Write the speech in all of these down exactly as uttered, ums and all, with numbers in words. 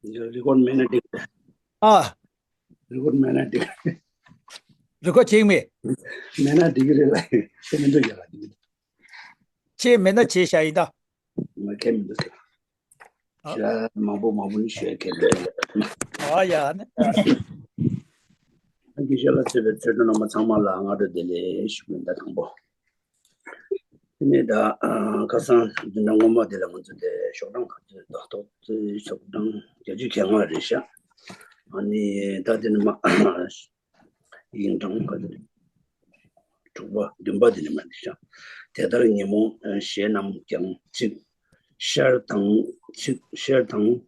རི་ཀོར་མེད་ན་འགྲིག་ཨ། རི་ཀོར་མེད་ན་འགྲིག་རི་ཀོར་བྱེད་མེད། མེད་ན་འགྲིག་གི་རེད་ལ། དེ་མི་འདུག་ཡ་ལ། ཁྱེད་མེད་ན་བྱེད་བྱ་ཡིན་ད། མ་ཁྱད་མི་འདུག་ཨ། ཤ་མང་པོ་མང་པོ་ནི་ཤོད་ཁྱད་མི་འདུག་ཨ་ཡ་ནི། ཨ་འདི་ཤ་ལ་ཚོད་པའི་ཚོད་འདུ་རྣམ་པ་ཚང་མ་ལ་སྔ་དྲོ་བདེ་ལེགས་ཞུ་མི་ད་དང་པོ། དེ་ནས་ད་ཁ་སང་བདུན་ཕྲག་སྔོན་མ་དེ་ལ་ང་ཚོ་དེ་ཤོག་གྲངས་ག་ཚོད་ཏག་ཏག་ཚོད་ཤོག་གྲངས་བརྒྱད་ཅུ་གྱ་ལྔ་རེད་ཤག་ཨ་ནི་ད་དེ་ནི་མ་ཡིན་གྲངས་ག་ཚོད་དྲུག་པ་བདུན་པ་དེ་ནི་མ་རེད་ཤག་དེ་ལྟར་ཉིན་མོ་གཞན་རྣམས་ཀྱང་གཅིག་ཤར་དང་གཅིག་ཤར་དང་།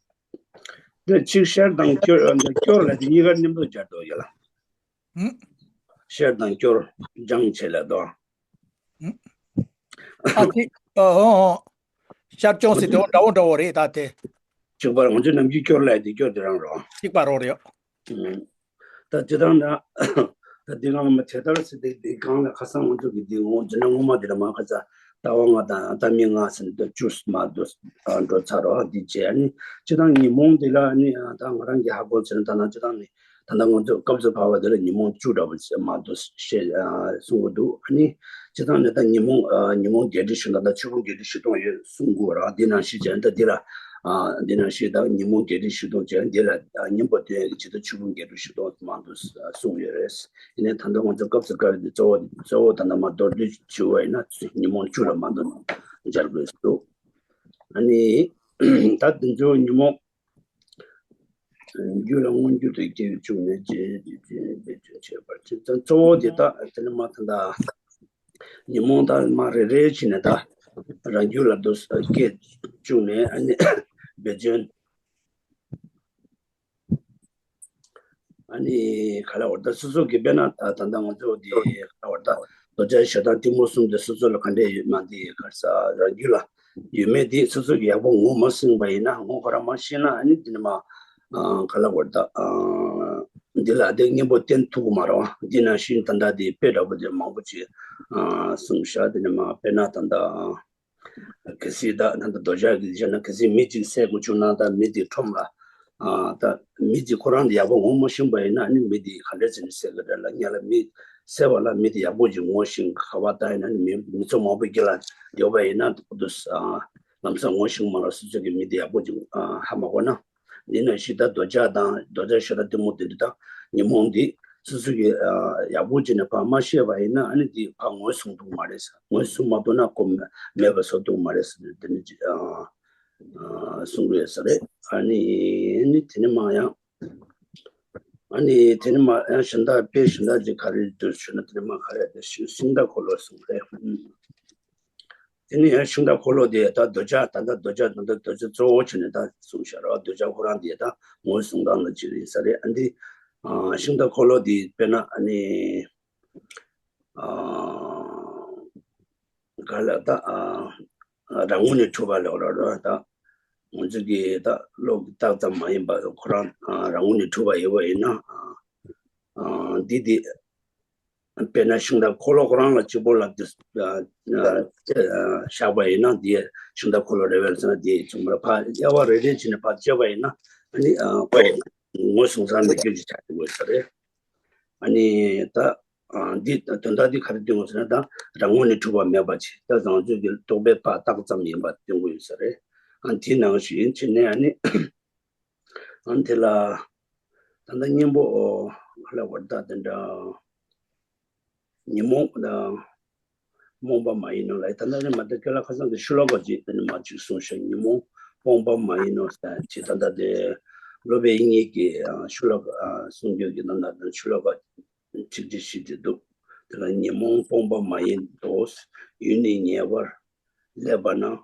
འདི་གཅིག་ཤར་དང་སྐྱོར་འདི་སྐྱོར་ལ་དེ་གཉིས་ཀ་མཉམ་དུ་སྦྱར་དོ་ཡ་ལ། ཤར་དང་སྐྱོར་སྦྱང་བྱེད་ལ་དོ། ཨ་ཅིག་ཨོ་ཨོ་ཤར་སྐྱོང་ཟེར་དེ་འདྲ་བོ་འདྲ་བོ་རེད་ད་དེ། གཅིག་པར་ང་ཚོ་ནམ་རྒྱུན་སྐྱོར་ལ་དེ་སྐྱོར་དེ་རང་རོ། གཅིག་པ་རོ་རེད། ད་དེ་དང་ན་ད་དེ་གང་ལ་ཁ་སང་ང་ཚོ་གི་དེ་གང་ལ་ཁ་སང་ང་ཚོ་གི་དེ་ངོ་འཛིན་ན་ངོ་མ་དེ་ལ་མ་ཁ་ཚ་ལྟ་བ་ལྔ་དང་ལྟ་མིན་ལྔ་ཟེར་ནས་ད་བཅུ་མ་འགྲོ་འགྲོ་ཚར་རོ། འདི་བྱས་ནི་སྤྱི་བཏང་ཉིན་མོ་འདི་ལ་ནི་ད་ང་རང་གི་ཧ་གོ་ཚེ་ད་ན་སྤྱི་བཏང་ནི་ད་ལྟ་ང་ཚོ་སྐབས་སུ་བབས་པ་དེ་ལ་ཉིན་མོ་བཅུ་འདྲ་བོ་མ་འདུག་ཞེས་གསུང་གི་འདུག་ཨ་ནི་སྤྱི་བཏང་ནི་ད་ཉིན་མོ་ཉིན་མོ་བརྒྱད་ཁྲི་བཞི་སྟོང་དང་ཆུ་བོ་བརྒྱད་ཁྲི་བཞི་སྟོང་ཡོད་གསུང་གི་ར། འདི་ནང་བཞིན་བྱས་ད་འདི་ལ་འདི་ནང་བཞིན་ད་ཉིན་མོ་བརྒྱད་ཁྲི་བཞི་སྟོང་བྱས་འདི་ལ་ཉིན་པོ་དོན་གྱི་ཇི་ལྟར་ཆུ་བོ་བརྒྱད་ཁྲི་བཞི་སྟོང་མ་འདུག་གསུང་ཡོད་རེད། ཡིན་ནའི་ད་ལྟ་ང་ཚོ་སྐབས་སུ་བཀར་ཏེ་གཙོ་བོ་གཙོ་བོ་ད་ལྟ་མ་མདོར་བསྡུས་བྱུང་བ་ཡིན་ན་ཉིན་མོ་བཅུ་ལ་མ་འདུག་སྦྱར་དགོས་སུ་འདུག་ཨ་ནི་ད་དེ་ཚོ་ཉིན་མོ་རྒྱུད་ལ་མངོན་གྱུར་དུ་སྐྱེ་བའི་བཅུག་ནས་རྗེས་ཀྱི་རྗེས་ནས་འབད་བརྩོན་བྱེད་པར་བྱེད། གཙོ་བོ་དེ་དག་དེ་ནི་མ་ད་ད་ཉིན་མོ་ད་མ་རེ་རེ་བྱས་ནས་ད་རང་རྒྱུད་ལ་དུ་སྐྱེ་བཅུག་ནས་ཨ་ནི་འབད་བརྩོན། ཨ་ནི་ག་ལ་བར་ད་སོ་སོ་གི་དཔེར་ན་ད་ད་ལྟ་ང་ཚོ་འདི་ག་ལ་བར་ད་རྡོ་རྗེ་ཞེ་སྡང་གཏི་མུག་གསུམ་དེ་སོ་སོ་ལ་ག་འདྲས་ཡོད་མ་འདི་ག་ས་རང་རྒྱུད་ལ་ཡོད་མེད་དེ་སོ་སོ་གི་ཡག་པོ་ངོ་མ་ཤེས་པ་ཡིན་ན་ངོ་ཁོ་རང་མ་ཤེས་ན་ཨ་ནི་འདི་ནི་མ་ག་ལ་བར་ད་འདི་ལ་དེ་གཉེན་པོ་བསྟེན་ཐུབ་ཀྱི་མ་རེད་བ། འདི་ནང་བཞིན་ད་ལྟ་དེ་དཔེ་འདྲ་པོ་དེ་མང་པོ་ཅིག་གསུངས་ཤག་དེ་ནི་མ་དཔེར་ན་ད་ལྟ། གལ་སྲིད་ད་ད་ལྟ་རྡོ་རྗེ་གི་བྱས་ན་གལ་སྲིད་མི་གཅིག་བསད་དགོས་བྱུང་ན་ད་མི་དེ་ཁྲོམ་ལ་ཨ་ད་མི་དེ་ཁོ་རང་དེ་ཡག་པོ་ངོ་མ་ཤེས་པ་ཡིན་ན་ནི་མི་དེ་ག་འདྲས་བྱས་ནས་བསད་གི་རེད་ལ་ཉ་ལ་མི་བསད་པ་ལ་མི་དེ་ཡག་པོ་ཅིག་ངོ་ཤེས་ག་བ་ད་ཡིན་ན་ནི་མི་མི་ཚོ་མང་པོ་དཀྱིལ་ལ་ཡོད་པ་ཡིན་ན་དུ་ཨ་ལམ་སང་ངོ་ཤེས་མ་ལ་སོ་སོ་གི་མི་དེ་ཡག་པོ་ཅིག་ཨ་ཧ་མ་གོ་ན། འདི་ནང་བཞིན་ད་རྡོ་རྗེ་དང་རྡོ་རྗེ་ཞེ་སྡང་གཏི་མུག་དེ་འདྲ་དང་ཉོན་མོངས་འདི་སོ་སོ་གི་ཡག་པོ་བྱས་ནས་ཕར་མ་ཤེས་པ་ཡིན་ན་ཨ་ནི་འདི་ཕར་ངོས་བཟུང་ཐུབ་མ་རེད་ཟེར། ངོས་བཟུང་མ་ཐུབ་ན་ཁོ་མེད་པ་བཟོ་ཐུབ་མ་རེད་ཟེར་དེ་འདྲ་གསུང་གི་ཡོད་ས་རེད། ཨ་ནི་ནི་དེ་ནི་མ་ཡང་ཨ་ནི་དེ་ནི་མ་ཡང་གཞན་དག་དཔེ་གཞན་དག་ཅིག་ག་རེ་འདུག་ཞུ་ན་དེ་ནི་མ་ག་རེ་འདུག་ཞུ་ཤིང་རྟ་འཁོར་ལོ་གསུང་རེད། དེ་ནས་ཡང་ཤིང་རྟ་འཁོར་ལོ་དེ་ད་རྡོ་རྗེ་ད་ལྟ་རྡོ་རྗེ་ད་ལྟ་རྡོ་རྗེ་གཙོ་བོ་བྱས་ནས་ད་གསུངས་བཞག་རོགས། རྡོ་རྗེ་ཁོ་རང་དེ་ད་ངོས་བཟུང་སྟངས་ལ་ཅི་རེད་ས་རེད། ཨ་འདི་ཤིང་རྟ་འཁོར་ལོ་དེ་དཔེར་ན་ཨ་ནི་ག་ལ་ད་རང་ངོས་ནས་འཁྲུལ་པ་ལོག་ར་རོ་ད་ང་ཚོ་གི་ད་བློ་གི་རྟགས་ཙམ་མ་ཡིན་པ་ཁོ་རང་རང་ངོས་ནས་འཁྲུལ་པ་ཡོད་པ་ཡིན་ན་འདི་དེ། དཔེར་ན་ཤིང་རྟ་འཁོར་ལོ་ཁོ་རང་ལ་གཅིག་པོ་ལ་དེ་བཞག་པ་ཡིན་ན་དེ་ཤིང་རྟ་འཁོར་ལོ་རེད་པས་ཟེར་ན་དེ་ཚང་མ་ཕར་དབྱེ་བ་རེ་རེ་བྱས་ནས་ཕར་བཅད་པ་ཡིན་ན་ཨ་ནི་ཁོ་ངོས་བཟུང་ས་མི་འགྱུར་གྱི་ཆ་དེ་དགོས་ས་རེད། ཨ་ནི་ད་འདི་དོན་དག་འདི་ག་རེ་སྟོན་དགོས་ཟེར་ན་ད་རང་ངོས་ནས་འཁྲུལ་པ་མེད་པ་ཅིག་ད་བཟང་སྤྱོད་ཀྱི་རྟོག་པའི་ཕར་རྟགས་ཙམ་ཡིན་པ་སྟོན་དགོས་ཡོད་ས་རེད། ཨ་དེ་ནང་བཞིན་བྱས་ནས་ཨ་ནི། ཨ་དེ་ལ་ད་ལྟ་གཉེན་པོ་ཨོ་ལ་བར་ཐག་དེ་འདྲ་ཉོན་མོངས་དང་རྨོངས་པ་མ་ཡིན་ནོ་ལ་ད་ལྟ་ནི་མ་ད་ཁྱོད་ལ་ཁ་སང་དེ་ཤུ་ལོ་ཀ་ཅིག་དེ་ནི་མ་ཅིག་གསུངས་ཤག་ཉོན་མོངས་སྤོང་བ་མ་ཡིན་ནོ་ཟེར་ཅིག་ད་ལྟ་དེ་སློབ་དཔོན་དབྱིག་གཉེན་གྱི་ཤུ་ལོ་ཀ་གསུང་རྒྱུན་གྱི་ནང་ན་ཤུ་ལོ་ཀ་གཅིག་ཅིག་ཞིག་དེ་འདུག་དེ་ལ་ཉོན་མོངས་སྤོང་བ་མ་ཡིན་ཏོ། ཡུལ་ནི་ཉེ་བར་སླེབས་པ་ན།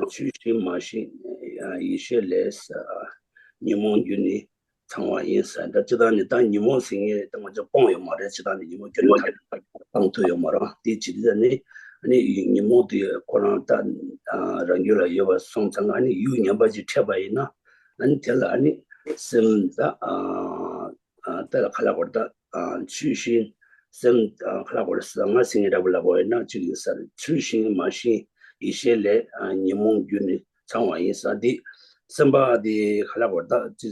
ཆོས་བཞིན་མ་ཞིག་ཡེ་ཤེས་ལས། ཉོན་མོངས་རྒྱུ་ནི་ཚང་བ་ཡིན་ཟེར། ད་སྤྱིར་བཏང་ནི་ད་ཉོན་མོངས་ཟེར་མཁན་དེ་ང་ཚོ་སྤོང་ཡོད་མ་རེད། སྤྱིར་བཏང་ནི་ཉོན་མོངས་རྒྱུ་ནི་སྤང་ཐུབ་ཡོད་མ་རེད། དེ་ཇི་ལྟར་ནི་ནི་ཉོན་མོངས་དེ་ཁོ་རང་ད་རང་རྒྱུད་ལ་ཡོད་པ་སོང་ཙང་ཨ་ནི་ཡུལ་ངན་པ་ཅིག་འཕྲད་པ་ཡིན་ན་ཨ་ནི་དེ་ལ་ཨ་ནི་སེམས་ད། ཨ་ད་ལ་ཁ་ལ་བར་ད་ཆོས་བཞིན་སེམས་ཁ་ལ་བར་ཟང་ཟིང་ར་བ་ལ་བ་ཡིན་ན་གཅིག་ཡིན་ས་རེད། ཆོས་བཞིན་མ་ཞིག་ཡེ་ཤེས་ལས་ཉོན་མོངས་རྒྱུ་ནི་ཚང་བ་ཡིན་ས་འདི་ སེམས་པ་དེ་ག་ལ་བར་ད་ཅི་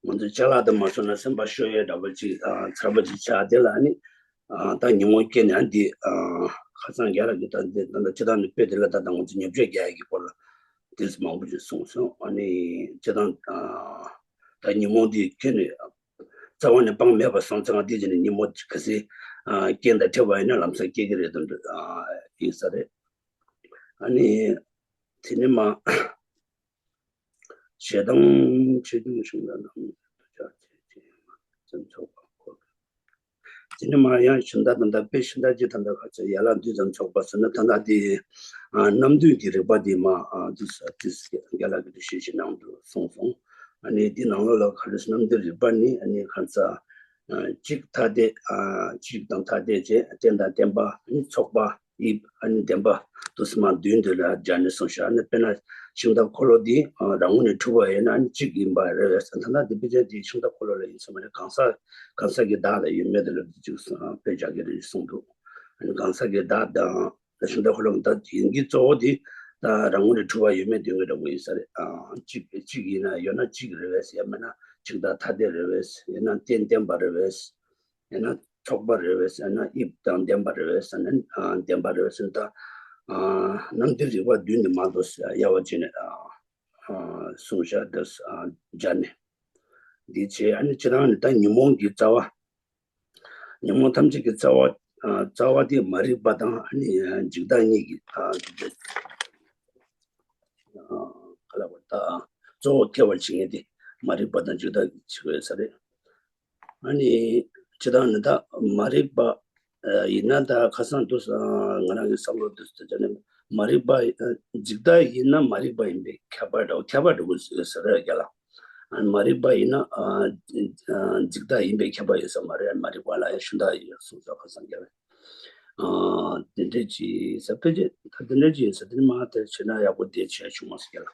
ང་ཚོ་ཅ་ལག་དང་མ་སོང་ན་སེམས་པ་ཤོར་ཡས་འདྲ་པོ་ཅིག་ཚར་པ་ཅིག་ཆགས་དེ་ལ་ནི་ད་ཉིན་མོ་སྐྱེས་ནས་འདི་ཁ་སང་རྒྱ་ལ་གི་ད་འདི་ད་ལྟ་སྤྱི་བཏང་ནས་དཔེ་དེ་ལ་ད་ད་ང་ཚོ་ཉོ་སྤྱོད་རྒྱག་ཡས་ཀྱི་སྐོར་ལ་དེ་མང་པོ་ཅིག་གསུངས་སོང་། ཨ་ནི་སྤྱི་བཏང་ད་ཉིན་མོ་འདི་ཁྱོད་ནས་རྩ་བ་ནས་སྤང་མེད་པ་སོང་ཙང་དེ་བྱས་ནས་ཉིན་མོ་ག་ཚོད་རྐྱེན་དང་འཕྲད་པ་ཡིན་ན་ལམ་སང་སྐྱེ་གི་རེད་དམ་ཡིན་ས་རེད། ཨ་ནི་དེ་ནས་མ། ཞེ་སྡང་ཆེ་ཆུང་ཞིང་ལ་ནང་དུ་བཅར་བྱེད་ཅེས་ཙམ་ཚོགས་པ་འཁོར། དེ་ནས་མ་ཡང་ཞུན་དག་དང་དག་པའི་ཞུན་དག་ཅི་དང་དག་ཁ་ཚ་ཡ་ལ་འདུས་ཙམ་ཚོགས་པ་ཟེར་ན་ད་ལྟ་དེ་རྣམ་འདུས་ཀྱི་རིག་པ་དེ་མ་འདུས་ས་འདུས་རྒྱ་ལ་གི་འདུ་ཤེས་ཀྱི་ནང་དུ་སོང་སོང་། ཨ་ནི་འདི་ནང་ལོགས་ལ་ག་རེ་རྣམ་འདུས་རིག་པ་ནི་ཨ་ནི་ཁ་ཚ་གཅིག་ཐ་དད་གཅིག་དང་ཐ་དད་ཅེས་རྟེན་དང་བརྟེན་པ་ཨ་ནི་ཚོགས་པ། དབྱིབས་ཨ་ནི་བདེན་པ་དུ་སི་མ་བདུན་དུ་ལ་སྦྱར་ནས་གསུངས་ཤག་ཨ་ནི་དཔེར་ན་ཤིང་རྟ་འཁོར་ལོ་འདི་རང་ངོས་ནས་གྲུབ་པ་ཡིན་ན་ཨ་ནི་གཅིག་ཡིན་པ་རེད་བས། ད་ལྟ་འདི་དཔེ་ཆ་འདི་ཤིང་རྟ་འཁོར་ལོ་ལ་ཡིན་ས་མ་རེད། གང་ཟག་གང་ཟག་གི་བདག་ལ་ཡོད་མེད་དེ་ལ་འདི་གཅིག་དཔེ་བྱ་གི་རེད་གསུངས་འདུག་ཨ་ནི་གང་ཟག་གི་བདག་དང་ཤིང་རྟ་འཁོར་ལོ་ད་ཡིན་གྱི་གཙོ་བོ་འདི་ད་རང་ངོས་ནས་གྲུབ་པ་ཡོད་མེད་དོན་གྱི་འདྲ་པོ་ཡིན་ས་རེད། གཅིག་གཅིག་ཡིན་ན་ཡོད་ན་གཅིག་རེད་བས། ཡང་མིན་ན་གཅིག་དང་ཐ་དད་རེད་བས། ཡིན་ན་རྟེན་བརྟེན་པ་རེད་བས། ཡང་ན་ཚོགས་པ་རེད་བས་ཟེར་ན་དབྱིབས་དང་ལྡན་པ་རེད་བས་ཟེར་ན་ལྡན་པ་རེད་བས་ཟེར་ན་ད་རྣམ་འདུས་རིག་པ་བདུན་ནི་མ་གཏོགས་ཡ་བ་ཅིག་ནས་གསུངས་བཞག་འདི་སྦྱར་ནས་འདི་བྱས། ཨ་ནི་ཅི་རང་ནི་ད་ཉོན་མོངས་ཀྱི་རྩ་བ། ཉོན་མོངས་ཐམས་ཅད་ཀྱི་རྩ་བ། རྩ་བ་དེ་མ་རིག་པ་དང་ཨ་ནི་འཇིག་ལྟ་གཉིས་ཀྱི་ག་ལ་བར་ད་གཙོ་བོ་ཐེ་བར་བྱེད་མཁན་དེ་མ་རིག་པ་དང་འཇིག་ལྟ་གཉིས་ཀྱི་ས་རེད། ཨ་ནི་སྤྱི་བཏང་ནི་ད་མ་རིག་པ་ཡིན་ན་ད་ཁ་སང་དུ་ང་རང་གི་བསམ་བློ་དུ་ཟེར་ནས་མ་རིག་པ་འཇིག་ལྟ་ཡིན་ན་མ་རིག་པ་ཡིན་པའི་ཁྱབ་པ་འདྲ་བོ་ཁྱབ་པ་འདྲ་བོ་ཟེར་ར་རྒྱ་ལ། ཨ་ནི་མ་རིག་པ་ཡིན་ན་འཇིག་ལྟ་ཡིན་པའི་ཁྱབ་པ་ཡོད་ས་མ་རེད། མ་རིག་པ་ལ་ཡང་ཤུན་ལྟ་ཡོད་གསུངས་ས་ཁ་སང་རྒྱ་བས་དེ་འདྲས་ཀྱི་ས་ཕལ་ཆེར་ད་དེ་འདྲས་ཀྱི་ས་དེ་ནི་མ་དེ་བྱས་ན་ཡག་པོ་དེ་བྱས་བྱུང་མ་སོང་རྒྱ་ལ།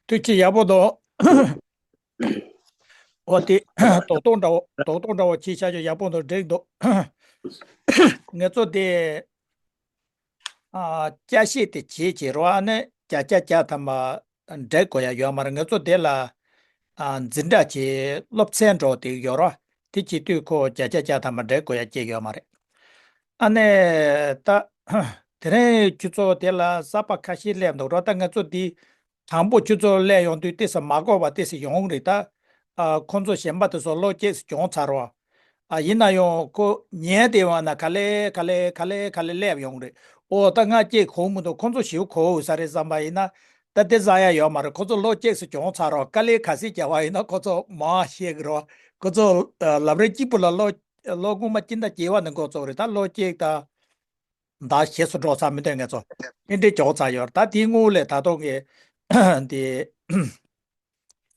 ཐུགས་རྗེ་ཆེ། ཡག་པོ་འདུག་འོ་དེ་རྡོག་རྡོག་འདྲ་བོ་རྡོག་རྡོག་འདྲ་བོ་བྱས་བཞག་ཆོག་ཡག་པོ་འདུག་འགྲིག་འདུག་ངེད་ཚོ་དེ་ཨ་སྐྱ་ཤེད་དེ་བྱེད་བྱེད་རོགས། ཨ་ནི་བརྒྱ་ཆ་བརྒྱ་ཐམ་པ་འགྲིག་དགོས་ཡ་ཡོད་མ་རེད། ངེད་ཚོ་དེ་ལ་ཨ་འཛིན་གྲྭ་བྱེད་སློབ་ཚན་འགྲོ་དེ་ཡོད་རོགས། དེ་བྱེད་དུས་ཁོ་བརྒྱ་ཆ་བརྒྱ་ཐམ་པ་འགྲིག་དགོས་ཡ་ཅིག་ཡོད་མ་རེད། ཨ་ནི་ད་དེ་རིང་ཁྱོད་ཚོ་དེ་ལ་གསར་པ་ཁ་ཤས་སླེབས་འདུག་རོགས། ད་ང་ཚོ་འདི་དང་པོ་ཁྱོད་ཚོ་སླེབས་ཡོང་དུས་ཏོག་ཙམ་མ་གོ་བ་ཏོག་ཙམ་ཡོང་རེད་ད། ཨ་ཁོང་ཚོ་གཞན་པ་དེ་ཚོ་བློ་སྐྱེས་སུ་བྱུང་ཚར་བ། ཨ་ཡིན་ན་ཡང་ཁོ་ཉན་བསྡད་པ་ན་ག་ལེ་ག་ལེ་ག་ལེ་ག་ལེ་སླེབས་ཡོང་རེད། ཨོ་ད་ང་སྐྱེས་གོ་མི་འདུག་ཁོང་ཚོ་ཞེ་པོ་གོ་འོས་ས་རེད་བསམ་པ་ཡིན་ན། ད་དེ་བཟང་ཡ་ཡོད་མ་རེད། ཁོ་ཚོ་བློ་སྐྱེས་སུ་བྱུང་ཚར་རོགས། དཀའ་ལས་ཁ་ཤས་བརྒྱབ་པ་ཡིན་ན་ཁོ་ཚོ་མང་བ་ཤེས་ཀྱི་རོགས། ཁོ་ཚོ་ལབ་རེས་གཅིག་པུ་ལ་བློ་བློ་ཁོག་མ་སྐྱིད་མདའ་སྐྱེ་བ་ནི་འགོ་བཙུགས་རེད། ད་བློ་སྐྱེས་ད་མདའ་ཞེ་སུ་འགྲོ་ཚར་མི་འདོད་ངེད་ཚོ་ཨེ་འདྲས་བྱུང་ཚར་ཡོད་རེད། ད་དེའི་སྔོན་ལས་ད་དུང་གི་དེ་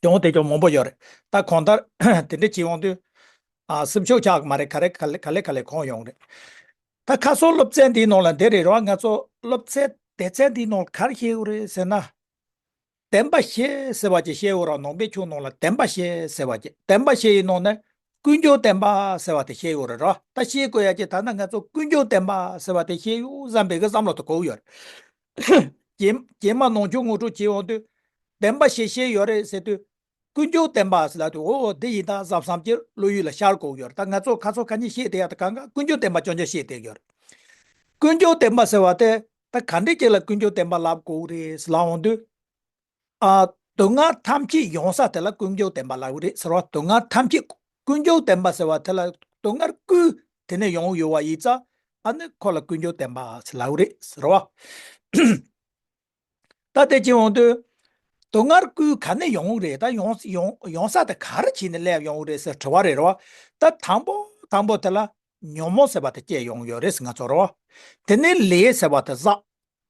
གྱོང་དེ་གྱོང་མང་པོ་ཡོད་རེད། ད་གང་ལྟར་དེ་འདྲ་བྱེད་ཡོང་དུས་ཨ་སེམས་ཤུགས་ཆག་གི་མ་རེད། ག་རེ་ག་ལེ་ག་ལེ་ག་ལེ་གོང་ཡོང་རེད། ད་ཁ་སང་སློབ་ཚན་འདིའི་ནང་ལ་འདི་རེད་རོགས། ང་ཚོ་སློབ་ཚན་སྡེ་ཚན་འདིའི་ནང་ལ་ག་རེ་བཤད་ཡོད་རེད་ཟེར་ན། བདེན་པ་བཞི་ཟེར་བ་ཅིག་བཤད་ཡོད་རོགས། ནང་པའི་ཆོས་ནང་ལ་བདེན་པ་བཞི་ཟེར་བ་ཅིག་བདེན་པ་བཞི་ཡི་ནང་ནས་ཀུན་འབྱུང་བདེན་པ་ཟེར་བ་དེ་བཤད་ཡོད་རེད་རོགས། ད་བཤད་དགོས་ཡ་ཅིག་ད་ནི་ང་ཚོ་ཀུན་འབྱུང་བདེན་པ་ཟེར་བ་དེ་བཤད་ཡོད་བསམ་པའི་གི་བསམ་བློ་དེ་གོ་ཡོད་རེད། རྗེས་རྗེས་མ་ནང་ཆོས་ངོ་སྤྲོད་བྱེད་ཡོང་དུས། བདེན་པ་བཞི་བཤད་ཡོད་རེད་ཟེར་དུས། ཀུན་འབྱུང་བདེན་པ་ཟེར་ལབ་དུས་འོ་འདི་ཡིན་ད་བསམ་བསམ་གྱི་བློ་ཡུལ་ལ་ཤར་གོ་ཡོད་རེད། ད་ང་ཚོ་ཁ་སང་ཁ་ཉིན་བཤད་བསྡད་ཡ་དེ་གང་ག་ཀུན་འབྱུང་བདེན་པ་ཅོ་ཅོ་བཤད་བསྡད་ཡོད་རེད། ཀུན་འབྱུང་བདེན་པ་ཟེར་བ་དེ་ད་ག་འདྲས་ཅིག་ལ་ཀུན་འབྱུང་བདེན་པ་ལབ་དགོས་རེད་ཟེར་ལབ་འོང་དུས། ཨ་སྡུག་བསྔལ་ཐམས་ཅད་ཡོང་ས་དེ་ལ་ཀུན་འབྱུང་བདེན་པ་ལབ་ཀྱི་རེད་ཟེར་བ། སྡུག་བསྔལ་ཐམས་ཅད་ཀུན་འབྱུང་བདེན་པ་ཟེར་བ་དེ་ལ་སྡུག་བསྔལ་ཀུན་དེ་ནས་ཡོང་ཡོད་པ་ཡིན་ཙང་ཨ་ནི་ཁོ་ལ་ཀུན་འབྱུང་བདེན་པ་ཟེར་ལབ་ཀྱི་རེད་ཟེར་བ། ད་དེ་བྱེད་འོང་དུས། སྡུག་བསྔལ་ཀུན་ག་ནས་ཡོང་རེད། ད་ཡོང་ཡོང་ཡོང་ས་དེ་ག་རེ་བྱས་ནས་སླེབས་ཡོང་རེད་ཟེར་དྲི་བ་རེད་རོ། ད་དང་པོ་དང་པོ་དེ་ལ་ཉོན་མོངས་ཟེར་བ་དེ་སྐྱེས་ཡོང་ཡོད་རེད་ཟེར་ང་ཚོ་རོ། དེ་ནས་ལས་ཟེར་བ་དེ་བསགས།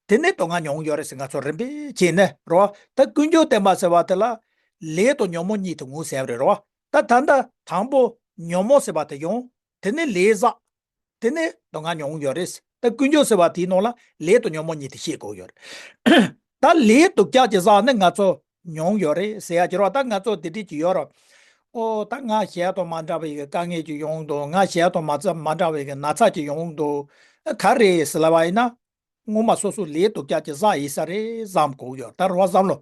དེ་ནས་སྡུག་བསྔལ་མྱོང་ཡོད་རེད་ཟེར་ང་ཚོ་རིམ་པས་བྱས་ནས་རོ། ད་ཀུན་འབྱུང་བདེན་པ་ཟེར་བ་དེ་ལ་ལས་དང་ཉོན་མོངས་གཉིས་དེ་ངོས་ཟིན་རེད་རོ། ད་ད་ལྟ་དང་པོ་ཉོན་མོངས་ཟེར་བ་དེ་ཡོང་། དེ་ནས་ལས་བསགས། དེ་ནས་སྡུག་བསྔལ་མྱོང་ཡོད་རེད། ད་ཀུན་འབྱུང་ཟེར་བ་དེའི་ནང་ལ་ལས་དང་ཉོན་མོངས་གཉིས་དེ་ཤེས་དགོས་ཡོད་རེད། ད་ལས་སྡུག་ཅག་ཅིག་བསགས་ནས་ང་ཚོ་མྱོང་ཡོད་རེད་ཟེར་ཡ་ཅིག་རོ། ད་ང་ཚོ་དེ་འདྲས་ཅིག་ཡོད་རོ། ཨོ་ད་ང་གཞན་དང་མ་འདྲ་བའི་གི་དཀའ་ངལ་ཅིག་ཡོང་འདུག་ང་གཞན་དང་མ་ཚ་མ་འདྲ་བའི་གི་ན་ཚ་ཅིག་ཡོང་འདུག་ག་རེ་ཟེར་ལབ་པ་ཡིན་ན། སྔོན་མ་སོ་སོ་ལས་སྡུག་ཅག་ཅིག་བསགས་ཡིན་ས་རེད་བསམ་དགོས་ཡོད། ད་རེད་བ། བསམ་བློ།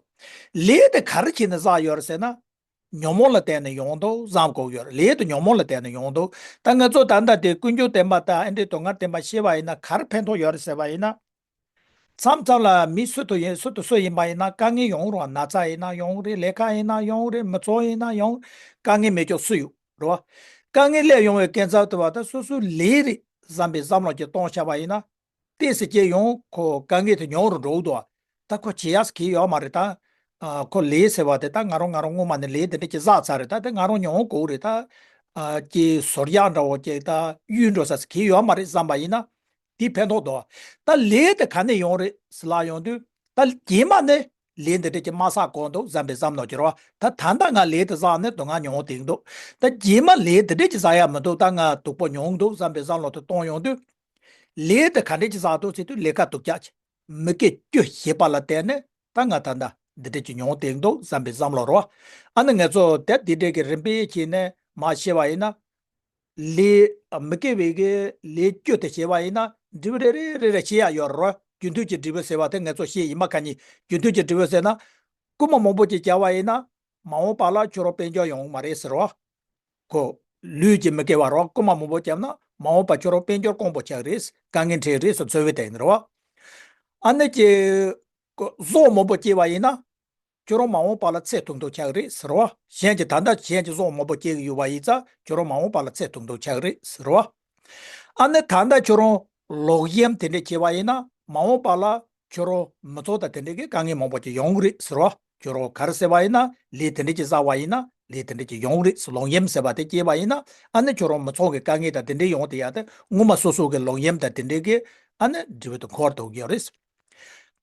ལས་དེ་ག་རེ་བྱས་ནས་བསགས་ཡོད་རེད་ཟེར་ན། ཉོན་མོངས་ལ་བརྟེན་ནས་ཡོང་འདུག་བསམ་དགོས་ཡོད་རེད། ལས་དེ་ཉོན་མོངས་ལ་བརྟེན་ནས་ཡོང་འདུག་ད་ང་ཚོ་ད་ལྟ་དེ་ཀུན་འབྱུང་བདེན་པ་དང་ཨེ་འདྲའི་སྡུག་བསྔལ་བདེན་པ་ཤེས་པ་ཡིན་ན་ག་རེ་ཕན་ཐོགས་ཡོད་རེད་ཟེར་བ་ཡིན་ན། མཚམས་མཚམས་ལ་མི་སུ་དང་ཡིན་སུ་དང་སུ་ཡིན་པ་ཡིན་ན་དཀའ་ངལ་ཡོང་རུང་ན་ཚ་ཡིན་ན་ཡོང་རེད། ལས་ཀ་ཡིན་ན་ཡོང་རེད། མི་ཚོགས་ཡིན་ན་ཡོང་། དཀའ་ངལ་མེད་ཀྱོག་སུ་ཡོད་རེད་བ། དཀའ་ངལ་སླེབས་ཡོང་བའི་རྐྱེན་རྩ་དེ་བ་ད་སོ་སོའི་ལས་རེད་བསམ་པའི་བསམ་བློ་ཅིག་གཏོང་བྱ་བ་ཡིན་ན། ཏོག་ཙམ་ཅིག་ཡོང་ཁོ་དཀའ་ངལ་དེ་ཉུང་རུ་འགྲོ་གི་འདུག་ད་ཁོ་བྱེད་ཡག་གི་ཡོད་མ་རེད་ད། ཨ་ཁོ་ལས་ཟེར་བ་དེ་ད་ང་རང་ང་རང་སྔོན་མ་ནས་ལས་དེ་འདྲ་ཅིག་བསགས་ཚར་རེད། ད་དེ་ང་རང་མྱོང་དགོས་རེད་ད། ཨ་ཅིག་ཟོར་ཡག་འདྲ་བོ་ཅིག་ད་གཡུལ་འགྲོ་ས་གི་ཡོད་མ་རེད་བསམ་པ་ཡིན་ན། དེ་ཕན་ཐོགས་འདུག་ད་ལས་དེ་ག་ནས་ཡོང་རེད་ཟེར་ལབ་ཡོང་དུས་ད་རྗེས་མ་ནས་ལས་འདི་འདྲ་ཅིག་མ་བསགས་གོང་དུ་བསམ་པའི་བསམ་བློ་ཅིག་རེད་བ། ད་ད་ལྟ་ང་ལས་དེ་བསགས་ནས་སྡུག་བསྔལ་མྱོང་བསྡད་འདུག་ད་རྗེས་མ་ལས་འདི་འདྲ་ཅིག་བསགས་ཡག་མི་འདུག་ད་ང་སྡུག་པོ་མྱོང་འདུག་བསམ་པའི་བསམ་བློ་དེ་གཏོང་ཡོང་དུས། ལས་དེ་ག་འདྲ་ཅིག་བསགས་འདུག་ཟེར་དུས་ལས་ཀ་སྡུག་ཅག་ཅིག་མི་དགེ་བཅུ་བྱས་པ་ལ་བརྟེན་ནས་ད་ང་ད་ལྟ་འདི་འདྲ་ཅིག་མྱོང་བསྡད་འདུག་བསམ་པའི་བསམ་བློ་རེད་བ། ཨ་ནི་ང་ཚོ་དེབ་འདི་འདྲ་གི་རིམ་པས་བྱས་ནས་མར་བཤད་པ་ཡིན་ན། ལས་མི་དགེ་བའི་གི་ལས་བཅུ་དེ་བྱས་པ་ཡིན་ན་འབྲས་བུ་རེ་རེ་རེ་རེ་བྱེད་ཡག་ཡོད་རེད། རྒྱུ་མཐུན་གྱི་འབྲས་བུ་ཟེར་བ་དེ་ང་ཚོ་བཤད་ཡིན་པ་ག་ནི། རྒྱུ་མཐུན་གྱི་འབྲས་བུ་ཟེར་ན། རྐུན་མ་མང་པོ་ཅིག་བརྒྱབ་པ་ཡིན་ན། མ་འོངས་པ་ལ་ཁྱོད་རང་དཔལ་འབྱོར་ཡོང་མ་རེད་ཟེར་བ། ཁོ་ལུས་ཀྱི་མི་དགེ་བ་རོགས་རྐུན་མ་མང་པོ་བརྒྱབ་ན་མ་འོངས་པ་ཁྱོད་རང་དཔལ་འབྱོར་དཀོན་པོ་ཆགས་རེད། དཀའ་ངལ་འཕྲད་རེད་ཟེར་འཚོལ་བའི་སྟེང་ནས་རེད་བ། ཨ་ནི་ཀྱི། ཁོ་ཟོག་མང་པོ་སྐྱེས་པ་ཡིན་ན། ཁྱོད་རང་མ་འོངས་པ་ལ་ཚེ་ཐུང་ཐུང་ཆགས་རེད་ཟེར་བ། གཞན་གྱི་ད་ལྟ་གཞན་གྱི་ཟོག་མང་པོ་སྐྱེ་གི་ཡོད་པ་ཡིན་ཙང་ཁྱོད་རང་མ་འོངས་པ་ལ་ཚེ་ཐུང་ཐུང་ཆགས་རེད་ཟེར་བ། ཨ་ནི་ད་ལྟ་ཁྱོད་རང་ལོག་གཡེམ་དེ་འདྲ་བྱས་པ་ཡིན་ན་མ་འོངས་པ་ལ་ཁྱོད་རང་མི་ཚོགས་དང་དེ་འདྲ་གི་དཀའ་ངལ་མང་པོ་ཅིག་ཡོང་གི་རེད་ཟེར་བ། ཁྱོད་རང་ག་རེ་ཟེར་བ་ཡིན་ན་ལས་དེ་འདྲ་ཅིག་བསགས་པ་ཡིན་ན་ལས་དེ་འདྲ་ཅིག་ཡོང་གི་རེད་ཟེར། ལོག་གཡེམ་ཟེར་བ་དེ་སྐྱེས་པ་ཡིན་ན་ཨ་ནི་ཁྱོད་རང་མི་ཚོགས་ཀྱི་དཀའ་ངལ་དང་དེ་འདྲ་ཡོང་དེ་ཡག་དེ་སྔོན་མ་སོ་སོ་གི་ལོག་གཡེམ་དང་དེ་འདྲ་གི་ཨ་ནི་འབྲས་བུ་དེ་འཁོར་ཐུབ་ཀྱི་ཡོད་རེད།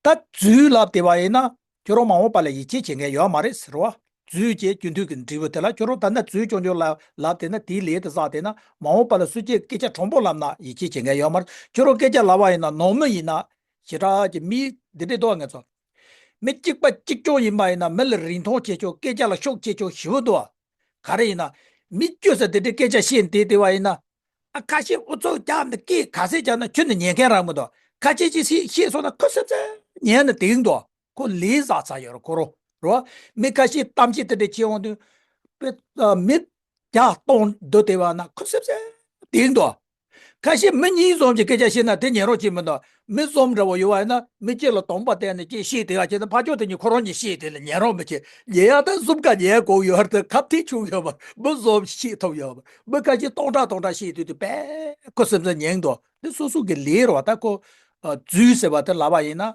ད་རྫུན་ལབ་བསྡད་པ་ཡིན་ན་ཁྱོད་རང་མ་འོངས་པ་ལ་ཡིད་ཆེས་བྱེད་མཁན་ཡོད་མ་རེད་ཟེར་བ། རྫུན་གྱི་རྒྱུ་མཐུན་གྱི་འབྲས་བུ་དེ་ལ་ཁྱོད་རང་ད་ནི་རྫུན་རྐྱང་རྐྱང་ལབ་ལབ་བསྡད་ན་དེའི་ལས་དེ་བསགས་བསྡད་ན་མ་འོངས་པ་ལ་སུ་གཅིག་སྐད་ཆ་དྲང་པོ་ལབ་ན་ཡིད་ཆེས་བྱེད་མཁན་ཡོད་མ་རེད། ཁྱོད་རང་སྐད་ཆ་ལབ་པ་ཡིན་ན་ནང་མི་ཡིན་ན་ཞེ་དྲག་གི་མི་འདི་འདྲས་འདུག་ང་ཚོ། མི་གཅིག་པ་གཅིག་རྐྱང་ཡིན་པ་ཡིན་ན་མི་ལ་རིན་ཐང་ཆེ་ཆོག་སྐད་ཆ་ལ་ཤུགས་ཆེ་ཆོག་ཞེ་པོ་འདུག་ག་རེ་ཡིན་ན། མི་སྐྱོ་ས་དེ་འདྲའི་སྐད་ཆ་བཤད་བསྡད་བསྡད་པ་ཡིན་ན། ཨ་ཁ་ཤས་ཨུ་ཚུགས་རྒྱག་ནས་སྐད་ག་ཚད་རྒྱག་ན་ཁྱོན་ནས་ཉན་མཁན་རག་མི་འདུག་ཁ་ཤས་ཅིག་བཤད་བཤད་སོང་ན་ཁོ་སེམས་ཚ་ཉན་ནས་བསྡད་འདུག་ཁོ་ལས་བསགས་ཚར་ཡོད་རེད་ཁོ་རང་རེད་བ། མི་ཁ་ཤས་གཏམ་བཤད་དེ་འདྲ་བྱེད་འོང་དུས། དཔེ་ཨ་མི་རྒྱག་གཏོང་སྡོད་བསྡད་པ་ན་ཁོ་སེམས་ཚ་བསྡད་འདུག་ཁ་ཤས་མི་གཉིས་ཙམ་གྱི་སྐད་ཆ་བཤད་ན་དེ་ཉན་རོགས་བྱེད་མི་འདུག་མི་གསུམ་འདྲ་བོ་ཡོད་པ་ཡིན་ན་མི་གཅིག་ལ་དོགས་པ་བསྟན་ནས་ཅིག་བཤད་དེ་ཡག་བྱས་ན་ཕར་ཕྱོགས་དེ་གཉིས་ཁོ་རང་གཉིས་བཤད་དེ་ལ་ཉན་རོགས་མི་བྱེད། ཉན་ཡག་ད་གསུམ་ཀ་ཉན་དགོས་ཡོད་རེད། ཁ་ཐིག་ཆུང་ཡོད་པ་མི་གསུམ་བཤད་ཐུབ་ཡོད་པ་མི་ཁ་ཤས་སྟོང་ཕྲག་སྟོང་ཕྲག་བཤད་དུས་དེ་དཔེ་ཁོ་སེམས་ཚ་ཉན་འདུག་འདི་སོ་སོ་གི་ལས་རེད་བ། ད་ཁོ་ཨ་རྫུན་ཟེར་བ་དེ་ལབ་པ་ཡིན་ན།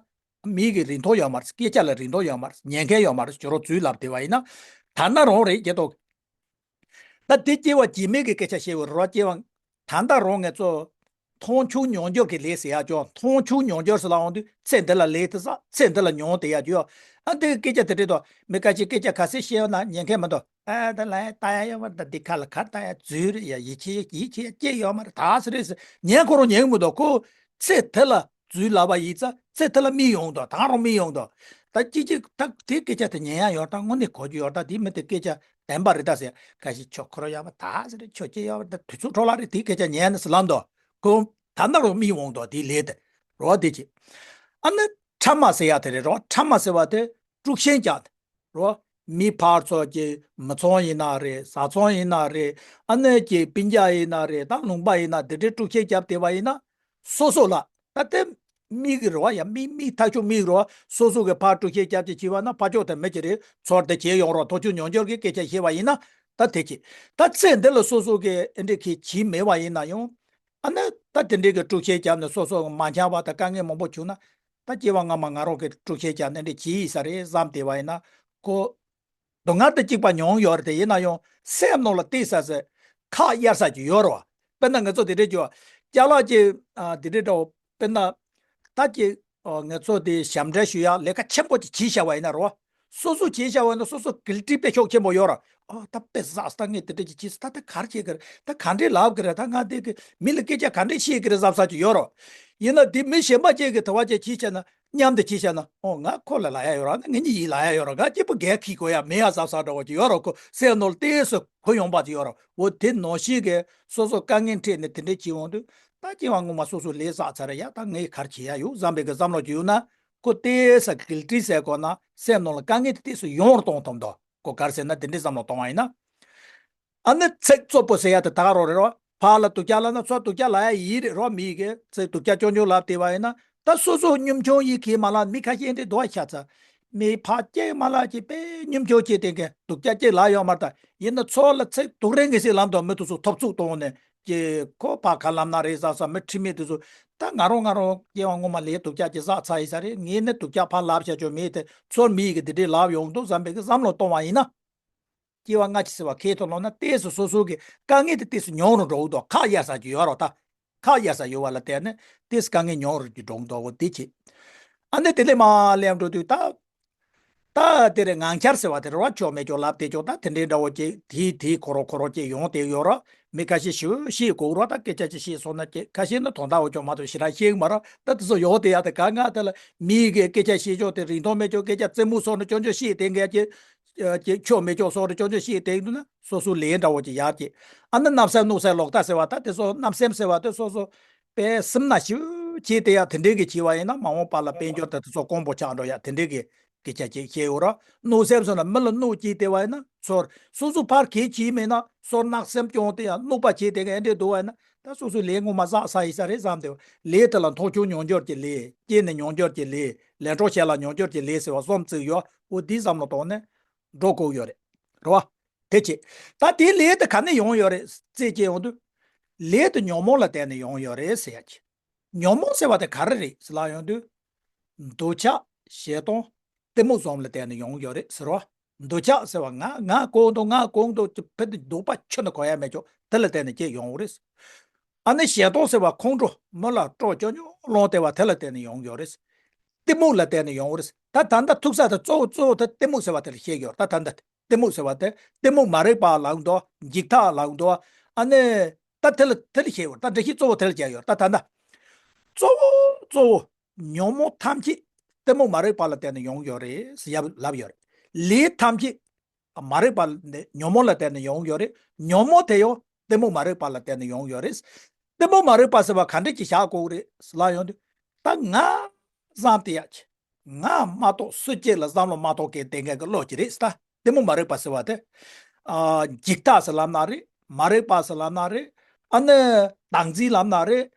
མི་གི་རིན་ཐང་ཡོད་མ་རེད། སྐད་ཆ་ལ་རིན་ཐང་ཡོད་མ་རེད། ཉན་མཁན་ཡོད་མ་རེད། ཁྱོད་རང་རྫུན་ལབ་བསྡད་པ་ཡིན་ན། ད་ན་རང་རེད་སྐྱེ་ཐོག་ད་དེ་སྐྱེ་བ་རྗེས་མའི་གི་སྐད་ཆ་བཤད་དགོས་རེད་བ། སྐྱེ་བ་ད་ལྟ་རང་ང་ཚོ་མཐོང་ཆུང་མྱོང་འགྱུར་གྱི་ལས་ཟེར་ཡག་ཅོ། མཐོང་ཆུང་མྱོང་འགྱུར་ཟེར་ལབ་འོང་དུས་ཚེ་འདི་ལ་ལས་དེ་བསགས་ཚེ་འདི་ལ་མྱོང་དེ་ཡག་ཅོ། ཨ་འདི་གི་སྐད་ཆ་དེ་འདྲས་དོ། མི་ཁ་ཅིག་སྐད་ཆ་ག་ཚད་བཤད་ཡོད་ན་ཉན་མཁན་མི་འདུག་ཨ་ད་ལ་ཡ་ལྟ་ཡ་ཡོད་མ་རེད། ད་འདི་ཁ་ལ་ཁ་ལྟ་ཡ་རྫུན་རེད་ཡ། ཡིད་ཆེས་ཡིད་ཆེས་སྐྱེ་ཡོད་མ་རེད། ད་ཟེར་རེད་ཟེར་ཉན་ཁོ་རང་ཉན་གི་མི་འདུག་ཁོ་ཚེ་དེ་ལ་རྫུན་ལབ་པ་ཡིན་ཙང་ཚེ་དེ་ལ་མི་ཡོང་དོ། ད་རུང་མི་ཡོང་དོ། ད་ཅི་ཅི་ད་དེ་སྐད་ཆ་དེ་ཉན་ཡ་ཡོད། ད་དངོས་གནས་གོ་རྒྱུ་ཡོད། ད་དེ་མི་དེ་སྐད་ཆ་བདེན་པ་རེད་ད་ཟེར། ཁ་ཤས་ཁྱོད་ཁོ་རང་ཡག་པ་ད་ཟེར་རེད། ཁྱོད་སྐྱེ་ཡག་པ་ད་དུས་ཚོད་འཕྲོ་བརླག་རེད། དེ་སྐད་ཆ་ཉན་ནས་ལབ་འདུག་ཁོ་ད་ན་རུང་མི་ཡོང་དོ། དེ་ལས་དེ་རོ་དེ་ཅི་ཨ་ནི་ཕྲ་མ་ཟེར་ཡ་དེ་རེད་རོ། ཕྲ་མ་ཟེར་བ་དེ་དཀྲུག་ཤིང་རྒྱག་དེ་རོ། མི་ཕར་ཚོགས་ཀྱི་མི་ཚང་ཡིན་ན་རེད། བཟའ་ཚང་ཡིན་ན་རེད། ཨ་ནི་ཀྱི་སྤུན་ཀྱག་ཡིན་ན་རེད། ད་ལུང་པ་ཡིན་ན་དེ་འདྲའི་དཀྲུག་ཤིང་རྒྱབ་བསྡད་པ་ཡིན་ན། སོ་སོ་ལ་ད་དེ་མིག་གི་རེད་བ། ཡ་མིག་མིག་ཐག་ཆོད་མིག་རེད་བ། སོ་སོ་གི་ཕར་དཀྲུག་ཤིང་རྒྱབ་ཀྱི་བྱས་པ་ན་ཕར་ཕྱོགས་དེ་མི་གཅིག་རེད། ཚོར་དེ་བྱེད་ཡོང་རོགས། མཐོང་ཆུང་མྱོང་འགྱུར་གྱི་སྐད་ཆ་བཤད་པ་ཡིན་ན་ད་དེ་གཅིག་ད་ཚེ་འདི་ལ་སོ་སོ་གི་ཨེ་འདྲའི་གི་བྱས་མེད་པ་ཡིན་ན་ཡང་། ཨ་ནི་ད་དེ་འདྲའི་གི་དཀྲུག་ཤིང་རྒྱབ་ནས་སོ་སོ་མ་འཆམ་པ་དང་དཀའ་ངལ་མང་པོ་བྱུང་ན། ད་སྐྱེ་བ་སྔ་མ་ང་རང་གི་དཀྲུག་ཤིང་རྒྱབ་ནས་འདི་བྱས་ཡིན་ས་རེད་བསམ་བསྡད་པ་ཡིན་ན་ཁོ། སྡུག་བསྔལ་དང་གཅིག་པ་མྱོང་ཡོད་རེད། དེ་ཡིན་ན་ཡང་སེམས་ནང་ལ་གཏད་ས་ཟེར་ཁག་གཡར་ས་ཅིག་ཡོད་རེད་བ། དཔེར་ན་ང་ཚོ་དེ་འདྲའི་ཅིག་ཅ་ལག་ཅིག་ཨ་དེ་འདྲའི་འདྲ་བོ་དཔེར་ན་ད་ཅིག་ཨ་ང་ཚོ་དེ་ཞབས་འདྲེན་ཞུ་ཡག་ལས་ཀ་ཆེན་པོ་ཅིག་བྱས་བཞག་པ་ཡིན་ན་རེད་བ། སོ་སོ་བྱས་བཞག་པ་ཡིན་ན་སོ་སོ་གིལ་ཊི་དཔེ་ཤུགས་ཆེན་པོ་ཡོད་རེད། ཨ་ད་དཔེ་བསགས་ད་ངས་དེ་འདྲ་ཅིག་བྱས་ད་ད་ག་རེ་བྱེད་ཀྱི་རེད། ད་ག་འདྲས་ལབ་ཀྱི་རེད། ད་ང་དེ་གི་མི་ལ་སྐད་ཆ་ག་འདྲས་བཤད་ཀྱི་རེད་བསམ་ས་ཅིག་ཡོད་རེད། ཡིན་ན་དེ་མི་གཞན་པ་ཅིག་གིས་དེ་བ་ཅིག་བྱས་བྱས་ན། མཉམ་དུ་ཁྱེར་བྱས་ན། ཨོ་ང་ཁོ་ལ་ལབ་ཡ་ཡོད་ར། ང་ངེད་གཉིས་ཡིས་ལབ་ཡ་ཡོད་ར། ང་སྐྱིད་པོ་རྒྱལ་ཁྱི་དགོས་ཡ་མེད་ཡ་ཟབ་ཟབ་འདྲ་བོ་ཅིག་ཡོད་ར། ཁོ་སེམས་ནོར་ཏེ་སུ་ཁོ་ཡོང་པ་ཅིག་ཡོད་ར། འོ་དེ་ནང་བཞིན་གི་སོ་སོ་དཀའ་ངལ་འཕྲད་ནས་དེ་འདྲས་ཅིག་འོང་དུས། ད་སྐྱེ་བ་སྔོན་མ་སོ་སོ་ལས་བསགས་ཚར་ཡ། ད་ངས་ག་རེ་བྱེད་ཡ་ཡོད་བསམ་པའི་གི་བསམ་བློ་ཅིག་ཡོད་ན། ཁོ་ཏོག་ཙམ་གིལ་ཊི་ཟེར་དགོས་ན་སེམས་ནང་ལ་དཀའ་ངལ་དེ་ཏོག་ཙམ་ཡོང་བར་གཏོང་ཐུབ་འདུག་ཁོ་ག་རེ་ཟེར་ན་དེ་འདྲའི་བསམ་བློ་གཏོང་བ་ཡིན་ན། ཨ་ནི་ཚིག་རྩུབ་པོ་ཟེར་ཡ་དེ་ད་ག་རང་རེད་རོ། ཕར་ལ་སྡུག་ཅག་ལབ་ན་ཚུར་སྡུག་ཅག་ལབ་ཡ་ཡིན་རེད་རོ། མི་ཡི་གི་ཚིག་སྡུག་ཅག་རྐྱང་རྐྱང་ལབ་བསྡད་པ་ཡིན་ན། ད་སོ་སོ་གཉོམ་ཆུང་ཡིན་གྱི་མ་ལ། མི་ཁ་ཤས་འདི་འདུག་བ། ཤ་ཚ། མི་ཕར་གཅིག་མ་ལ་གཅིག་དཔེ་གཉོམ་ཆུང་བྱེད་བསྡད་མཁན་སྡུག་ཅག་གཅིག་ལབ་ཡོད་མ་རེད། ད་ཡིན་ན་ཚུར་ལ་ཚིག་སྡུག་རུས་ངན་ཞིག་ལབ་འདུག་མི་དེ་ཚོ་ཐོབ་ཚུགས་གཏོང་ནས་ཀྱི་ཁོ་ཕར་ག་ལབ་ན་རེད་བསམ་བསམ། མི་ཁྲིམས་མེད་དེ་ཚོ། ད་ང་རང་ང་རང་སྐྱེ་བ་སྔོན་མ་ལས་སྡུག་ཅག་ཅིག་བསགས་ཚར་ཡིན་ས་རེད། ངས་ནི་སྡུག་ཅག་ཕར་ལབ་བྱ་ཆོག་མེད་དེ། ཚུར་མི་ཡི་གི་དེ་འདྲས་ལབ་ཡོང་འདུག་བསམ་པའི་གི་བསམ་བློ་གཏོང་བ་ཡིན་ན། སྐྱེ་བ་སྔ་ཕྱི་ཟེར་བ་ཁེལ་ཐུབ་ལོང་ན་ཏོག་ཙམ་སོ་སོ་གི་དཀའ་ངལ་དེ་ཏོག་ཙམ་ཉུང་རུ་འགྲོ་གི་འདུག་ཁག་ཡར་ས་ཅིག་ཡོད་རོགས། ད་ཁག་ཡར་ས་ཡོད་བ་ལ་བརྟེན་ནས་ཏོག་ཙམ་དཀའ་ངལ་ཉུང་རུ་ཅིག་འགྲོ་གི་འདུག་འོ་དེ་བྱེད། ཨ་ནི་དེ་ལས་མར་སླེབས་འགྲོ་དུས་ད། ད་དེ་རེད། ངང་འཁྱར་ཟེར་བ་དེ་རེད་བ། ཆོ་མེད་ཆོ་ལབ་བསྡད་ཆོག་ད་དེ་འདྲའི་འདྲ་བོ་ཅིག་དེའི་དེའི་ཁོ་རོ་ཁོ་རོ་ཅིག་ཡོང་བསྡད་ཡོད་རོགས། མི་ཁ་ཤས་ཞེ་པོ་བཤད་དགོས་རོགས། ད་སྐད་ཆ་ཅིག་བཤད་སོང་ན་ཅིག་ཁ་ཤས་ནི་དོན་དག་འོ་ཅོག་མ་གཏོགས་ཞེ་དྲག་ཤེས་ཀྱི་མ་རེད། ད་དེ་ཚོ་ཡོང་བསྡད་ཡ་དེ་ག་ང་དེ་ལ་མི་ཡི་གི་སྐད་ཆ་བཤད་ཆོག་དེ་རིང་ཐུང་མེད་ཆོག་སྐད་ཆ་རྩེད་མོ་སོགས་ནི་ཅོ་ཅོ་བཤད་བསྡད་མཁན་ཅིག་ཅིག་ཆོ་མེད་ཆོག་སོགས་ནི་ཅོ་ཅོ་བཤད་བསྡད་འདུག་ན་སོ་སོ་ལས་འདྲ་བོ་ཅིག་ཡར་སྐྱེ། ཨ་ནི་བརྣབ་སེམས་གནོད་སེམས་ལོག་ལྟ་ཟེར་བ། ད་དེ་ཚོ་བརྣབ་སེམས་ཟེར་བ་དེ་སོ་སོ་དཔེ་སེམས་ན་ཞེ་པོ་བྱེད་བསྡད་ཡ་དེ་འདྲའི་གི་བྱེད་བ་ཡིན་ན་མ་འོངས་པ་ལ་དཔལ་འབྱོར་དེ་དེ་ཚོ་དཀོན་པོ་ཆགས་འགྲོ་ཡ་དེ་འདྲའི་གི་སྐད་ཆ་ཅིག་བཤད་ཡོད་ར། གནོད་སེམས་སོགས་ལ་མི་ལ་གནོད་བྱེད་བསྡད་པ་ཡིན་ན་ཚོར། སོ་སོ་ཕར་གེགས་བྱེད་མེད་ན་སོར་བརྣབ་སེམས་སྐྱོང་དེ་ཡང་གནོད་པ་བྱེད་དེ་ག་འདྲས་འདུག་བ་ཡིན་ན། ད་སོ་སོའི་ལས་ངོ་མ་བསགས་ས་ཡིན་ས་རེད་བསམ་སྟེ། ལས་དེ་ལ་མཐོང་ཆུང་མྱོང་འགྱུར་གྱི་ལས། སྐྱེས་ནས་མྱོང་འགྱུར་གྱི་ལས། ལས་འཕྲོ་ཞན་ལ་མྱོང་འགྱུར་གྱི་ལས་ཟེར་བ་གསུམ་བརྩིས་ཡོད། འོ་འདི་བསམ་བློ་གཏོང་ནས་འགྲོ་དགོས་ཡོད་རེད། རེད་བ། དེ་བྱེད། ད་དེའི་ལས་དེ་ག་ནས་ཡོང་ཡོད་རེད་ཟེར་སྐྱེ་ཡོང་དུས། ལས་དེ་ཉོན་མོངས་ལ་བརྟེན་ནས་ཡོང་ཡོད་རེད་ཟེར་ཡ་ཅིག་ཉོན་མོངས་ཟེར་བ་དེ་ག་རེ་རེད་ཟེར་ལབ་ཡོང་དུས། འདོད་ཆགས་ཞེ་སྡང་གཏི་མུག་གསུམ་ལ་བརྟེན་ནས་ཡོང་གི་ཡོད་རེད་ཟེར་བ། འདོད་ཆགས་ཟེར་བ་ང་ང་གོ་འདུག་ང་གོ་འདུག་ཅེས་ཕེ་དེ་འདོད་པ་ཁྱོན་ནས་གོ་ཡ་མེད་ཆོག་དེ་ལ་བརྟེན་ནས་སྐྱེ་ཡོང་བ་རེད། ཨ་ནི་ཞེ་སྡང་ཟེར་བ་ཁོང་ཁྲོ་མི་ལ་སྤྲོ་སྐྱོ་སྙོམས་ལོང་བསྡད་པ་དེ་ལ་བརྟེན་ནས་ཡོང་གི་ཡོད་རེད། གཏི་མུག་ལ་བརྟེན་ནས་ཡོང་བ་རེད། ད་ད་ལྟ་ཐུག་ས་དེ་གཙོ་བོ་གཙོ་བོ་དེ་གཏི་མུག་ཟེར་བ་དེ་ལ་བཤད་ཀྱི་ཡོད་རེད། ད་ད་ལྟ་གཏི་མུག་ཟེར་བ་དེ་གཏི་མུག་མ་རིག་པ་ལབ་འདུག་འཇིགས་སྐྲག་ལབ་འདུག་ཨ་ནི་ད་དེ་ལ་དེ་ལ་བཤད་ཡོད་རེད། ད་འགྲེལ་བཤད་གཙོ་བོ་དེ་ལ་བརྒྱབ་ཡོད་རེད། ད་ད་ལྟ་གཙོ་བོ་གཙོ་བོ། ཉོན་མོངས་ཐམས་ཅད་གཏི་མུག་མ་རིག་པ་ལ་བརྟེན་ནས་ཡོང་ཡོད་རེད་ཟེར་ཡ་ལབ་ཡོད་རེད། ལས་ཐམས་ཅད་མ་རིག་པ་ནས་ཉོན་མོངས་ལ་བརྟེན་ནས་ཡོང་ཡོད་རེད། ཉོན་མོངས་དེ་ཡང་གཏི་མུག་མ་རིག་པ་ལ་བརྟེན་ནས་ཡོང་ཡོད་རེད། གཏི་མུག་མ་རིག་པ་ཟེར་བ་ག་འདྲ་ཅིག་བཞག་དགོས་རེད་ཟེར་ལབ་ཡོང་དུས། ད་ང་བསམ་སྟེ་ཡ་ཅིག་ང་མ་གཏོགས་སུ་གཅིག་ལ་བསམ་བློ་མ་གཏོང་མཁན་དེ་འགའ་གི་བློ་ཅིག་རེད་ཟེར། ད་གཏི་མུག་མ་རིག་པ་ཟེར་བ་དེ། ཨ་འཇིགས་སྐྲག་ཟེར་ལབ་ན་རེད། མ་རིག་པ་ཟེར་ལབ་ན་རེད། ཨ་ནི་བདག་འཛིན་ལབ་ན་རེད།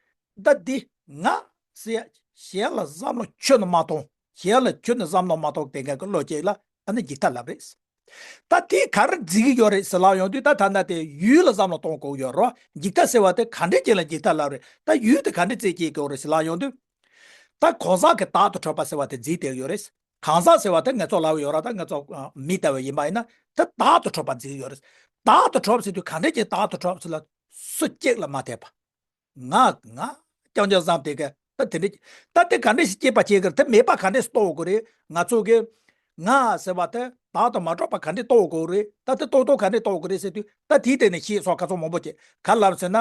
ད་འདི་ང་ཟེར་ཡ་གཞན་ལ་བསམ་བློ་ཁྱོན་ནས་མ་གཏོང་། གཞན་ལ་ཁྱོན་ནས་བསམ་བློ་མ་གཏོང་དེ་འགའ་གི་བློ་ཅིག་ལ་ཨ་ནི་འཇིགས་སྐྲག་ལབ་རེད། ད་དེ་ག་རེ་འཛིན་གྱི་ཡོད་རེད་ཟེར་ལབ་ཡོང་དུས། ད་ད་ལྟ་དེ་ཡུལ་ལ་བསམ་བློ་གཏོང་དགོས་ཡོད་རེད། འཇིགས་སྐྲག་ཟེར་བ་དེ་ག་འདྲས་ཅིག་ལ་འཇིགས་སྐྲག་ལབ་རེད། ད་ཡུལ་དེ་ག་འདྲས་རྩིས་སྐྱེལ་དགོས་རེད་ཟེར་ལབ་ཡོང་དུས། ད་གང་ཟག་གི་བདག་ཏུ་གྲུབ་པ་ཟེར་བ་དེ་འཛིན་བསྡད་ཡོད་རེད། གང་ཟག་ཟེར་བ་དེ་ང་ཚོ་ལབ་ཡོད་ར། ད་ང་ཚོ་ཨ་མི་ལྟ་བུ་ཡིན་པ་ཡིན་ན་དེ་བདག་ཏུ་གྲུབ་པ་འཛིན་ཡོད་རེད། བདག་ཏུ་གྲུབ་ཟེར་དུས་ག་འདྲས་ཅིག་བདག་ཏུ་གྲུབ་ཟེར་ལ། སུ་གཅིག་ལ་མ་དད་པ། ང་ང་རྐྱང་རྐྱང་བསམ་དེ་ག་ད་དེ་འདྲས། ད་དེ་ག་འདྲས་ཤིག་སྐྱེས་པ་བྱེད་ཀྱི་རེད། དེ་མེད་པ་ག་འདྲས་སུ་རྟོགས་དགོས་རེད། ང་ཚོ་གི་ང་ཟེར་བ་དེ་བདག་ཏུ་མ་གྲུབ་པ་ག་འདྲས་རྟོགས་དགོས་རེད། ད་དེ་རྟོགས་ཐོག་ག་འདྲས་རྟོགས་དགོས་རེད་ཟེར་དུས། ད་དེའི་སྟེང་ནས་བཤད་སོགས་ཁ་ཚོ་མང་པོ་བྱས། ག་ལབ་ཟེར་ན།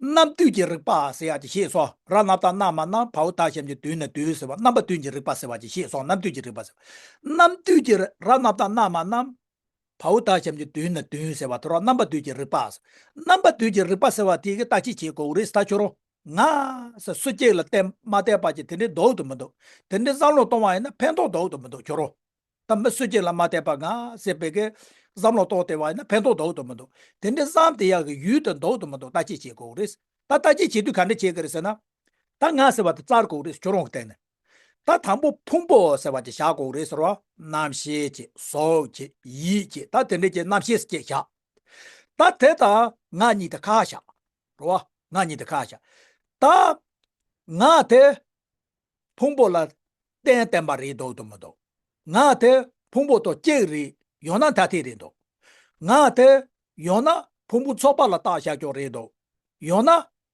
རྣམ་བདུན་གྱི་རིག་པ་ཟེར་ཡག་ཅིག་བཤད་སོང་། ར་རྣམ་བཏགས་རྣ་མ་རྣམས། བའོ་ད་ཞབས་ཀྱུ་དུ་ན་བདུན་ཟེར་བ། རྣམ་པ་བདུན་གྱི་རིག་པ་ཟེར་བ་ཅིག་བཤད་སོང་། རྣམ་བདུན་གྱི་རིག་པ་ཟེར་བ། རྣམ་བདུན་གྱི་ར་རྣམ་བཏགས་རྣ་མ་རྣམས། བའོ་ད་ཞབས་ཀྱུ་དུ་ན་བདུན་ཟེར་བ་དེ་ར་རྣམ་པ་བདུན་གྱི་རིག་པ། རྣམ་པ་བདུན་གྱི་རིག་པ་ཟེར་བ་དེ་གི་ལྟ་ཅི་བྱེད་དགོས་རེད་ཟེར། ད་ཁྱོད་རང་ང་ཟེར་སུ་གཅིག་ལ་བརྟེན་མ་བརྟེན་པ་ཅིག་དེ་འདྲའི་འདུག་ཏུ་མི་འདུག་དེ་འདྲའི་བསམ་བློ་གཏོང་བ་ཡིན་ན་ཕན་ཐོགས་འདུག་ཏུ་མི་འདུག་ཁྱོད་རང་། ད་མི་སུ་གཅིག་ལ་མ་བརྟེན་པ་ང་ཟེར་བའི་གི་བསམ་བློ་གཏོང་བསྡད་པ་ཡིན་ན་ཕན་ཐོགས་འདུག་ཏུ་མི་འདུག་དེ་འདྲའི་བསམ་བསྡད་ཡག་གི་ཡུལ་དེ་འདུག་ཏུ་མི་འདུག་ལྟ་ཅི་བྱེད་དགོས་རེད། ད་ལྟ་ཅི་བྱེད་དུས་ག་འདྲ་བྱེད་ཀྱི་རེད་ཟེར་ན། ད་ང་ཟེར་བ་དེ་བཙལ་དགོས་རེད། ཁྱོད་རང་གི་སྟེང་ནས། ད་དང་པོ་ཕུང་པོ་ཟེར་བ་ཅིག་བཞག་དགོས་རེད་ཟེར་བ། རྣམ་ཤེས་ཅིག་གཟུགས་ཅིག་ཡིད་ཅིག་ད་དེ་འདྲ་ཅིག་རྣམ་ཤེས་ཅིག་བཞག་ད་དེ་དང་ང་གཉིས་དེ་ཁ་བཞག་རེད་བ། ང་གཉིས་དེ་ཁ་བཞག་ད་ང་དེ་ཕུང་པོ་ལ་བརྟེན་བརྟེན་པ་རེད་འདུག་ཏུ་མི་འདུག་ང་དེ་ཕུང་པོ་དང་གཅིག་རེད། ཡང་ན་ཐ་དད་རེད་འདུག་ང་དེ་ཡང་ན་ཕུང་པོ་ཚོགས་པ་ལ་བཏགས་བཞག་ཀྱོག་རེད་འདུག་ཡང་ན་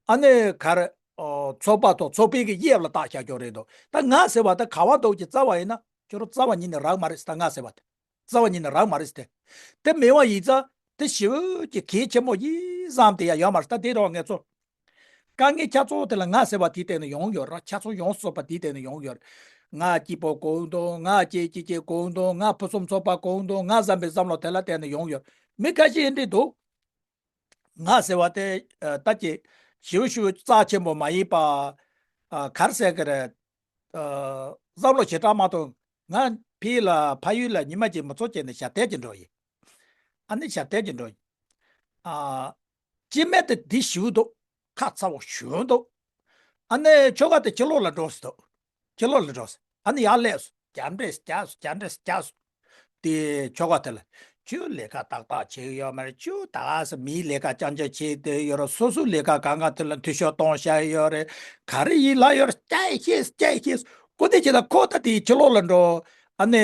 ཨ་ནི་ག་རེ། ཨོ། ཚོགས་པ་དང་ཚོགས་པའི་གི་དབྱིབས་ལ་བཏགས་བཞག་ཀྱོག་རེད་འདུག་ད་ང་ཟེར་བ་དེ་ག་བ་འདུག་ཅེས་བཙལ་བ་ཡིན་ན་ཁྱོད་རང་རྩ་བ་ཉིད་ནས་རག་མ་རེད་ཟེར། ད་ང་ཟེར་བ་དེ་རྩ་བ་ཉིད་ནས་རག་མ་རེད་ཟེར་ཏེ། དེ་མེད་པ་ཡིན་ཙང་དེ་ཞེ་པོ་ཅིག་གལ་ཆེན་པོ་ཡིན་བསམ་དེ་ཡང་ཡོད་མ་རེད། ད་དེ་རང་ངས་ཚོ། དཀའ་ངལ་ཆ་ཚང་དེ་ལ་ང་ཟེར་བ་དེའི་སྟེང་ནས་ཡོང་ཡོད་ར། ཆ་ཚང་ཡོངས་སུ་རྫོགས་པ་དེའི་སྟེང་ནས་ཡོང་ཡོད་རེད། ང་སྐྱིད་པོ་དགོས་འདུག་ང་སྐྱིད་སྐྱིད་སྐྱིད་དགོས་འདུག་ང་ཕུན་སུམ་ཚོགས་པ་དགོས་འདུག་ང་བསམ་པའི་བསམ་བློ་དེ་ལ་བརྟེན་ནས་ཡོང་ཡོད། མི་ཁ་ཤས་འདི་འདུག་ང་ཟེར་བ་དེ་ད་ཀྱི་ ཞེ་པོ་ཞེ་པོ་རྩ་ཆེན་པོ་མ་ཡིན་པ། ཨ། ག་རེ་ཟེར་གི་རེད། ཨ། བསམ་བློ་ཞེ་དྲག་མ་གཏོང་། ང་ཕ་ཡུལ་ལ་ཕ་ཡུལ་ལ་ཉི་མ་གཅིག་མི་ཚོགས་བྱས་ནས་ཞབས་བརྟན་གྱི་འགྲོ་ཡིན། ཨ་ནི་ཞབས་བརྟན་གྱི་འགྲོ་ཡིན། ཨ། སྐྱེ་དམན་དེ་འདི་ཞིག་འདུག་ཁ་ཚ་བོ་ཞུ་འདུག་ཨ་ནི་ཆོ་ག་དེ་ཕྱི་ལོགས་ལ་འགྲོ་སྲིད་འདུག་ཕྱི་ལོགས་ལ་འགྲོ་སྲིད། ཨ་ནི་ཡར་སླེབས་སོང་། རྒྱབ་འདྲེ་རྒྱབ་སོང་། རྒྱབ་འདྲེ་རྒྱབ་སོང་། དེ་ཆོ་ག་དེ་ལ། ཁྱོད་ལས་ཀ་ཏག་ཏག་བྱེད་ཀྱི་ཡོད་མ་རེད། ཁྱོད་ད་ག་སེ་མིའི་ལས་ཀ་རྐྱང་རྐྱང་བྱེད་བསྡད་ཡོད་རེད། སོ་སོའི་ལས་ཀ་གང་ག་དེ་ལ་འཐུས་ཤོར་གཏོང་བཞག་ཡོད་རེད། ག་རེ་ཡིན་ལབ་ཡོད་རེད། སྐྱག་ཤེས་སྐྱག་ཤེས། ཁོ་དེ་བྱས་ན་ཁོ་ད་དེའི་ཕྱི་ལོགས་ལ་འགྲོ། ཨ་ནི་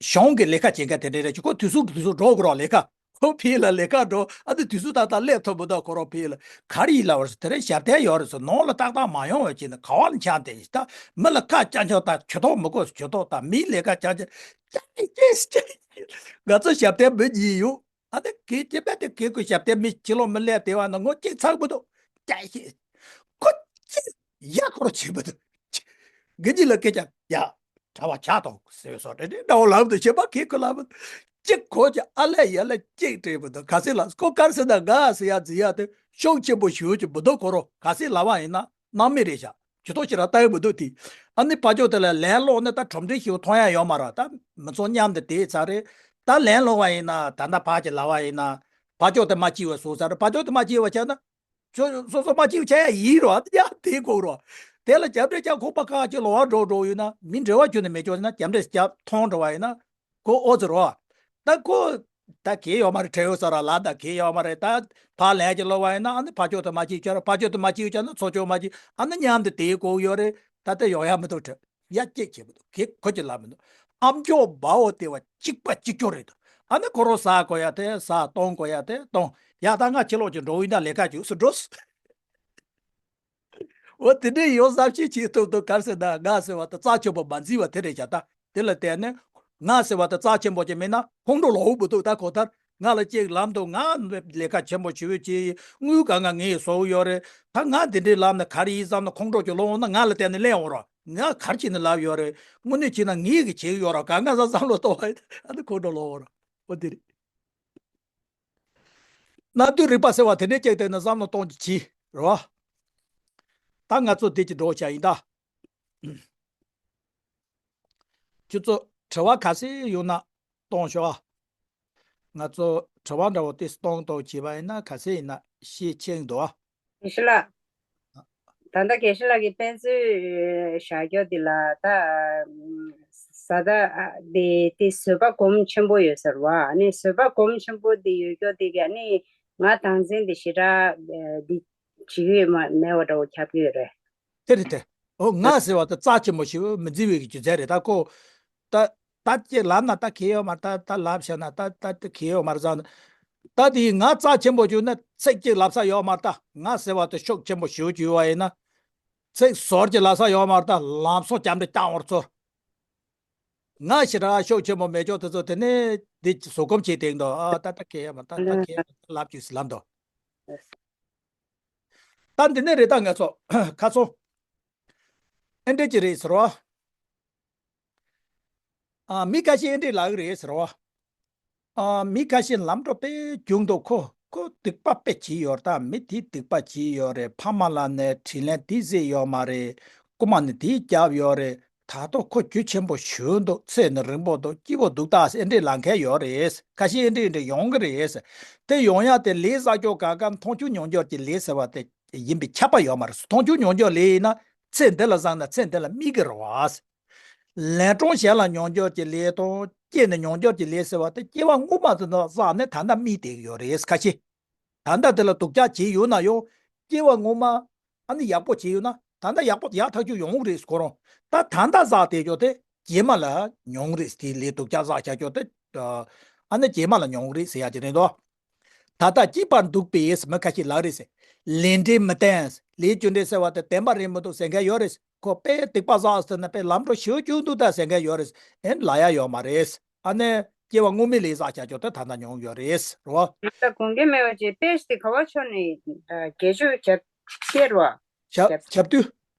གཞུང་གི་ལས་ཀ་བྱེད་མཁན་དེ་འདྲ་རེད། ཁོ་དུས་སུ་དུས་སུ་འགྲོ་དགོས་རེད་ལས་ཀ་ཁོ་ཕ་ཡུལ་ལ་ལས་ཀ་འགྲོ། ཨ་ནི་དུས་ཚོད་ཏག་ཏག་སླེབས་ཐུབ་མི་འདུག་ཁོ་རང་ཕ་ཡུལ་ལ། ག་རེ་ཡིན་ལབ་པ་རེད་ཟེར། དེ་རིང་ཞབས་བརྟན་ཡོད་རེད་ཟེར། ནང་ལ་ཏག་ཏག་མ་ཡོང་བ་བྱས་ནས་ག་བ་ལ་འཁྱམས་བསྡད་ཡིན། ད་མི་ལ་ཁ་རྐྱང་རྐྱང་དང་ཇུས་གཏོགས་མི་དགོས་ཟེར། ཇུས་གཏོགས་དང་མིའི་ལས་ཀ་རྐྱང་རྐྱང་། ཅེས་ཅེས་ཅེས། ང་ཚོ་ཞབས་བརྟན་མི་གཉིས་ཡོད། ཨ་ནི་གལ་ཆེ་བས་དེ་གལ་དགོས། ཞབས་བརྟན་མི་ཕྱི་ལོགས་མི་སླེབས་བསྡད་པ་ན་ངོ་གཅིག་ཚ་གི་མི་འདུག་ཅེས་ཅེས། ཁོ་ཅེས་ཡ་ཁོ་རང་བྱེད་མི་འདུག་ང་གཉིས་ལ་སྐད་ཆ་ཡ། གྲྭ་པ་ཆགས་དང་ཟེར་སོགས་དེ་འདྲའི་འདྲ་བོ་ལབ་འདུག་བྱེད་པ་གི་ཁོ་ལབ། གཅིག་གོ་ཀྱི་ཨ་ལས་ཡ་ལས་གཅིག་དྲན་མི་འདུག་ག་ཚོད་ལ་ཁོ་ག་རེ་ཟེར་ན། ང་ཟེར་ཡ་འཛིན་ཡ་དེ་ཤུགས་ཆེན་པོ་ཞུ་གི་མི་འདུག་ཁོ་རང་ག་ཚོད་ལབ་པ་ཡིན་ན་སྣང་མེད་རེད་ཤག་ཇུས་གཏོགས་ཞེ་དྲག་བཏང་གི་མི་འདུག་དེ་ཨ་ནི་ཕར་ཕྱོགས་དེ་ལ་ལན་སློག་ནས་ད་གྲུབ་འབྲས་ཞིག་མཐོང་ཡ་ཡོད་མ་རེད། ད་མི་ཚོགས་མཉམ་དུ་བསྡད་ཚར་རེད། ད་ལན་སློག་པ་ཡིན་ན་ད་ལྟ་ཕར་གྱི་ལབ་པ་ཡིན་ན་ཕར་ཕྱོགས་དེ་མ་སྐྱིད་པ་བཟོ་ཚར་རེད། ཕར་ཕྱོགས་དེ་མ་སྐྱིད་པ་བྱས་ན། སོ་སོ་སོ་མ་སྐྱིད་བྱ་ཡ་ཡིན་རོ། ཡ་དེ་གོ་རོ། དེ་ལ་རྒྱབ་འདྲེ་རྒྱབ་ཁོག་པ་ཁ་ཅིག་ལོག་པ་འགྲོ་འགྲོ་ཡོད་ན་མི་འབྲེལ་བ་ཁྱོན་ནས་མེད་ཅོག་ན། རྒྱབ་འདྲེ་རྒྱབ་མཐོང་འགྲོ་བ་ཡིན་ན་ཁོ་ཨོ་ཙི་རོ། ད་ཁོ་ད་གལ་ཡོད་མ་རེད། བྲེལ་ཡོད་ས་ར་ལ་ད་གལ་ཡོད་མ་རེད། ད་ཕར་ལན་ཅིག་སློག་པ་ཡིན་ན་ཨ་ནི་ཕར་ཕྱོགས་དེ་མ་སྐྱིད་བྱ་ར། ཕར་ཕྱོགས་དེ་མ་སྐྱིད་བྱ་ན་ཚུར་ཕྱོགས་མ་སྐྱིད། ཨ་ནི་མཉམ་དུ་དེ་གོ་ཡོད་རེད། ད་ལྟ་ཡོང་ཡ་མི་འདུག་དྲན། ཡ་སྐྱེད་བྱེད་མི་འདུག་གེ་ཁོ་ཅི་ལབ་མི་འདུག་ཨ་མཆོག་དཔའ་བོ་དེ་བ་གཅིག་པ་གཅིག་ཀྱོག་རེད་འདུག་ཨ་ནི་ཁོ་རང་ཟ་དགོས་ཡ་དེ་ཟ། གཏོང་དགོས་ཡ་དེ་གཏོང་། ཡ་ད་ང་ཕྱི་ལོགས་ཀྱི་འགྲོ་ཡིན་ད། ལས་ཀ་བྱུགས་སུ་འགྲོ་སི། འོ་དེ་འདྲའི་ཡོང་བསམ་ཤེས་བྱེད་ཐུབ་འདུག་ག་རེ་ཟེར་ན་ང་ཟེར་བ་དེ་རྩ་ཆེན་པོ་མ་འཛིན་པ་དེ་རེད་ཤག་ད་དེ་ལ་བརྟེན་ནས་ང་ཟེར་བ་དེ་རྩ་ཆེན་པོ་ཅིག་མིན་ན་ཁོང་ཁྲོ་ལོག་མི་འདུག་ད་གོ་ཐར། ང་ལ་ཅིག་ལབ་འདུག་ང་ལས་ཀ་ཆེན་པོ་ཞེ་པོ་ཅིག་དངུལ་གང་ག་ངས་བཟོ་གི་ཡོད་རེད། ད་ང་འདི་འདྲའི་ལབ་ན་ག་རེ་ཡིན་བསམ་ན་ཁོང་ཁྲོ་ཅིག་ལོག་འོང་ན་ང་ལ་བརྟེན་ནས་གླེང་འོང་རོགས། ང་ག་རེ་བྱས་ནས་ལབ་ཡོད་རེད། དངོས་གནས་བྱས་ན་ངས་གི་བྱེད་ཀྱི་ཡོད་རོགས། གང་ག་ས་བསམ་བློ་གཏོང་བ་ཡིན་ཨ་ནི་ཁོང་ཁྲོ་ལོག་འོང་རོགས། འོ་དེ་རེད། གནད་དོན་རིག་པ་ཟེར་བ་དེ་འདྲའི་ཅིག་བལྟས་ན་བསམ་བློ་གཏོང་རྒྱུ་བྱེད་རོགས། ད་ང་ཚོ་འདི་ཅིག་འགྲོ་བྱ་ཡིན་ད། ཁྱོད་ཚོ་དྲི་བ་ག་ཚོད་ཡོད་ན་གཏོང་ཤོག་ཨ། ང་ཚོ་དྲི་བ་འདྲ་བོ་དེ་གཏོང་གཏོང་བྱས་པ་ཡིན་ན་ག་ཚོད་ཡིན་ན་ཤེས་ཆེན་འདུག་ཨ། དགེ་བཤེས་ལགས། ད་ལྟ་དགེ་བཤེས་ལགས་ཀྱིས་དཔེ་མཛོད་བཞག་རྒྱུ་འདི་ལ་ད་བཟའ་ཟླ་འདི་འདི་བཟོད་པ་སྒོམ་ཆེན་པོ་ཡོད་ཟེར་བ། ཨ་ནི་བཟོད་པ་སྒོམ་ཆེན་པོ་འདི་ཡོད་རྒྱུ་འདི་ག་ནི་ང་སྡང་ཟིན་འདི་ཞེ་དྲག་འདི་བྱེད་ཀྱི་ཡོད་མ་མེད་པ་འདྲ་བོ་ཁྱབ་ཀྱི་ཡོད་རེད། དེ་རེད་དེ། ཨོ་ང་ཟེར་བ་དེ་རྩ་ཆེན་པོ་ཞིག་མི་འཛིན་པའི་གི་སྒྱུ་རྩལ་རེད། ད་ཁོ། ད་ད་ཅིག་ལབ་ན་ད་གལ་ཡོད་མ་རེད། ད་ད་ལབ་བཞག་ན་ད་ད་དེ་གལ་ཡོད་མ་རེད་བསམ། ད་དེ་ང་རྩ་ཆེན་པོ་བརྗོད་ན་ཚིག་གཅིག་ལབ་ས་ཡོད་མ་རེད། ད་ང་ཟེར་བ་དེ་ཤུགས་ཆེན་པོ་ཞེ་པོ་ཅིག་ཡོད་པ་ཡིན་ན། ཚིག་ཟུར་གཅིག་ལབ་ས་ཡོད་མ་རེད། ད་ལམ་སང་རྒྱབ་འདྲེ་བཏང་བར་ཚོར། ང་ཞེ་དྲག་ཤུགས་ཆེན་པོ་མེད་ཅོག་དེ་ཚོ་དེ་ནས་འདི་བཟོད་སྒོམ་བྱེད་དེང་དུ་ཨ་ད་ད་གལ་ཡོད་མ་རེད། ད་ད་གལ་ཡོད་མ་རེད། ལབ་རྒྱུ་ཟེར་ལབ་འདུག་ད་འདི་ནས་རེད། ད་ང་ཚོ་ཁ་སང་ཨེ་འདྲས་ཅིག་རེད་ཟེར་བ། ཨ་མི་ཁ་ཤས་ཨེ་འདྲས་ལབ་ཀྱི་རེད་ཟེར་བ། ཨ་མི་ཁ་ཤས་ལམ་འགྲོ་དཔེ་རྒྱུགས་འདུག་ཁོ་ཁོ་སྡིག་པ་དཔེ་བྱས་ཡོད་རེད། ད་མི་དེ་སྡིག་པ་བྱས་ཡོད་རེད། ཕ་མ་ལ་ནས་དྲིན་ལན་དེ་གཟིགས་ཡོད་མ་རེད། རྐུ་མ་ནི་དེ་བརྒྱབ་ཡོད་རེད། ད་ལྟ་ཁོ་རྒྱུ་ཆེན་པོ་ཞུ་འདུག་ཚེ་ནི་རིང་པོ་འདུག་སྐྱིད་པོ་འདུག་ད་ཨེ་འདྲས་ལབ་མཁན་ཡོད་རེད། ཁ་ཤས་ཨེ་འདྲས་ཨེ་འདྲས་ཡོང་གི་རེད། དེ་ཡོང་ཡ་དེ་ལས་བསགས་ཀྱོག་ག་ག་མཐོང་ཆུང་མྱོང་འགྱུར་གྱི་ལས་ཟེར་བ་དེ་ཡིན་པའི་ཁྱབ་པ་ཡོད་མ་རེད། མཐོང་ཆུང་མྱོང་འགྱུར་ལས་ཡིན་ན་ཚེ་འདི་ལ་བསགས་ན་ཚེ་འདི་ལ་དམིགས་ཀྱི་རེད་བ། ལན་གྲངས་གཞན་ལ་མྱོང་འགྱུར་གྱི་ལས་དང་སྐྱེས་ནས་མྱོང་འགྱུར་གྱི་ལས་ཟེར་བ་དེ་སྐྱེ་བ་སྔོན་མ་དེ་ནས་བསགས་ནས་ད་ལྟ་དམིགས་བསྡད་ཀྱི་ཡོད་རེད། ཁ་ཤས་ད་ལྟ་དེ་ལ་སྡུག་ཅག་བྱས་ཡོད་ན་ཡང་སྐྱེ་བ་སྔོན་མ་ཨ་ནི་ཡག་པོ་བྱས་ཡོད་ན་ད་ལྟ་ཡག་པོ་ཡག་ཐག་ཆོད་ཡོང་གི་རེད་ཁོ་རང་། ད་ད་ལྟ་བསགས་བསྡད་ཀྱོག་དེ་རྗེས་མ་ལ་མྱོང་གི་རེད། དེ་ལས་སྡུག་ཅག་བསགས་བཞག་ཀྱོག་དེ་ཨ་ནི་རྗེས་མ་ལ་མྱོང་གི་རེད་ཟེར་ཡ་ཅིག་རེད་དོ། ད་ལྟ་སྐྱིད་པར་འདུག་པས་མི་ཁ་ཤས་ལབ་རེད་ཟེར། ལས་འབྲས་མི་བརྟན། ལས་རྒྱུ་འབྲས་ཟེར་བ་དེ་བརྟན་པ་རེད་མི་འདུག་ཟེར་མཁན་ཡོད་རེད། ཁོ་དཔེ་སྡིག་པ་བསགས་ཟེར་ན་དཔེ་ལམ་འགྲོ་ཞེ་པོ་བྱུང་འདུག་ད་ཟེར་མཁན་ཡོད་རེད། ཨེ་ལབ་ཡ་ཡོད་མ་རེད། ཨ་ནི་སྐྱེ་བ་སྔོན་མའི་ལས་བསགས་བྱ་ཆོག་ད་ད་ལྟ་མྱོང་ཡོད་རེད་རོ། ང་ད་དགོངས་འགལ་མེད་པ་ཅིག་དཔེ་དེ་ག་བ་ཕྱོགས་ནས་རྒྱས་ཆོས་བྱ་སྐྱེ་རོ། ཞབས་ཞབས་དུས།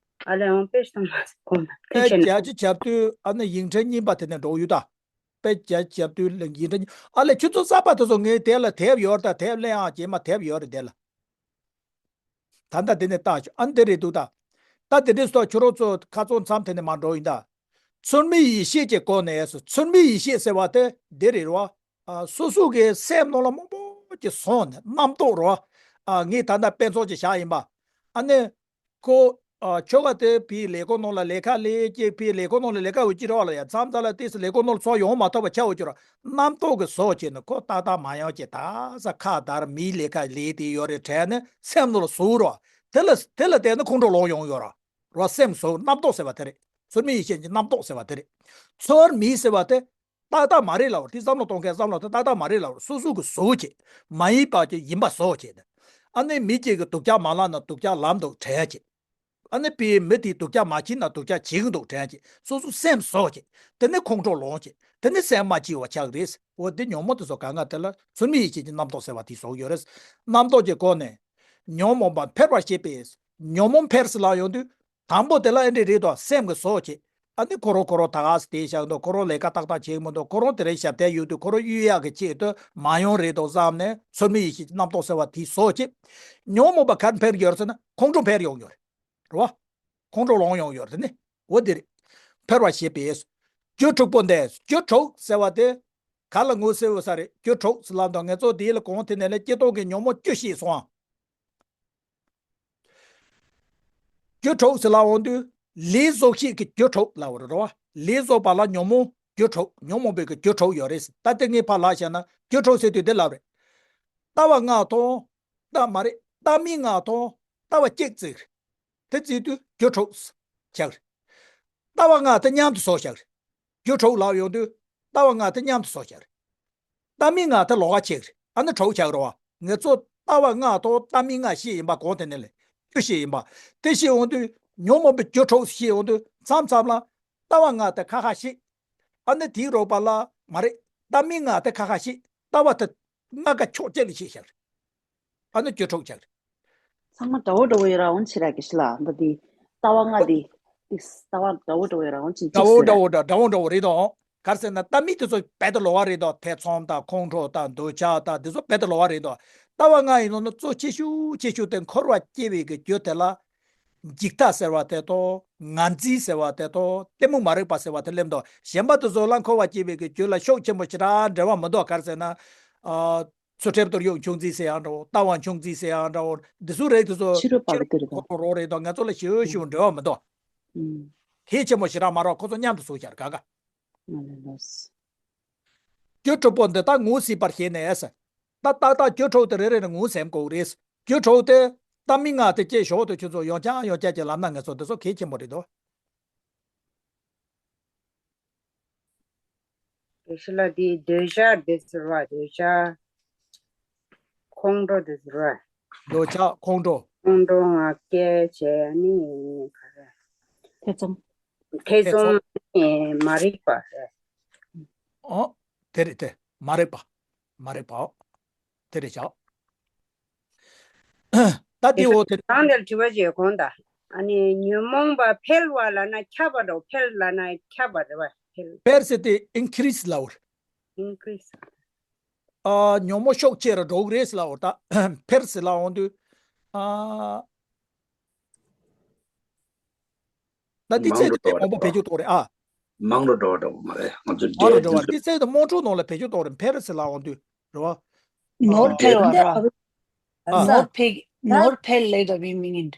ཨ་ལས་འོང་དཔེ་སྟོང་མ་གོང་ན་དེ་ཨེ་བྱས་ན། རྒྱ་ཆེ་ཞབས་དུས་ཨ་ནི་ཡིག་ཕྲེང་གཉིས་པ་དེ་ནས་འགྲོ་ཡོད་ད། དཔེ་རྒྱ་ཞབས་དུས་ལ་ཡིན་འདྲ་ཉིད། ཨ་ལས་ཁྱོད་ཚོ་གསར་པ་དེ་ཚོ་ངས་དེ་ལ་དེབ་ཡོད་རེད་ད། དེབ་ལེན་ཨང་རྗེས་མ་དེབ་ཡོད་རེད་དེ་ལ། ད་ལྟ་དེ་ནས་བལྟ་ཆོག་ཨ་འདི་རེད་འདུག་ད། ད་དེ་འདྲས་སོགས་ཁྱོད་རང་ཚོ་ཁ་ཚོན་མཚམས་དེ་ནས་མ་འགྲོ་ཡིན་ད། ཚུལ་མིན་ཡིད་ཤེས་ཀྱི་སྒོ་ནས་སོ། ཚུལ་མིན་ཡིད་ཤེས་ཟེར་བ་དེ་འདི་རེད་རོ། ཨ་སོ་སོ་གི་སེམས་ནང་ལ་མང་པོ་ཅིག་བཟུང་ནས་རྣམ་རྟོག་རོ། ཨ་ངས་ད་ལྟ་དཔེ་མཚོན་ཅིག་བཞག་ཡིན་པ། ཨ་ནི། ཁོ། ཨ་ཁྱོ་ག་དེ་ཕའི་ལས་ཁུངས་ནང་ལ་ལས་ཀ་ལས་ཀྱི་ཕའི་ལས་ཁུངས་ནང་ལ་ལས་ཀ་འོ་ཅི་རོ་ལ་ཡ་མཚམས་མཚམས་ལ་ཏིས་ལས་ཁུངས་ནང་ལ་ཚོ་ཡོང་མ་ཐུབ་པ་ཆ་འོ་ཅི་རོ། རྣམ་རྟོག་གི་བཟོ་བྱས་ནས་ཁོ་ཏག་ཏག་མ་ཡོང་ཅེས་ད་ས་ཁ་བརྡར་མིའི་ལས་ཀ་ལས་དེ་ཡོད་རེད་དྲན་ནས་སེམས་ནང་ལ་ཟུག་རོ། དེ་ལ་དེ་ལ་བརྟེན་ནས་ཁོང་ཁྲོ་ལངས་ཡོང་ཡོད་རོ། རོ་སེམས་ཟུག་རྣམ་རྟོག་ཟེར་བ་དེ་རེད། ཚུལ་མིན་ཡིད་ཤེས་ཀྱི་རྣམ་རྟོག་ཟེར་བ་དེ་རེད། ཚུལ་མིན་ཟེར་བ་དེ། ཏག་ཏག་མ་རེད་ལབ་རེད། དེ་བསམ་བློ་གཏོང་མཁན་བསམ་བློ་དེ་ཏག་ཏག་མ་རེད་ལབ་རེད། སོ་སོ་གི་བཟོ་བྱེད། མ་ཡིན་པ་ཅིག་ཡིན་པ་བཟོ་བྱེད་དེ། ཨ་ནི་མི་གཅིག་གི་སྡུག་ཅག་མ་ལབ་ན་སྡུག་ཅག་ལབ་འདུག་དྲན་བྱེད། ཨ་ནི་པའི་མི་དེའི་སྡུག་ཅག་མ་བྱེད་ན་སྡུག་ཅག་བྱེད་ཀྱི་འདུག་དྲན་བྱེད། སོ་སོ་སེམས་བཟོ་བྱེད། དེ་ནི་ཁོང་ཁྲོ་ལངས་བྱེད། དེ་ནི་སེམས་མ་སྐྱིད་པ་ཆགས་རེད། འོ་དེ་ཉོན་མོངས་དེ་ཚོ་གང་ག་དེ་ལ་ཚུལ་མིན་ཡིད་ཤེས་ཀྱི་རྣམ་རྟོག་ཟེར་བ་དེ་བཟོ་ཡོད་རེད། རྣམ་རྟོག་གི་སྒོ་ནས། ཉོན་མོངས་པ་འཕེལ་བར་བྱེད་པས། ཉོན་མོངས་འཕེལ་ཟེར་ལབ་ཡོང་དུས། དང་པོ་དེ་ལ་ཨེ་འདྲས་རེད་དོ་སེམས་ཀྱི་བཟོ་བྱེད། ཨ་ནི་ཁོ་རང་ཁོ་རང་ད་ག་སེ་བསྡད་བཞག་འདུག་ཁོ་རང་ལས་ཀ་ཏག་ཏག་བྱེད་མི་འདུག་ཁོ་རང་དེ་རིང་ཞབས་བརྟན་ཡོད་དུས་ཁོ་རང་གཡུལ་ཡག་གི་ཆེད་དུ་མ་ཡོང་རེད་དོ་བསམ་ནས་ཚུལ་མིན་ཡིད་ཤེས་ཀྱི་རྣམ་རྟོག་ཟེར་བ་དེ་བཟོ་བྱེད། ཉོན་མོངས་པ་ག་རེ་འཕེལ་ཡོད་རེད་ཟེར་ན་ཁོང་ཁྲོ་འཕེལ་ཡོང་ཡོད་རེད། རེད་བ། ཁོང་ཁྲོ་ལངས་ཡོང་ཡོད་རེད་ནི། འོ་དེ་རེད། འཕེལ་བར་བྱེད་པས། རྒྱུ་དྲུག་པོ་འདི། རྒྱུ་དྲུག་ཟེར་བ་དེ། ག་ལ་ངོས་ཟེར་འོས་ས་རེད། རྒྱུ་དྲུག་ཟེར་ལབ་དང་ངེད་ཚོ་དེ་ལ་གོང་དེ་ནས་ལས་སྐྱེ་སྟོབས་ཀྱི་ཉོན་མོངས་བཅུ་ཤེས་སོང་ཨ། རྒྱུ་དྲུག་ཟེར་ལབ་འོང་དུས། ལས་བཟོ་བྱེད་ཀྱི་རྒྱུ་དྲུག་ལབ་པ་རེད་རོ། ལས་བཟོ་བ་ལ་ཉོན་མོངས་རྒྱུ་དྲུག་ཉོན་མོངས་པའི་གི་རྒྱུ་དྲུག་ཡོད་རེད། ད་དེ་ངས་ཕར་ལ་བཤད་ན་རྒྱུ་དྲུག་ཟེར་དུས་དེ་ལབ་རེད། ལྟ་བ་ལྔ་དང་། ལྟ་མ་རེད། ལྟ་མིན་ལྔ་དང་ལྟ་བ་གཅིག་བརྩིས་རེད། དེ་བརྩིས་དུས་རྒྱུ་དྲུག་ཆགས་རེད། ལྟ་བ་ལྔ་དེ་མཉམ་དུ་བཟོ་བཞག་རེད། རྒྱུ་དྲུག་ལབ་ཡོང་དུས་ལྟ་བ་ལྔ་དེ་མཉམ་དུ་བཟོ་བཞག་རེད། ལྟ་མིན་ལྔ་དེ་ལོགས་ཀ་ཆགས་རེད། ཨ་ནི་དྲུག་ཆགས་རེད་བ། ངེད་ཚོ་ལྟ་བ་ལྔ་དང་ལྟ་མིན་ལྔ་ཤེས་ཡིན་པ་གོང་དེ་ནས་ལས་རྒྱུ་ཤེས་ཡིན་པ། དེ་ཤེས་ཡོང་དུས་ཉོན་མོངས་པའི་རྒྱུ་དྲུག་ཤེས་ཡོང་དུས་མཚམས་མཚམས་ལ་ལྟ་བ་ལྔ་དེ་ཁ་ཁ་ཤེས། ཨ་ནི་དེའི་རོགས་པ་ལ་མ་རེད། ལྟ་མིན་ལྔ་དེ་ཁ་ཁ་ཤེས། ལྟ་བ་དེ་ལྔ་ཀ་ཕྱོགས་གཅིག་ལ་ཤེས་བཞག་རེད། ཨ་ནི་རྒྱུ་དྲུག་ཆགས་རེད། ཚང་མ་འདྲ་བོ་འདྲ་བོ་ཡོད་ར་འོང་ཕྱི་ར་གི་ཤི་ལ་འདི་དེ་ལྟ་བ་ལྔ་དེ་ཏིག་ལྟ་བ་འདྲ་བོ་འདྲ་བོ་ཡོད་ར་འོང་ཅིག་འདྲ་བོ་འདྲ་བོ་འདྲ་འདྲ་བོ་འདྲ་བོ་རེད་དོ། ག་རེ་ཟེར་ན་ལྟ་མིན་དེ་ཚོ་རྦད་དེ་ལོགས་ཀ་རེད་དོ། ཐེ་ཚོམ་དང་ཁོང་ཁྲོ་དང་འདོད་ཆགས་དང་དེ་ཚོ་རྦད་དེ་ལོགས་ཀ་རེད་དོ། ལྟ་བ་ལྔ་ཡིན་ནོ་ནི་གཙོ་ཆེ་ཤོས་ཆེ་ཤོས་དེ་འཁོར་བར་སྐྱེ་བའི་གི་རྒྱུ་དེ་ལ། འཇིག་ལྟ་ཟེར་བ་དེ་དང་ངར་འཛིན་ཟེར་བ་དེ་དང་གཏི་མུག་མ་རིག་པ་ཟེར་བ་དེ་སླེབས་འདུག་གཞན་པ་དེ་ཚོ་ལ་འཁོར་བར་སྐྱེ་བའི་གི་རྒྱུ་ལ་ཤུགས་ཆེན་པོ་ཞེ་དྲག་འབྲེལ་བ་མི་འདུག་ག་རེ་ཟེར་ན། ཨ། ཚུལ་ཁྲིམས་གཏོར་གཡོག་ཆུང་འཛིན་ཟེར་ཡང་འདྲ་བོ། ལྟ་བ་ཆུང་འཛིན་ཟེར་ཡང་འདྲ་བོ། འདི་ཚོ་རིགས་དེ་ཚོ་ཕྱི་རོལ་པ་ཕྱི་རོལ་གྱི་དེ་རེད་ད། ཁོ་རང་རེད་དོ། ང་ཚོ་ལ་ཞེ་པོ་ཞེ་པོ་འབྲེལ་བ་མི་འདུག་ཨུམ། གལ་ཆེན་པོ་ཞེ་དྲག་མ་རེད། ཁོ་ཚོ་མཉམ་དུ་བཟོས་བཞག་ག་ག་ང་ལ་ལོས། རྒྱུ་དྲུག་པོ་འདི་དག་ངོས་ཟིན་པར་བྱས་ནས་ཟེར། ད་ཏག་ཏག་རྒྱུ་དྲུག་དེ་རེ་རེ་ནས་ངོས་ཟིན་དགོས་རེད། རྒྱུ་དྲུག་དེ་ལྟ་མིན་ལྔ་དེ་སྐྱེས་ཞོར་དུ་ཁྱོད་ཚོ་ཡང་བསྐྱར་ཡང་བསྐྱར་གྱི་ལབ་ན་ངེད་ཚོ་འདི་ཚོ་གལ་ཆེན་པོ་རེད་དོ། དེ་ཤི་ལ་དེའི་འདོད་ཆགས་དེ་ཟེར་བ་འདོད་ཆགས། ཁོང་ཁྲོ་དེ་ཟེར་བ། འདོད་ཆགས་ཁོང་ཁྲོ། ཁོང་ཁྲོ་ང་སྐད་བྱས་ནི་ག་རེ། ཐེ་ཚོམ། ཐེ་ཐེ་ཚོམ། ཚོམ་ནི་མ་རིག་པ་རེད། ཨོ། དེ་རེད་དེ། མ་རིག་པ། མ་རིག་པའོ། དེ་རེད་བྱ། ད་དེ་འོ་དེ། གང་དེར་དྲི་བ་བྱེད་གོང་ད། ཨ་ནི་ཉོན་མོངས་པ་འཕེལ་བ་ལབ་ན་ཁྱབ་པ་འགྲོ། འཕེལ་ལབ་ན་ཁྱབ་པ་རེད་བ། འཕེལ། འཕེལ་ཟེར་དེ་ཨིན་ཁི་རིས་ལབ་པ་རེད། ཨིན་ཁི་རིས། ཨ། ཉོན་མོངས་ཤུགས་ཆེ་རུ་འགྲོ་གི་རེད་ཟེར་ལབ་པ་རེད་ད། འཕེལ་ཟེར་ལབ་འོང་དུས། ཨ། ད་དེ་ཚད་དུ་དེ་མང་པོ་བེད་སྤྱོད་གཏོང་རེད་ཨ། མང་རུ་འགྲོ་བ་འགྲོ་བ་མ་རེད། ང་ཚོ་མང་རུ་འགྲོ་བ་འགྲེལ་དེ་ཚད་དུ་དམངས་ཁྲོད་ནང་ལ་བེད་སྤྱོད་གཏོང་རེད། འཕེལ་ཟེར་ལབ་འོང་དུས་རེད་བ། ནོར་འཕེལ་བ་ར། ཨ། ནོར་འཕེལ། ནོར་འཕེལ་ལས་ད་བི་མིང་ཡིན།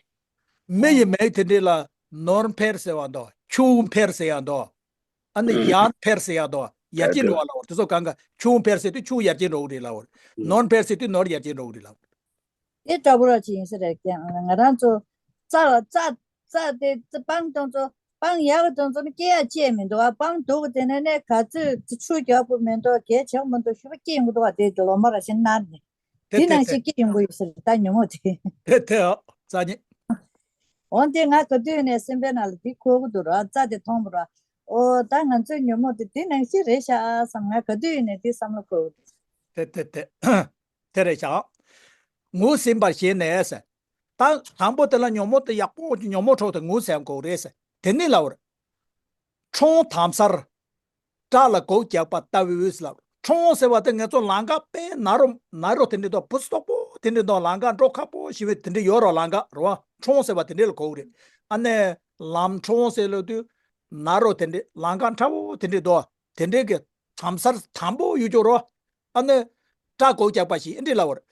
མི་ཡི་མིང་དེ་འདྲས་ལ་ནོར་འཕེལ་ཟེར་བ་འདུག་ཆུ་འཕེལ་ཟེར་ཡ་འདུག་ཨ་ནི་ཡར་འཕེལ་ཟེར་ཡ་འདུག་ཡར་རྒྱས་འགྲོ་བ་ལ་འོ་དེ་ཚོ་གང་ག་ཆུ་འཕེལ་ཟེར་དུས་ཆུ་ཡར་རྒྱས་འགྲོ་གི་རེད་ལབ། ནོར་འཕེལ་ཟེར་དུས་ནོར་ཡར་རྒྱས་འགྲོ་གི་རེད་ལབ། དེ་འདྲ་པོ་ར་ཅིག་ཡིན་ས་རེད། ཀྱང་ང་རང་ཚོ་རྩྭ་རྩྭ་རྩྭ་དེ་རྩྭ་སྤང་གཏོང་ཚོ་སྤང་ཡག་གཏོང་ཚོ་ནི་སྐྱེ་ཡ་ཅེས་མི་འདུག་ཨ་སྤང་དུག་དེ་ནས་ནས་ག་ཚོད་ཆུ་རྒྱག་པོ་མི་འདུག་གལ་ཆེན་མི་འདུག་ཤུ་བ་སྐྱེ་ཡོང་གི་འདུག་ཨ་དེ་ལོ་མ་ར་ཞིག་ན་ནི་དེ་དེ་ནང་དེ་བཞིན་སྐྱེ་ཡོང་གི་ཡོད་ས་རེད། ད་ཉོན་མོངས་དེ། དེ་དེ་ཨ་རྩྭ་ཉིད། འོན་ཏེ་ང་ག་དུས་ནས་སེམས་པའི་ནང་ལ་འདི་འཁོར་གི་འདུག་ར་རྩྭ་དེ་མཐོང་བ་ར། ཨོ་ད་ང་ཚོའི་ཉོན་མོངས་དེ་འདི་ནང་བཞིན་རེད་ཤག་བསམ་ང་ག་དུས་ནས་འདི་བསམ་བློ་འཁོར་གི་འདུག་དེ་དེ་དེ། དེ་རེད་ཤག་ངོས་ཟིན་པར་བྱས་ནས་ཟེར། ད་དང་པོ་དེ་ལ་ཉོན་མོངས་དེ་ཡག་པོ་ཉོན་མོངས་ཁྲོད་དུ་ངོས་ཟིན་དགོས་རེད་ཟེར། དེ་ནི་ལབ་པ་རེད། ཁྲོང་དམ་སར་སྐྲ་ལ་གོག་རྒྱག་པ་ལྟ་བུའི་ལབ། ཁྲོང་ཟེར་བ་དེ་ངེད་ཚོ་ལམ་ཁ་དཔེ་ནག་རོ་ནག་རོ་དེ་འདྲ་དང་བུ་སྟོག་པོ་ དེ་འདྲའི་འདུག་ལམ་ཁ་འགྲོ་ཁག་པོ་ཞེ་པོ་དེ་འདྲ་ཡོད་རོ། ལམ་ཁ་རོ། འཕྲང་ཟེར་བ་དེ་འདྲ་ལ་གོ་གི་རེད། ཨ་ནི་ལམ་འཕྲང་ཟེར་ལབ་དུས་ན་རོ་དེ་འདྲ་ལམ་ཁ་ཕྲ་བོ་དེ་འདྲ་འདུག་དེ་འདྲའི་གི་དམ་སར་དམ་པོ་ཡོད་ཅོག་རོ། ཨ་ནི་སྐྲ་གོག་རྒྱག་པ་ཞིག་ཨེ་འདྲ་ལབ་པ་རེད།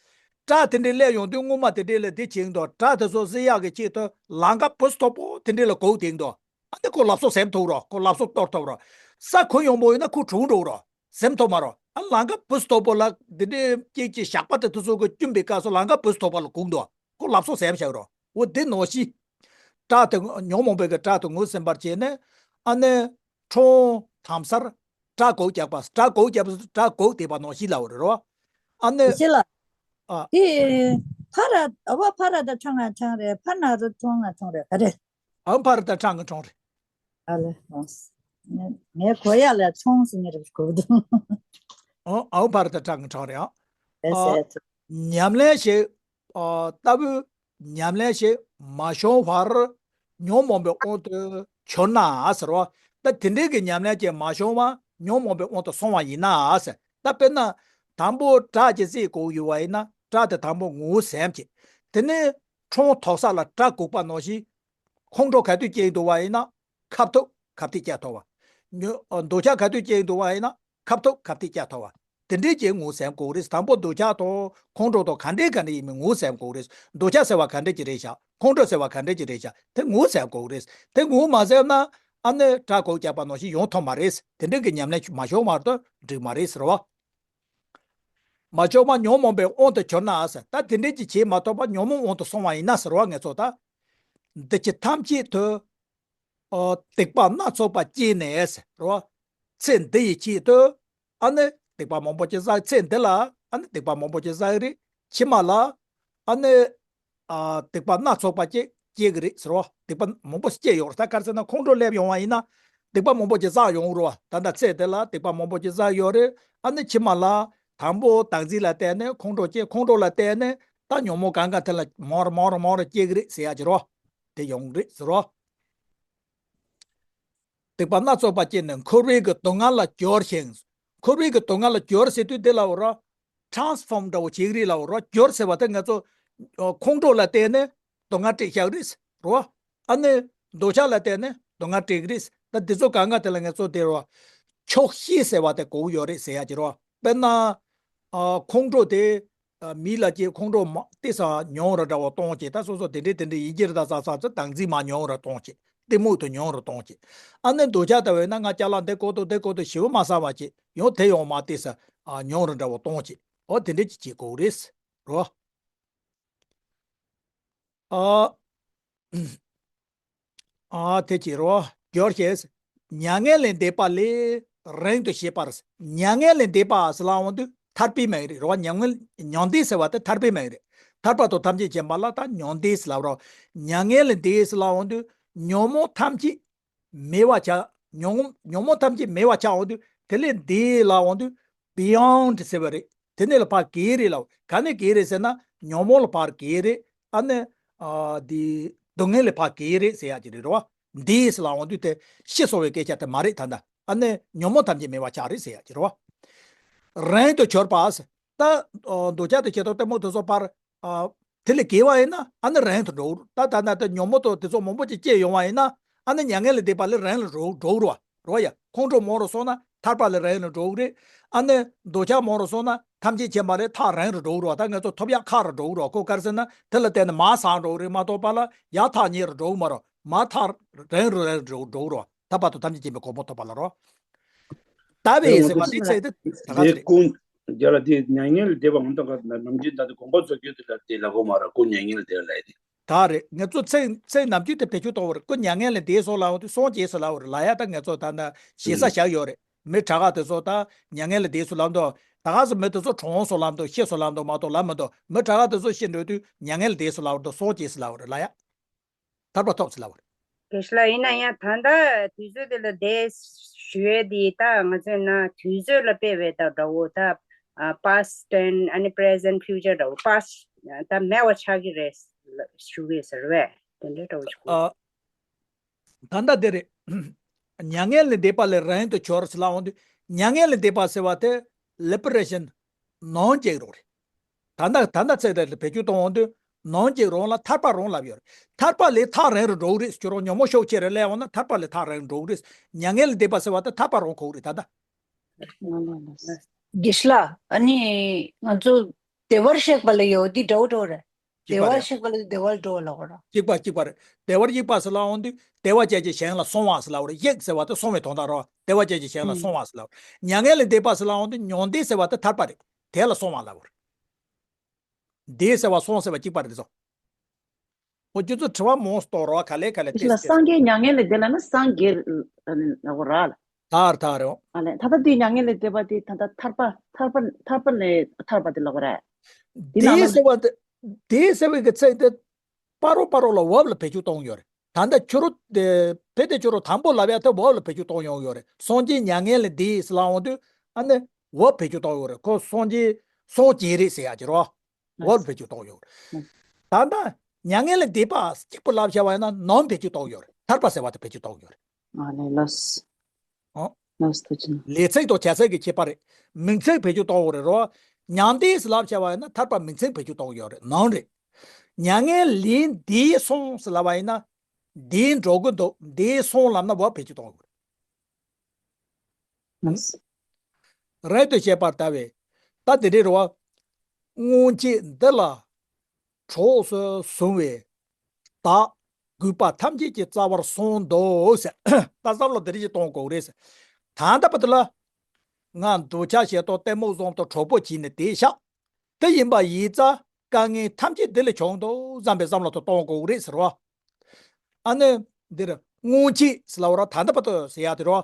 སྐྲ་དེ་འདྲ་སླེབས་ཡོང་དུས་སྔོན་མ་དེ་འདྲ་ལ་དེ་བྱེད་ཀྱི་འདུག་སྐྲ་དེ་ཚོ་བསིལ་ཡག་གི་ཆེད་དུ་ལམ་ཁ་བུ་སི་མཐོ་པོ་དེ་འདྲ་ལ་གོག་བསྡད་ཀྱི་འདུག་ཨ་ནི་ཁོ་ལག་སོགས་ཟིན་ཐུབ་རོ། ཁོ་ལག་སོགས་གཏོར་ཐུབ་རོ། ས་ཁོ་ཡོང་པོ་ཡིན་ན་ཁོ་གྲུང་འགྲོ་རོ། ཟིན་ཐུབ་མ་རོ། ཨ་ལམ་ཁ་བུ་སི་མཐོ་པོ་ལ་དེ་འདྲའི་ཀྱེ་ཀྱེ་ཞགས་པ་དེ་དེ་ཚོ་གི་བསྐྱོན་པའི་སྐབས་སུ་ལམ་ཁ་བུ་སི་མཐོ་པོ་ལ་གོག་འདུག་ཁོ་ལག་སོགས་ཟིན་བཞག་རོ། འོ་དེ་ནང་བཞིན། སྐྲ་དེ་ཉོན་མོངས་པའི་གི་སྐྲ་དེ་ངོས་ཟིན་པར་བྱས་ནས། ཨ་ནི་འཕྲང་དམ་སར་སྐྲ་གོག་རྒྱག་པ། སྐྲ་གོག་རྒྱག་པ། སྐྲ་གོག་བསྡད་པ་ནང་བཞིན་ལབ་པ་རེད་རོ། ཨ་ནི། དེ་ལ། ཨ། དེ་ཕ་ར་ཨ་བ་ཕ་ར་ད་འཕྲང་ང་འཕྲང་རེད། ཕ་ན་རུ་འཕྲང་ང་འཕྲང་རེད། ག་རེ། ཨ་བ་ཕ་ར་ད་འཕྲང་ང་འཕྲང་རེད། ཨ་ལེ། ངས་གོ་ཡ་ལ་འཕྲང་ཟེར་ནི་རེད་གོ་འདུག་ཨ་ཨ་བ་ཕ་ར་ད་འཕྲང་ང་འཕྲང་རེད། ཨ། ཨེ་ཨ། ཟེར། ཉམས་ལེན་ཞིག་ཨ། ལྟ་བུའི་ཉམས་ལེན་ཞིག་མ་བྱུང་བར་ཉོན་མོངས་པའི་དབང་དུ་གྱུར་ན་ཟེར་བ། ད་དེ་འདྲའི་གི་ཉམས་ལེན་ཅིག་མ་བྱུང་བ་ཉོན་མོངས་པའི་དབང་དུ་སོང་བ་ཡིན་ན་ཟེར། ད་དཔེར་ན་དང་པོ་སྐྲ་ཅིག་བསིལ་གོག་ཡོད་པ་ཡིན་ན། སྐྲ་དེ་དང་པོ་ངོས་ཟིན་བྱས། དེ་ནས་འཕྲང་དོག་ས་ལ་སྐྲ་གོག་པ་ནང་བཞིན། ཁོང་ཁྲོ་ག་དུས་སྐྱེས་འདུག་པ་ཡིན་ན། ཁ་ཐུག་ཁ་ཐུག་སྐྱེ་ཐུབ་པ། ཉོ། འདོད་ཆགས་ག་དུས་སྐྱེས་འདུག་པ་ཡིན་ན། ཁ་ཐུག་ཁ་ཐུག་སྐྱེ་ཐུབ་པ། དེ་འདྲའི་ཅིག་ངོས་ཟིན་དགོས་རེད། དང་པོ་འདོད་ཆགས་དང་ཁོང་ཁྲོ་དང་ག་འདྲའི་ག་འདྲ་ཡིན་མིན་ངོས་ཟིན་དགོས་རེད། འདོད་ཆགས་ཟེར་བ་ག་འདྲ་ཅིག་རེད་ཤག་ཁོང་ཁྲོ་ཟེར་བ་ག་འདྲ་ཅིག་རེད་ཤག་དེ་ངོས་ཟིན་དགོས་རེད། དེ་ངོས་མ་ཟིན་ན། ཨ་ནི་སྐྲ་གོག་རྒྱག་པ་ནང་བཞིན་ཡོང་ཐུབ་མ་རེད། དེ་འདྲའི་གི་ཉམས་ལེན་མ་བྱུང་བར་དུ་འགྲིག་མ་རེད་ཟེར་བ། མ་བྱུང་བ་ཉོན་མོངས་པའི་དབང་དུ་གྱུར་ན་ཟེར། ད་དེ་འདྲའི་ཅིག་བྱེད་མ་ཐུབ་པ་ཉོན་མོངས་དབང་དུ་སོང་བ་ཡིན་ན་ཟེར་བ། ངས་ཚོ་ད། འདི་ཕྱི་ཐམས་ཅད་དུ། ཨོ། སྡིག་པ་སྣ་ཚོགས་པ་སྐྱེས་ནས་ཟེར་རོ། ཚེ་འདི་ཡི་ཆེད་དུ། ཨ་ནི་སྡིག་པ་མང་པོ་ཅིག་བསགས། ཚེ་འདི་ལ་ཨ་ནི་སྡིག་པ་མང་པོ་ཅིག་བསགས་རེད། ཕྱི་མ་ལ་ཨ་ནི། ཨ། སྡིག་པ་སྣ་ཚོགས་པ་ཅིག་སྐྱེ་གི་རེད་ཟེར་རོ། སྡིག་པ་མང་པོ་ཞིག་སྐྱེ་ཡོད་རེད། ད་ག་རེ་ཟེར་ན་ཁོང་ཁྲོ་སླེབས་ཡོང་བ་ཡིན་ན། སྡིག་པ་མང་པོ་ཅིག་བསགས་ཡོང་རོ། ད་ལྟ་ཚེ་འདི་ལ་སྡིག་པ་མང་པོ་ཅིག་བསགས་ཡོད་རེད། ཨ་ནི་ཕྱི་མ་ལ་དང་པོ་བདག་འཛིན་ལ་བརྟེན་ནས་ཁོང་ཁྲོ་སྐྱེ། ཁོང་ཁྲོ་ལ་བརྟེན་ནས་ད་ཉོན་མོངས་གང་ག་དེ་ལ་མང་རུ་མང་རུ་མང་རུ་སྐྱེ་གི་རེད་ཟེར་ཡ་ཅིག་རོ། དེ་ཡོང་གི་རེད་ཟེར་རོ། སྡིག་པ་སྣ་ཚོགས་པ་སྐྱེས་ནས་འཁོར་བའི་གི་སྡུག་བསྔལ་ལ་སྦྱོར་ཞིང་། འཁོར་བའི་གི་སྡུག་བསྔལ་ལ་སྦྱོར་ཟེར་དུས་དེ་ལ་འོ་ར། ཊཱན་སི་ཕོམ་འདྲ་བོ་བྱེད་ཀྱི་རེད་ལ་འོ་ར། སྦྱོར་ཟེར་བ་དེ་ང་ཚོ། ཨ། ཁོང་ཁྲོ་ལ་བརྟེན་ནས་སྡུག་བསྔལ་སྤྲད་བཞག་རེད་རོ། ཨ་ནི་འདོད་ཆགས་ལ་བརྟེན་ནས་སྡུག་བསྔལ་སྤྲད་ཀྱི་རེད། ད་འདི་ཚོ་གང་ག་དེ་ལ་ང་ཚོ་དེ་རོ། ཆོག་ཤེས་ཟེར་བ་དེ་གོ་གི་ཡོད་རེད་ཟེར་ཡ་ཅིག་རོ། དཔེར་ན། ཨ། ཁོང་ཁྲོ་དེ། ཨ། མི་ལ་སྐྱེས། ཁོང་ཁྲོ་མ་ཏོག་ཙམ་ཉུང་རུ་འདྲ་བོ་གཏོང་བྱེད། ད་སོ་སོ་དེ་འདྲས་དེ་འདྲས་ཡིན་གྱི་རེད། ད་ས་ས་ཚོ་བདག་འཛིན་མ་ཉུང་རུ་གཏོང་བྱེད། གཏི་མུག་དེ་ཉུང་རུ་གཏོང་བྱེད། ཨ་ནི་འདོད་ཆགས་ལྟ་བས་ན་ང་ཅ་ལག་འདི་དགོས་འདུག་འདི་དགོས་འདུག་ཞེ་པོ་མ་བསམ་པ་བྱེད། ཡང་དེ་ཡང་མ་ཏོག་ཙམ། ཨ། ཉུང་རུ་འདྲ་བོ་གཏོང་བྱེད། འོ་དེ་འདྲས་ཅིག་བྱེད་དགོས་རེད་རོ། ཨ། ཨ། དེ་བྱེད་རོ། སྦྱོར་ཞེས། མྱ་ངན་ལས་འདས་པ་ལས་རིང་དུ་བྱེད་པར། མྱ་ངན་ལས་འདས་པ་ཟེར་ལབ་ཡོང་དུས་ཐར་པའི་མིང་རེད་རོ། མྱ་ངན་མྱང་འདས་ཟེར་བ་དེ་ཐར་པའི་མིང་རེད། ཐར་པ་དང་ཐམས་ཅད་མཁྱེན་པ་ལ་ད་མྱང་འདས་ཟེར་ལབ་རོ། མྱ་ངན་ལས་འདས་ཟེར་ལབ་ཡོང་དུས་ཉོན་མོངས་ཐམས་ཅད་མེད་པ་ཆགས། ཉོན་ཉོན་མོངས་ཐམས་ཅད་མེད་པ་ཆགས་ཡོང་དུས་དེ་ལས་འདས་ལབ་ཡོང་དུས་བི་ཡོན་ཌི་ཟེར་བ་རེད། དེ་ནས་ལ་ཕར་བརྒལ་རེད་ལབ། ག་ནས་བརྒལ་རེད་ཟེར་ན་ཉོན་མོངས་ལ་ཕར་བརྒལ་རེད། ཨ་ནི། ཨ། འདི་སྡུག་བསྔལ་ལས་ཕར་བརྒལ་རེད་ཟེར་ཡ་ཅིག་རེད་རོ། འདས་ལབ་ཡོང་དུས་དེ་ཤི་སོང་བའི་སྐད་ཆ་དེ་མ་རེད་ད་ལྟ། ཨ་ནི་ཉོན་མོངས་ཐམས་ཅད་མེད་པ་ཆགས་རེད་ཟེར་ཡ་ཅིག་རོ། རིང་དུ་གྱུར་པ་ཟེར། ད། ཨ། འདོད་ཆགས་དང་ཞེ་སྡང་གཏི་མུག་དེ་ཚོ་ཕར། ཨ། དེ་ལས་བརྒལ་བ་ཡིན་ན་ཨ་ནི་རིང་དུ་འགྲོ་གི་རེད། ད་ད་ལྟ་དེ་ཉོན་མོངས་དང་དེ་ཚོ་མང་པོ་ཅིག་སྐྱེས་ཡོང་བ་ཡིན་ན་ཨ་ནི་མྱ་ངན་ལས་འདས་པ་ལས་རིང་ལ་འགྲོ་འགྲོ་གི་རེད་བ། རོ་ཡ། ཁོང་ཁྲོ་མང་རུ་སོང་ན་ཐར་པ་ལས་རིང་ལ་འགྲོ་གི་རེད། ཨ་ནི་འདོད་ཆགས་མང་རུ་སོང་ན་ཐམས་ཅད་མཁྱེན་པ་ལས་ཐག་རིང་རུ་འགྲོ་གི་རེད་བ། ད་ང་ཚོ་ཐོབ་ཡག་ཁག་རུ་འགྲོ་གི་རེད་བ། ཁོ་ག་རེ་ཟེར་ན་དེ་ལ་བརྟེན་ནས་མར་སངས་འགྲོ་གི་རེད་མ་གཏོགས་པ་ལ་ཡར་ཐག་ཉེ་རུ་འགྲོ་གི་མ་རེད། མར་ཐག་རིང་རུ་རིང་རུ་འགྲོ་གི་རེད་བ། ཐར་པ་དང་ཐམས་ཅད་མཁྱེན་པའི་གོ་འཕང་ཐོབ་པ་ལ་རོ། ད་བས་ཟེར་བ་འདི་ཚེ་འདི་ད་ག་ཚོད་རེད། ཀུན་རྒྱ་ལ་དེ་མྱ་ངན་ལས་འདས་པ་ང་ཚོ་ག་ནམ་རྒྱུན་ད་དེ་དགོངས་པ་རྫོགས་རྒྱུ་དེ་ལ་དེ་ལ་གོ་མ་ར་ཀུན་མྱ་ངན་ལས་འདས་ལ་ཡ་དེ། ད་རེད། ང་ཚོ་ཚེ་ཚེ་ནམ་རྒྱུན་དེ་བེད་སྤྱོད་གཏོང་བ་རེད། ཀུན་མྱ་ངན་ལས་འདས་སོང་ལབ་འོང་དུས་སངས་རྒྱས་སོང་ལབ་རེད་ལ་ཡ། ད་ང་ཚོ་ད་ན་ཞེ་ས་བཞག་ཡོད་རེད། མི་དྲག་ག་དེ་ཚོ་ད་མྱ་ངན་ལས་འདས་སོང་ལབ་འདུག་ད་ག་ཚོད་མི་དེ་ཚོ་གྲོངས་སོང་ལབ་འདུག་ཤི་སོང་ལབ་འདུག་མ་གཏོགས་ལབ་མི་འདུག་མི་དྲག་ག་དེ་ཚོ་ཤི་འགྲོ་དུས་མྱ་ངན་ལས་འདས་སོང་ལབ་འདུག་སངས་རྒྱས་སོང་ལབ་རེད་ལ་ཡ། ཐར་པ་ཐོབ་ཟེར་ལབ་པ་རེད། དེ་ལ་ཡིན་ན་ཡང་ད་ལྟ་དུས་ཚོད་དེ་ལ་བསྡད་ཞུ་ཡས་དེ་ད་ང་ཚོས་ན་དུས་ཚོད་ལ་དཔེ་བས་ད་འདྲ་བོ་ད་past tense ཨ་ནི་present future འདྲ་བོ་past ད་མེད་པ་ཆགས་ཀྱི་རེད་ཞུ་གི་ཟེར་བས་དེ་འདྲའི་འདྲ་བོ་ཞིག་གོ། ཨ། ད་ལྟ་དེ་རེད། མྱ་ངན་ལས་འདས་པ་ལས་རིང་དུ་གྱུར་ཟེར་ལབ་འོང་དུས་མྱ་ངན་ལས་འདས་པ་ཟེར་བ་དེ་liberation ནང་བསྐྱལ་རོགས་རེད། ད་ལྟ་ད་ལྟ་ཚེ་འདི་ལ་བེད་སྤྱོད་གཏོང་འོང་དུས་ནམ་གྱི་རང་ལ་ཐར་པ་རང་ལབ་ཡོད་རེད། ཐར་པ་ལས་ཐག་རིང་རུ་འགྲོ་གི་རེད། ཁྱོད་རང་ཉོན་མོངས་ཤུགས་ཆེ་རུ་སླེབས་འོང་ན་ཐར་པ་ལས་ཐག་རིང་རུ་འགྲོ་གི་རེད། མྱ་ངན་ལས་འདས་པ་ཟེར་བ་དེ་ཐར་པ་རང་ཁོག་རེད་ད་ལྟ། དགེ་ལགས། ཨ་ནི་ང་ཚོ་བདེ་བར་གཤེགས་པ་ལ་ཡོད་འདི་འདྲ་བོ་འདྲ་བོ་རེད། བདེ་བར་གཤེགས་པ་ལ་བདེ་བར་འགྲོ་ལབ་དགོས་ར། གཅིག་པ་གཅིག་པ་རེད། བདེ་བར་གཤེགས་པ་ཟེར་ལབ་འོང་དུས་བདེ་བ་ཅན་གྱི་ཞིང་ལ་སོང་བ་ཟེར་ལབ་པ་རེད། གཤེགས་ཟེར་བ་དེ་སོང་བའི་དོན་དག་རེད། བདེ་བ་ཅན་གྱི་ཞིང་ལ་སོང་བ་ཟེར་ལབ་པ་རེད། མྱ་ངན་ལས་འདས་པ་ཟེར་ལབ་འོང་དུས་མྱང་འདས་ཟེར་བ་དེ་ཐར་པ་རེད། དེ་ལ་སོང་བ་ལབ་པ་རེད། འདས་ཟེར་བ་སོང་ཟེར་བ་གཅིག་པ་རེད་ཟེར། འོ་ཁྱོད་ཚོ་དྲི་བ་མང་སྟོར་རོ་ག་ལེ་ག་ལེ་ཏེ་ལ་སངས་རྒྱས་མྱ་ངན་ལས་འདས་ལ་ན་སངས་རྒྱས་ལ་གོ་ར་ལ། ཐར་ཐར་རོ། ཨ་ལས་ད་ལྟ་དེ་མྱ་ངན་ལས་འདས་པ་དེ་ད་ལྟ་ཐར་པ་ཐར་པ་ཐར་པ་ནས་ཐར་པ་དེ་ལ་གོ་ར། དེ་ནང་དེ་ལ་ཟེར་བ་དེ་དེ་ཟེར་བའི་གི་ཚིག་དེ་པ་རོ་པ་རོ་ལ་འོབ་ལ་བེད་སྤྱོད་གཏོང་ཡོད་རེད། ད་ལྟ་ཁྱོད་རོ་དེ་ཕེ་དེ་ཁྱོད་རོ་དང་པོ་ལབ་ཡ་དེ་འོབ་ལ་བེད་སྤྱོད་གཏོང་ཡོང་ཡོད་རེད། སངས་རྒྱས་མྱ་ངན་ལས་འདས་ཟེར་ལབ་འོང་དུས་ཨ་ནི་འོབ་བེད་སྤྱོད་གཏོང་ཡོད་རེད། ཁོ་སངས་རྒྱས་སངས་རྒྱས་རེད་ཟེར་ཡ་ཅི་རོ། འོབ་བེད་སྤྱོད་གཏོང་ཡོད་རེད། ད་ལྟ་མྱ་ངན་ལས་འདས་པ་གཅིག་པུ་ལབ་བྱ་བ་ཡིན་ན་ནམ་བེད་སྤྱོད་གཏོང་ཡོད་རེད། ཐར་པ་ཟེར་བ་དེ་བེད་སྤྱོད་གཏོང་ཡོད་རེད། ཨ་ལས་ལོས། ཨོ། ལོས་ཐུགས་རྗེ་ཆེ། ལས་ཚིག་དང་བྱ་ཚིག་གི་ཁྱད་པར་རེད། མིང་ཚིག་བེད་སྤྱོད་གཏོང་ཡོད་རེད་རོ། མྱང་འདས་ལབ་བྱ་བ་ཡིན་ན་ཐར་པ་མིང་ཚིག་བེད་སྤྱོད་གཏོང་ཡོད་རེད་ནམ་རེད། མྱ་ངན་ལས་འདས་སོང་ཟེར་ལབ་པ་ཡིན་ན། འདས་འགྲོ་གི་འདུག་འདས་སོང་ལབ་ན་འོབ་བེད་སྤྱོད་གཏོང་ཡོད་རེད། རིང་དུ་བཤད་པར་ལྟ་བས། ད་དེ་འདྲའི་རེད་བ། སྔོན་ཆད་འདི་ལ་གྲོགས་སུ་བཟུང་བའི་བདག་རྒུད་པ་ཐམས་ཅད་ཀྱི་རྩ་བར་སོང་འདུག་ཟེར། ད་བསམ་བློ་དེ་འདྲ་ཞིག་གཏོང་དགོས་རེད་ཟེར། ད་ལྟ་བར་དུ་ལ། ང་འདོད་ཆགས་ཞེ་སྡང་གཏི་མུག་གསུམ་དུ་གྲོགས་པོ་བྱས་ནས་བསྡད་ཤག་དེ་ཡིན་པ་ཡིན་ཙང་དཀའ་ངལ་ཐམས་ཅད་འདི་ལས་བྱུང་འདུག་བསམ་པའི་བསམ་བློ་དེ་གཏོང་དགོས་རེད་ཟེར་བ། ཨ་ནི། འདིར་སྔོན་ཆད་ཟེར་ལབ་པ་ར་ད་ལྟ་བར་དུ་ཟེར་ཡ་དེ་རོ།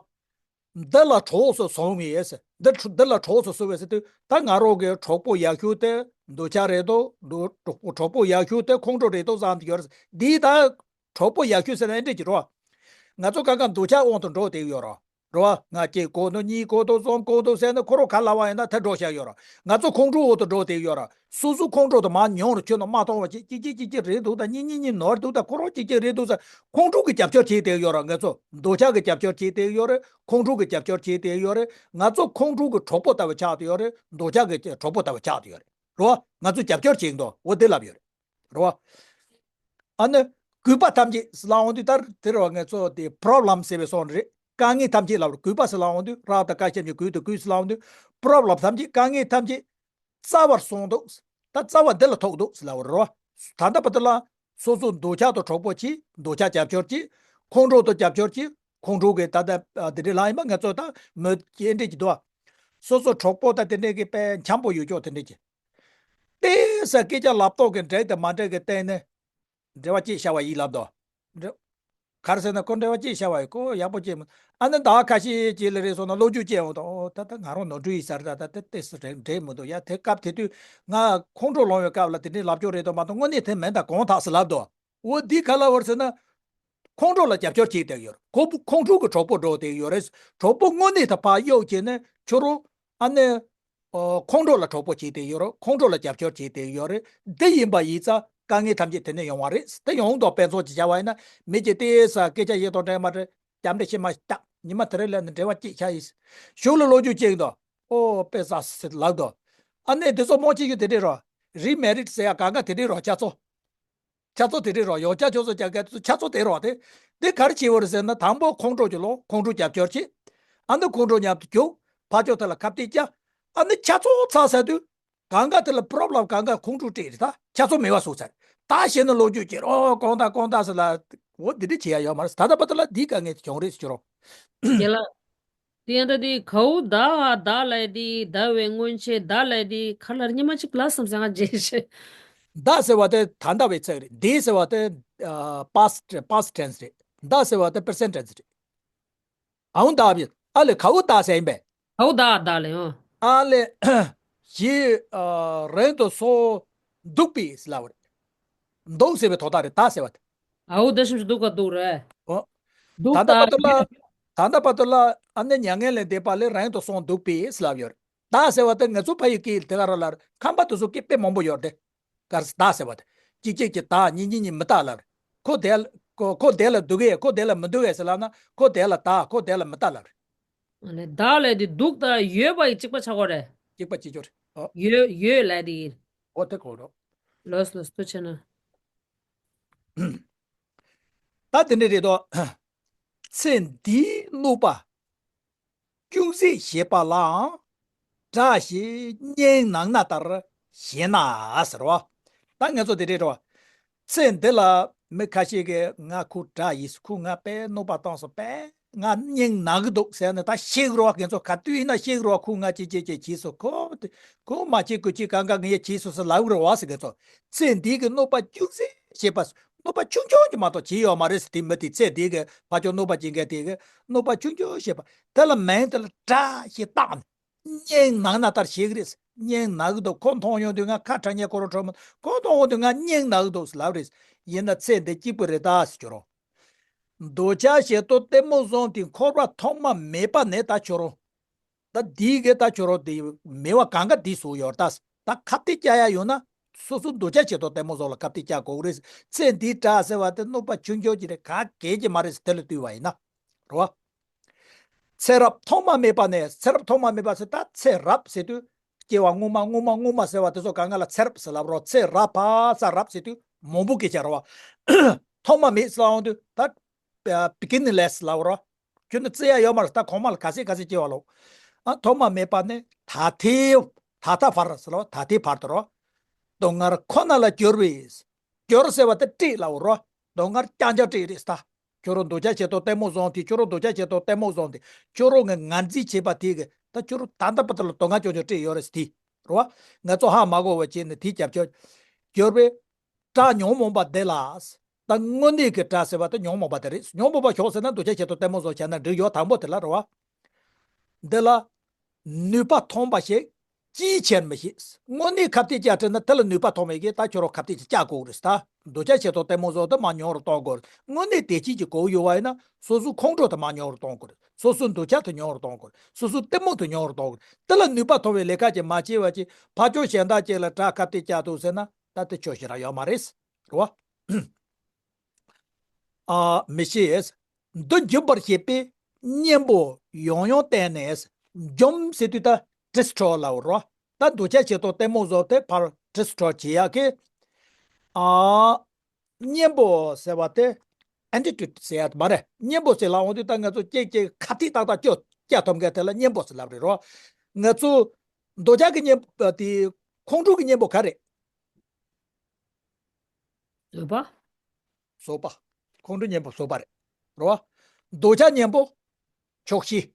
འདི་ལ་གྲོགས་སུ་བཟུང་བས་ཟེར། འདི་འདི་ལ་གྲོགས་སུ་བཟུང་བས་ཟེར་དུས་ད་ང་རང་གི་གྲོགས་པོ་ཡག་ཤོས་དེ་འདོད་ཆགས་རེད་དོ། འདོད་གྲོགས་པོ་གྲོགས་པོ་ཡག་ཤོས་དེ་ཁོང་ཁྲོ་རེད་དོ་བསམ་གྱི་ཡོད་རེད། འདི་ད་གྲོགས་པོ་ཡག་ཤོས་ཟེར་ན་ཨེ་འདྲ་གྱི་རོ། ང་ཚོ་གང་ག་འདོད་ཆགས་དབང་དུ་འགྲོ་བསྡད་ཡོད་རོ། རོ། ང་གཅིག་གོ་འདུག་གཉིས་གོ་འདུག་གསུམ་གོ་འདུག་ཟེར་ནས་ཁོ་རང་ག་ལབ་པ་ཡིན་ན་ཐལ་འགྲོ་བཞག་ཡོད་རོ། ང་ཚོ་ཁོང་ཁྲོ་འོག་ཏུ་འགྲོ་བསྡད་ཡོད་རོ། སོ་སོ་ཁོང་ཁྲོ་དུ་མ་མྱོང་རུ་ཁྱོད་ནོ་མ་གཏོང་བ་ཅིག་ཅིག་ཅིག་ཅིག་ཅིག་རེད་འདུག་ད་གཉིས་གཉིས་གཉིས་ནོར་འདུག་ད་ཁོ་རང་ཅིག་ཅིག་རེད་འདུག་ཟེར། ཁོང་ཁྲོ་གི་རྒྱབ་སྐྱོར་བྱེད་བསྡད་ཡོད་ར། ང་ཚོ་འདོད་ཆགས་ཀྱི་རྒྱབ་སྐྱོར་བྱེད་བསྡད་ཡོད་རེད། ཁོང་ཁྲོ་གི་རྒྱབ་སྐྱོར་བྱེད་བསྡད་ཡོད་རེད། ང་ཚོ་ཁོང་ཁྲོ་གི་གྲོགས་པོ་ལྟ་བུ་ཆགས་བསྡད་ཡོད་རེད། འདོད་ཆགས་ཀྱི་གྲོགས་པོ་ལྟ་བུ་ཆགས་བསྡད་ཡོད་རེད། རེད་བ། ང་ཚོ་རྒྱབ་སྐྱོར་བྱེད་འདུག་འོ་དེ་ལབ་ཡོད་རེད། རེད་བ། ཨ་ནི། རྒུད་པ་ཐམས་ཅད་ཟེར་ལབ་འོང་དུས་ད་དེ་རེད་བ། ང་ཚོ་དེ་པོ་རོབ་ལེམ་ཟེར་བའི་སོང་རེད། དཀའ་ངལ་ཐམས་ཅད་ལབ་རེད། རྒུད་པ་ཟེར་ལབ་འོང་དུས་རག་དང་རྐང་ཤམ་གྱི་རྒུད་དུ་རྒུད་ཟེར་ལབ་འོང་དུས་པོ་རོབ་ལེམ་ཐམས་ཅད་དཀའ་ངལ་ཐམས་ཅད། རྩ་བར་སོང་འདུག་ད་རྩ་བ་འདི་ལ་ཐུག་འདུག་ཟེར་ལབ་པ་རེད་བ། ད་ལྟ་བར་དུ་ལ། སོ་སོ་འདོད་ཆགས་དང་གྲོགས་པོ་བྱས། འདོད་ཆགས་རྒྱབ་སྐྱོར་བྱས། ཁོང་ཁྲོ་དང་རྒྱབ་སྐྱོར་བྱས། ཁོང་ཁྲོ་གི་ད་ལྟ་ཨ་དེ་འདྲའི་ལ་ཡིན་པ་ང་ཚོ་ད་མོད་ཀྱི་འདྲས་ཀྱི་འདུག་བ། སོ་སོ་གྲོགས་པོ་ད་དེ་འདྲས་ཀྱི་དཔེ་འཆམ་པོ་ཡོད་ཀྱོག་དེ་འདྲས་ཀྱི། ཏེ་ས་སྐད་ཆ་ལབ་སྟངས་ཀྱི་འགྲིག་དང་མ་འགྲིག་གི་སྟེང་ནས། འབྲེལ་བ་བཅད་བྱ་བ་ཡིན་ལབ་དོ། འབྲེལ། ག་རེ་ཟེར་ན་ཁོ་འབྲེལ་བ་བཅད་བྱ་བ་ཡིན། ཁོ་ཡག་པོ་བཅད་མི། ཨ་ནི་ཟླ་བ་ཁ་ཤས་རྗེས་ལ་རེད་སོང་ན་བློ་འགྱོད་སྐྱེ་འོང་དོ། ཨོ་ད་ལྟ་ང་རང་ནོར་འཁྲུལ་ཡིན་ས་རེད། ད་ད་ལྟ་ཏོག་ཙམ་འགྲིག་འགྲིག་མི་འདུག་ཡ། དེ་སྐབས་དེ་དུས་ང་ཁོང་ཁྲོ་ལངས་པའི་སྐབས་ལ་དེ་འདྲའི་ལབ་ཀྱོག་རེད་དོ་མ་གཏོགས་དངོས་གནས་དེ་མིན་ད་གང་ཐག་ཟེར་ལབ་དོ། འོ་འདི་ག་ལ་བར་ཟེར་ན། ཁོང་ཁྲོ་ལ་རྒྱབ་སྐྱོར་བྱེད་བསྡད་ཡོད་རེད། ཁོ་བོ་ཁོང་ཁྲོ་གི་གྲོགས་པོ་འགྲོ་བསྡད་ཡོད་རེད། གྲོགས་པོ་དངོས་གནས་ད་ཕར་གཡུག་བྱས་ནས་ཁྱོད་རང་ཨ་ནི། ཨོ། ཁོང་ཁྲོ་ལ་གྲོགས་པོ་བྱེད་བསྡད་ཡོད་རེད། ཁོང་ཁྲོ་ལ་རྒྱབ་སྐྱོར་བྱེད་བསྡད་ཡོད་རེད། འདི་ཡིན་པ་ཡིན་ཙང་དཀའ་ངལ་ཐམས་ཅད་དེ་ནས་ཡོང་བ་རེད། དེ་ཡོང་དོགས་དཔེ་མཚོན་ཅིག་བྱ་བ་ཡིན་ན་མི་གཅིག་ཏོག་ཙམ་སྐད་ཆ་བཤད་དང་འགྲིག་མ་འགྲིག་རྒྱབ་འདྲེ་ཤི་མ་བཏགས་ཉི་མ་དེ་རིང་ལས་ནས་འབྲེལ་བ་གཅིག་ཆགས་ཡིན། གཞུག་ལ་ལོ་རྒྱུས་གཅིག་འདུག་ཨོ་དཔེ་ཟ་ཟེར་ལབ་འདུག་ཨ་ནི་དེ་ཚོ་མང་ཆེ་ཤོས་དེ་འདྲས་རོ། རི་མེ་རིད་ཟེར་ཡ་གང་ག་དེ་འདྲས་རོ་ཆ་ཚོ། ཆ་ཚོ་དེ་འདྲས་རོ། ཡོ་ཆ་ཆོ་ཚོ་ཆ་ག་དེ་ཚོ་ཆ་ཚོ་དེ་རོ་དེ། དེ་ག་རེ་བྱེད་བར་ཟེར་ན་དང་པོ་ཁོང་ཁྲོ་གྱོ་ལོ། ཁོང་ཁྲོ་རྒྱབ་སྐྱོར་བྱེད། ཨ་ནི་ཁོང་ཁྲོ་མཉམ་དུ་རྒྱུག་ཕ་ཆོ་དེ་ལ་ཁ་གཏད་བཅག་ཨ་ནི་ཆ་ཚོ་ཚ་ཟ་དུས། གང་ག་དེ་ལ་པོ་རོབ་ལེམ་གང་ག་ཁོང་ཁྲོ་སྤྲད་རེད་ད། ཆ་ཚོ་མེད་པ་བཟོ་ཚར། ད་བཤད་ན་ལོ་རྒྱུས་ཀྱི་རོ་གོང་ད་གོང་ད་ཟེར་ལ། འོ་འདི་འདྲ་བྱེད་ཡ་ཡོད་མ་རེད། ད་ལྟ་བར་དུ་ལ་འདི་དཀའ་ངལ་དེ་བྱུང་རེད་ཟེར་གྱི་རོ། རྒན་ལགས། དེ་ཡང་ད་དེ་གའུ་ད་ཨ་ད་ལས་དེ་ད་བའི་སྔོན་ཆད་ད་ལས་དེ་ག་ལ་རྙིང་མ་གཅིག་ལ་བསམ་སེ་ང་རྗེས་ཤེས། ད་ཟེར་བ་དེ་ད་ལྟ་བའི་ཚིག་རེད། འདི་ཟེར་བ་དེ་ཨ་past past tense རེད། ད་ཟེར་བ་དེ་present tense རེད། ཨའུ་ད་བི་ཨ་ལས་གའུ་ད་ཟེར་ཡིན་པས། གའུ་ད་ཨ་ད་ལས་ཨོ། ཨ་ལས། ཞེས་ཨ་རིང་དུ་སོང་འདུག་པས་ལབ་པ་རེད། འདུག་ཟེར་བའི་དོན་དག་རེད། ད་ཟེར་བ་དེ། ཨའུ་ད་ཤིམ་ཤི་འདུག་ག་འདུག་རེད། ཨོ། འདུག་ད་ལྟ་ད་བར་དུ་ལ། ད་ལྟ་བར་དུ་ལ་ཨ་ནི་མྱ་ངན་ལས་འདས་པ་ལས་རིང་དུ་སོང་འདུག་པས་ལབ་ཡོད་རེད། ད་ཟེར་བ་དེ་ང་ཚོ་ཕ་ཡུལ་སྐད་དེ་ག་ར་ལ་ཁམས་པ་དེ་ཚོ་སྐད་དཔེ་མང་པོ་ཡོད་རེད། གར་ད་ཟེར་བ་དེ། གཅིག་གཅིག་གི་ད་གཉིས་གཉིས་གཉིས་མི་ད་ལབ་རེད། ཁོ་དེ་ལ་ཁོ་ཁོ་དེ་ལ་འདུག་གས་ཁོ་དེ་ལ་མི་འདུག་གས་ཟེར་ལབ་ན་ཁོ་དེ་ལ་ད་ཁོ་དེ་ལ་མི་ད་ལབ་རེད། ཨ་ལས་ད་ལས་དེ་འདུག་ད་ཡོད་པ་ཡི་གཅིག་པ་ཆགས་གོ་རེད། གཅིག་པ་གཅིག་གྱུར་རེད། ཨོ། ཡོད་ཡོད་ལས་དེ་ཡིན། འོ་དེ་གོ་རོགས། ལོས་ལོས་ཏུ་ཆེ་ན། ད་དེ་འདྲ་རེད་དོ། ཚེ་འདིའི་གནོད་པ་ཅུང་ཟད་བྱེད་པ་ལའང་དགྲ་ཞེས་སྙན་གནང་ན་ལྟར་བྱེད་ན་ཟེར་བ། ད་ངས་ཚོ་དེ་འདྲ་རེད་བ། ཚེ་འདི་ལ་མི་ཁ་ཤས་ཀྱིས་ང་ཁོ་དགྲ་ཡིན་སུ་ཁོ་ང་དཔེ་གནོད་པ་བཏང་སོང་དཔེ། ང་སྙིང་ན་གི་འདུག་ཟེར་ནས་ད་ཤེས་རོགས། ཁྱེད་ཚོ་ག་དུས་ཡིན་ན་ཤེས་རོགས། ཁོ་ང་ཅི་བྱེད་ཅེས་བྱས་སོ། ཁོ་ཁོ་མ་བྱེད་དགོས་ཅི་གང་ག་ངས་བྱས་སོ་ཟེར་ལབ་རོགས་ཟེར། ཁྱེད་ཚོ་ཚེ་འདི་གི་གནོད་པ་ཅུང་ཟད་བྱེད་པ། གནོད་པ་ཆུང་ཆུང་ཅིག་མ་གཏོགས་བྱེད་ཡོད་མ་རེད་ཟེར། དེ་མི་དེ་ཚེ་འདི་གི་ཕ་ཆོས་གནོད་པ་བྱེད་མཁན་དེ་གི་གནོད་པ་ཆུང་ཆུང་བྱེད་པ་དེ་ལ་མིང་དེ་ལ་དགྲ་ཞེས་བཏགས་ནས། སྙན་གནང་ན་ལྟར་བྱེད་ཀྱི་རེད། སྙན་གནང་གི་འདུག་ཁོ་མཐོང་ཡོང་དུས་ང་ཁ་གྲགས་ཉེ་ཁོ་རང་ཁྲོ་མོ་ཁོ་མཐོང་ཡོང་དུས་ང་སྙན་གནང་གི་འདུག་ལབ་རེད། ཡིན་ན་ཚེ་འདི་གཅིག་པུ་རེད་ད་ཟེར་ཁྱོད་རང་། འདོད་ཆགས་ཞེ་སྡང་གཏི་མུག་གསུམ་དེ་འཁོར་བ་ཐོག་མ་མེད་པ་ནས་ད་ཁྱོད་རང་། ད་འདི་གི་ད་ཁྱོད་རང་དེ་མེད་པ་གང་ག་འདི་བཟོ་ཡོད་ད། ད་ཁ་གཏད་བཅག་ཡ་ཡོད་ན་སོ་སོ་འདོད་ཆགས་ཞེ་སྡང་གཏི་མུག་གསུམ་ལ་ཁ་གཏད་བཅག་དགོས་རེད། ཚེ་འདིའི་དགྲ་ཟེར་བ་དེ་གནོད་པ་ཆུང་ཆུང་ཅིག་རེད། ག་གེ་ཅིག་མ་རེད་ཟེར། དེ་ལ་ལྟོས་པ་ཡིན་ན་རེད་བ། ཚེ་རབས་ཐོག་མ་མེད་པ་ནས། ཚེ་རབས་ཐོག་མ་མེད་པ་ཟེར་ད་ཚེ་རབས་ཟེར་དུས་སྐྱེ་བ་སྔོན་མ་སྔོན་མ་སྔོན་མ་ཟེར་བ་དེ་ཚོ་གང་ག་ལ་ཚེ་རབས་ཟེར་ལབ་རོགས། ཚེ་རབས་ཕ་ས་རབས་ཟེར་དུས་མང་པོ་སྐད་ཆ་རེད་བ། ཐོག་མ་མེད་ཟེར་ལབ་འོང་དུས་ད་beginningless ལབ་རོགས། ཁྱོད་ནི་བརྩི་ཡ་ཡོད་མ་རེད། ད་གོང་མ་ལ་ག་ཚད་ག་ཚད་སྐྱེ་བ་ལོ། ཨ་ཐོག་མ་མེད་པ་ནས་ད་ལྟའི་ད་ལྟ་བར་ཟེར་ལོ། ད་ལྟའི་བར་དུ་རོ། སྡུག་བསྔལ་ཁོ་ན་ལ་སྦྱོར་བས། སྦྱོར་ཟེར་བ་དེ་སྤྲད་ལབ་རོ། སྡུག་བསྔལ་རྐྱང་རྐྱང་སྤྲད་རེད་ད། ཁྱོད་རང་འདོད་ཆགས་ཞེ་སྡང་གཏི་མུག་གསུམ་དེ། ཁྱོད་རང་འདོད་ཆགས་ཞེ་སྡང་གཏི་མུག་གསུམ་དེ། ཁྱོད་རང་ངས་ངར་འཛིན་བྱས་པ་དེ་གི་ད་ཁྱོད་རང་ད་ལྟ་བར་དུ་ལ་སྡུག་བསྔལ་ཆུང་ཆུང་སྤྲད་ཡོད་རེད་དེ། རེད་བ། ང་ཚོ་ཧ་མ་གོ་བ་བྱས་ནས་དེ་རྒྱབ་ཆོག་སྦྱོར་བས། དགྲ་ཉོན་མོངས་པ་འདི་ལ། ད་དངོས་གནས་ཀྱི་དགྲ་ཟེར་བ་དེ་ཉོན་མོངས་པ་དེ་རེད། ཉོན་མོངས་པ་ཞོག་ཟེར་ན་འདོད་ཆགས་ཞེ་སྡང་གཏི་མུག་གསུམ་བྱས་ན་འགྲིག་ཡོད། དང་པོ་དེ་ལ་རེད་བ། འདི་ལ་ནུས་པ་ཐོན་པ་ཞིག་ཅིའི་ཕྱིར་མི་ཤེས། དངོས་གནས་ཁ་གཏད་བཅག་བྱས་ན་དེ་ལ་ནུས་པ་ཐོན་པའི་གི་ད་ཁྱོད་རང་ཁ་གཏད་ཅིག་བཅག་དགོས་རེད་ད། འདོད་ཆགས་ཞེ་སྡང་གཏི་མུག་གསུམ་དེ་མར་ཉུང་རུ་གཏོང་དགོས་རེད། དངོས་གནས་བདེ་སྐྱིད་ཀྱི་གོ་ཡོད་པ་ཡིན་ན་སོ་སོའི་ཁོང་ཁྲོ་དེ་མར་ཉུང་རུ་གཏོང་དགོས་རེད། སོ་སོའི་འདོད་ཆགས་དེ་ཉུང་རུ་གཏོང་དགོས་རེད། སོ་སོའི་གཏི་མུག་དེ་ཉུང་རུ་གཏོང་དགོས་རེད། དེ་ལ་ནུས་པ་ཐོན་པའི་ལས་ཀ་ཅིག་མ་བྱས་པ་ཅིག་ཕར་ཕྱོགས་གཞན་དག་ཅིག་ལ་དགྲ་ཁ་གཏད་བཅག་འདུག་ཟེར་ན་ད་དེ་ཆོག་ཤེས་ར་ཡོད་མ་རེད། རེད་བ། ཨ་མི་ཤེས། འདི་འཇོམས་པར་བྱེད་པའི་གཉེན་པོ་ཡང་ཡང་བསྟེན་ནས། འཇོམས་ཟེར་དུས་ད་destroy ལབ་རོ། ད་འདོད་ཆགས་ཞེ་སྡང་གཏི་མུག་གསུམ་དེ་ཕར་destroy བྱེད་ཡག་གི། ཨ་གཉེན་པོ་ཟེར་བ་དེ་antidote ཟེར་ཡག་མ་རེད། གཉེན་པོ་ཟེར་ལབ་འོང་དུས་ད་ང་ཚོ་གཅིག་གཅིག་ཁ་གཏད་ཏག་ཏག་བཅོ་བཅའ་ཐུབ་མཁན་དེ་ལ་གཉེན་པོ་ཟེར་ལབ་རེད་རོ། ང་ཚོ་འདོད་ཆགས་ཀྱི་གཉེན་པོ་དེ་ཁོང་ཁྲོ་གི་གཉེན་པོ་ག་རེད། བཟོད་པ། བཟོད་པ། ཁོང་ཁྲོ་གཉེན་པོ་བཟོད་པ་རེད། རོ། འདོད་ཆགས་གཉེན་པོ་ཆོག་ཤེས།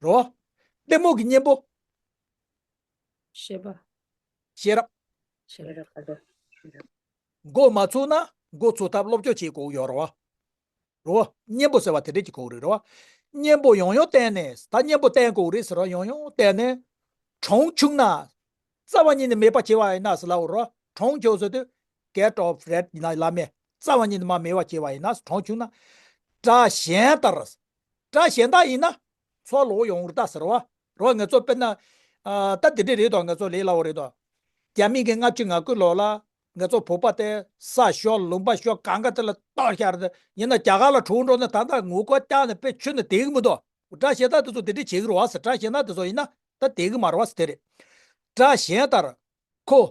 རོ། གཏི་མུག་གི་གཉེན་པོ་ཤེས་པ། ཤེས་རབ། ཤེས་རབ། མགོ་མ་ཚོས་ན་མགོ་ཚོས་ཐབས་སློབ་སྦྱོང་བྱེད་དགོས་ཡོད་རོ། རོ། གཉེན་པོ་ཟེར་བ་དེ་འདྲ་ཅིག་གོ་རེད་རོ། གཉེན་པོ་ཡང་ཡང་བསྟེན་ནས། ད་གཉེན་པོ་བསྟེན་དགོས་རེད་ཟེར་རོ། ཡང་ཡང་བསྟེན་ནས། གྲོང་ཆུང་ན། རྩ་བ་ཉིད་ནས་མེད་པ་བྱས་པ་ཡིན་ན་ཟེར་ལབ་རོ། གྲོང་ཆུང་ཟེར་དུས་get off red ཡིན་ན་ལ་མེ་རྩ་བ་ཉིད་ནས་མ་མེད་པ་བྱས་པ་ཡིན་ན་གྲོང་ཆུང་ན། དགྲ་གཞན་དག་དགྲ་གཞན་དག་ཡིན་ན་ཚོར་ལོག་ཡོང་རེད་ད་ཟེར་བ། རོ། ང་ཚོ་དཔེར་ན། ཨ་ད་དེ་འདྲ་རེད་དོ། ང་ཚོ་ལས་སླ་བོ་རེད་དོ། རྒྱ་མི་གི་ལྔ་བཅུ་ང་དགུ་ལོ་ལ་ང་ཚོ་བོད་པ་དེ་ས་ཞོ་ལུང་པ་ཞོ་གང་ག་དེ་ལ་གཏོར་བཞག་རེད། ཡིན་ན་རྒྱ་གར་ལ་གྲོངས་འགྲོ་ན་ད་ལྟ་ངུ་སྐོར་བཏང་ནས་དཔེ་ཆུ་ནས་བསྡད་གི་མི་འདུག་དགྲ་གཞན་དག་དེ་ཚོ་དེ་འདྲ་བྱེད་གི་རེད་བ་ཟེར། དགྲ་གཞན་དག་དེ་ཚོ་ཡིན་ན་ད་བསྡད་གི་མ་རེད་བ་ཟེར་དེ་རེད། དགྲ་གཞན་དག་ཁོ།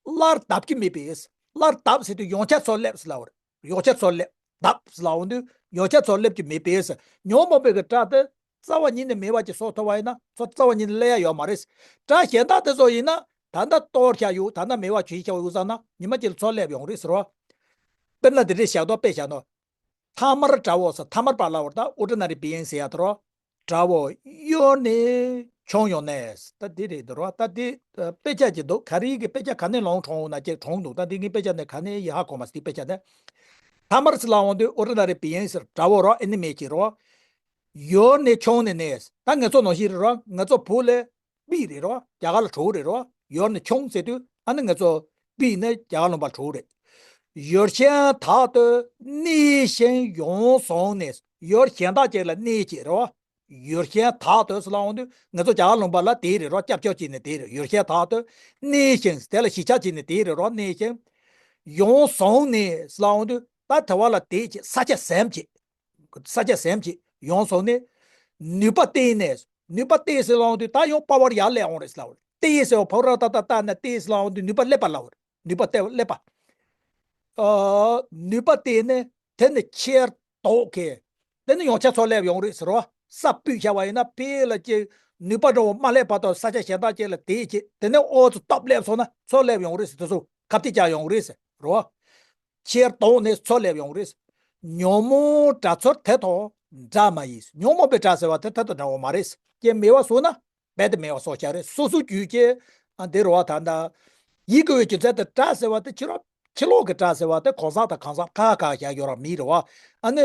སླར་ལྡབ་ཀྱི་མེད་པས། སླར་ལྡབ་ཟེར་དུས་ཡང་བསྐྱར་ཚུར་སླེབས་ཟེར་ལབ་པ་རེད། ཡང་བསྐྱར་ཚུར་སླེབས། ལྡབ་ཟེར་ལབ་འོང་དུས་ཡང་བསྐྱར་ཚུར་སླེབས་ཀྱི་མེད་པས། ཉོན་མོངས་པའི་གི་དགྲ་དེ་རྩ་བ་ཉིད་ནས་མེད་པ་ཅིག་བཟོ་ཐུབ་པ་ཡིན་ན་ཚུར་རྩ་བ་ཉིད་ནས་སླེབས་ཡ་ཡོད་མ་རེད། དགྲ་གཞན་དག་དེ་ཚོ་ཡིན་ན་ད་ལྟ་གཏོར་བཞག་ཡོད། ད་ལྟ་མེད་པ་བྱས་བཞག་ཡོད་ཙང་ན་ཉི་མ་གཅིག་ལ་ཚུར་སླེབས་ཡོང་རེད་ཟེར་བ། དཔེར་ན་འདི་འདྲས་བཞག་དོ། དཔེ་བཞག་ནོ། ཐ་མལ་དགྲ་བོ་ཟེར། ཐ་མལ་པ་ལབ་པ་རེད། ད་ordinary being ཟེར་ཡ་དེ་རོ། དགྲ་བོ་གཡོ་ནས་མཆོང་ཡོང་ནས། ད་འདི་རེད་དེ་རོ། ད་འདི་དཔེ་ཆ་ཅིག་འདུག་ག་རེ་གི་དཔེ་ཆ་ག་ནས་ལོང་གྲོངས་འོང་ན་ཅིག་གྲོངས་འདུག་ད་འདི་ངའི་དཔེ་ཆ་ནས་ག་ནས་ཡིན་ཧ་གོ་མ་སོང་། འདི་དཔེ་ཆ་ནས་ཐ་མལ་ཟེར་ལབ་འོང་དུས་ordinary being ཟེར། དགྲ་བོ་རོ། enemy ཅིག་རོ། གཡོ་ནས་མཆོང་ནས་ནས། ད་ང་ཚོ་ནང་བཞིན་རེད་རོ། ང་ཚོ་བོད་ལ་པི་རེད་རོ། རྒྱ་གར་ལ་གྲོགས་རེད་རོ། གཡོ་ནས་མཆོང་ཟེར་དུས་ཨ་ནི་ང་ཚོ་པི་ནི་རྒྱ་གར་ལུང་པ་གྲོགས་རེད། གཡོ་ཞིང་དག་ཏུ་གནས་ཤིང་ཡང་བཟུང་ནས། གཡོ་གཞན་དག་ཅིག་ལ་གནས་ཅིག་རོ། གཡོ་ཞིང་དག་ཏུ་ཟེར་ལབ་འོང་དུས་ང་ཚོ་རྒྱ་གར་ལུང་པ་ལ་དེ་རེད་རོ། སྐྱབས་བཅོལ་བྱས་ནས་དེ་རེད། གཡོ་ཞིང་དག་ཏུ་གནས་ཤིང་དེ་ལ་གཞིས་ཆགས་བྱས་ནས་དེ་རེད་རོ། གནས་ཤིང་ཡང་བཟུང་ནས་ཟེར་ལབ་འོང་དུས་ད་དེ་བ་ལ་དེ་ཅིག་ས་ཆ་ཟིན་ཅིག་ས་ཆ་ཟིན་ཅིག་ཡང་བཟུང་ནས། ནུས་པ་བརྟན་ནས། ནུས་པ་བརྟན་ཟེར་ལབ་འོང་དུས་ད་ཡང་པ་ཝར་ཡར་སླེབས་འོང་རེད་ཟེར་ལབ་པ་རེད། ཏེ་ཟེར་བ་བ་ར་ད་ད་ད་ན་ཏེ་ཟེར་ལ་འོང་དུས་ནུས་པ་སླེབས་པ་ལ་འོ། ནུས་པ་སྟེ་སླེབས་པ། ཨ། ནུས་པ་སྟེ་ནི་དེ་ནི་ཆེར་དོགས་ཀྱི། དེ་ནི་ཡོངས་ཆ་ཚོ་སླེབས་ཡོང་རེད་ཟེར་རོ། ས་སྤུས་བྱ་བ་ཡིན་ན་ཕེ་ལ་ཅིག་ནུས་པ་འགྲོ་བ་མ་སླེབས་བར་དུ་ས་ཆ་གཞན་དག་ཅིག་ལ་དེད་ཅིག་དེ་ནི་ཨོ་ཚོ་སྟབས་སླེབས་སོང་ན་ཚོ་སླེབས་ཡོང་རེད་ཟེར། དེ་ཚོ་ཁ་གཏད་བཅག་ཡོང་རེད་ཟེར་རོ། ཆེར་དོགས་ནས་ཚོ་སླེབས་ཡོང་རེད། ཉོན་མོངས་དགྲ་ཚོར་དེ་དང་འདྲ་མ་ཡིན། ཉོན་མོངས་པའི་དགྲ་ཟེར་བ་དེ་དེ་དང་འདྲ་བ་མ་རེད། ཀྱེ་མེད་པ་སོང་ན་རྦད་དེ་མེད་པ་སོགས་ཀྱང་རེད། སོ་སོ་རྒྱུད་ཀྱི་ཨ་འདི་རུ་བ་ད་ལྟ་ཡིད་དགུ་བའི་རྒྱུ་མཚན་དེ་དགྲ་ཟེར་བ་དེ་ཕྱི་རོ་ཕྱི་ལོགས་ཀྱི་དགྲ་ཟེར་བ་དེ་གང་ཟག་དང་གང་ཟག་ཁ་ཁ་བཞག་ཡོད་ར་མི་རུ་བ། ཨ་ནི་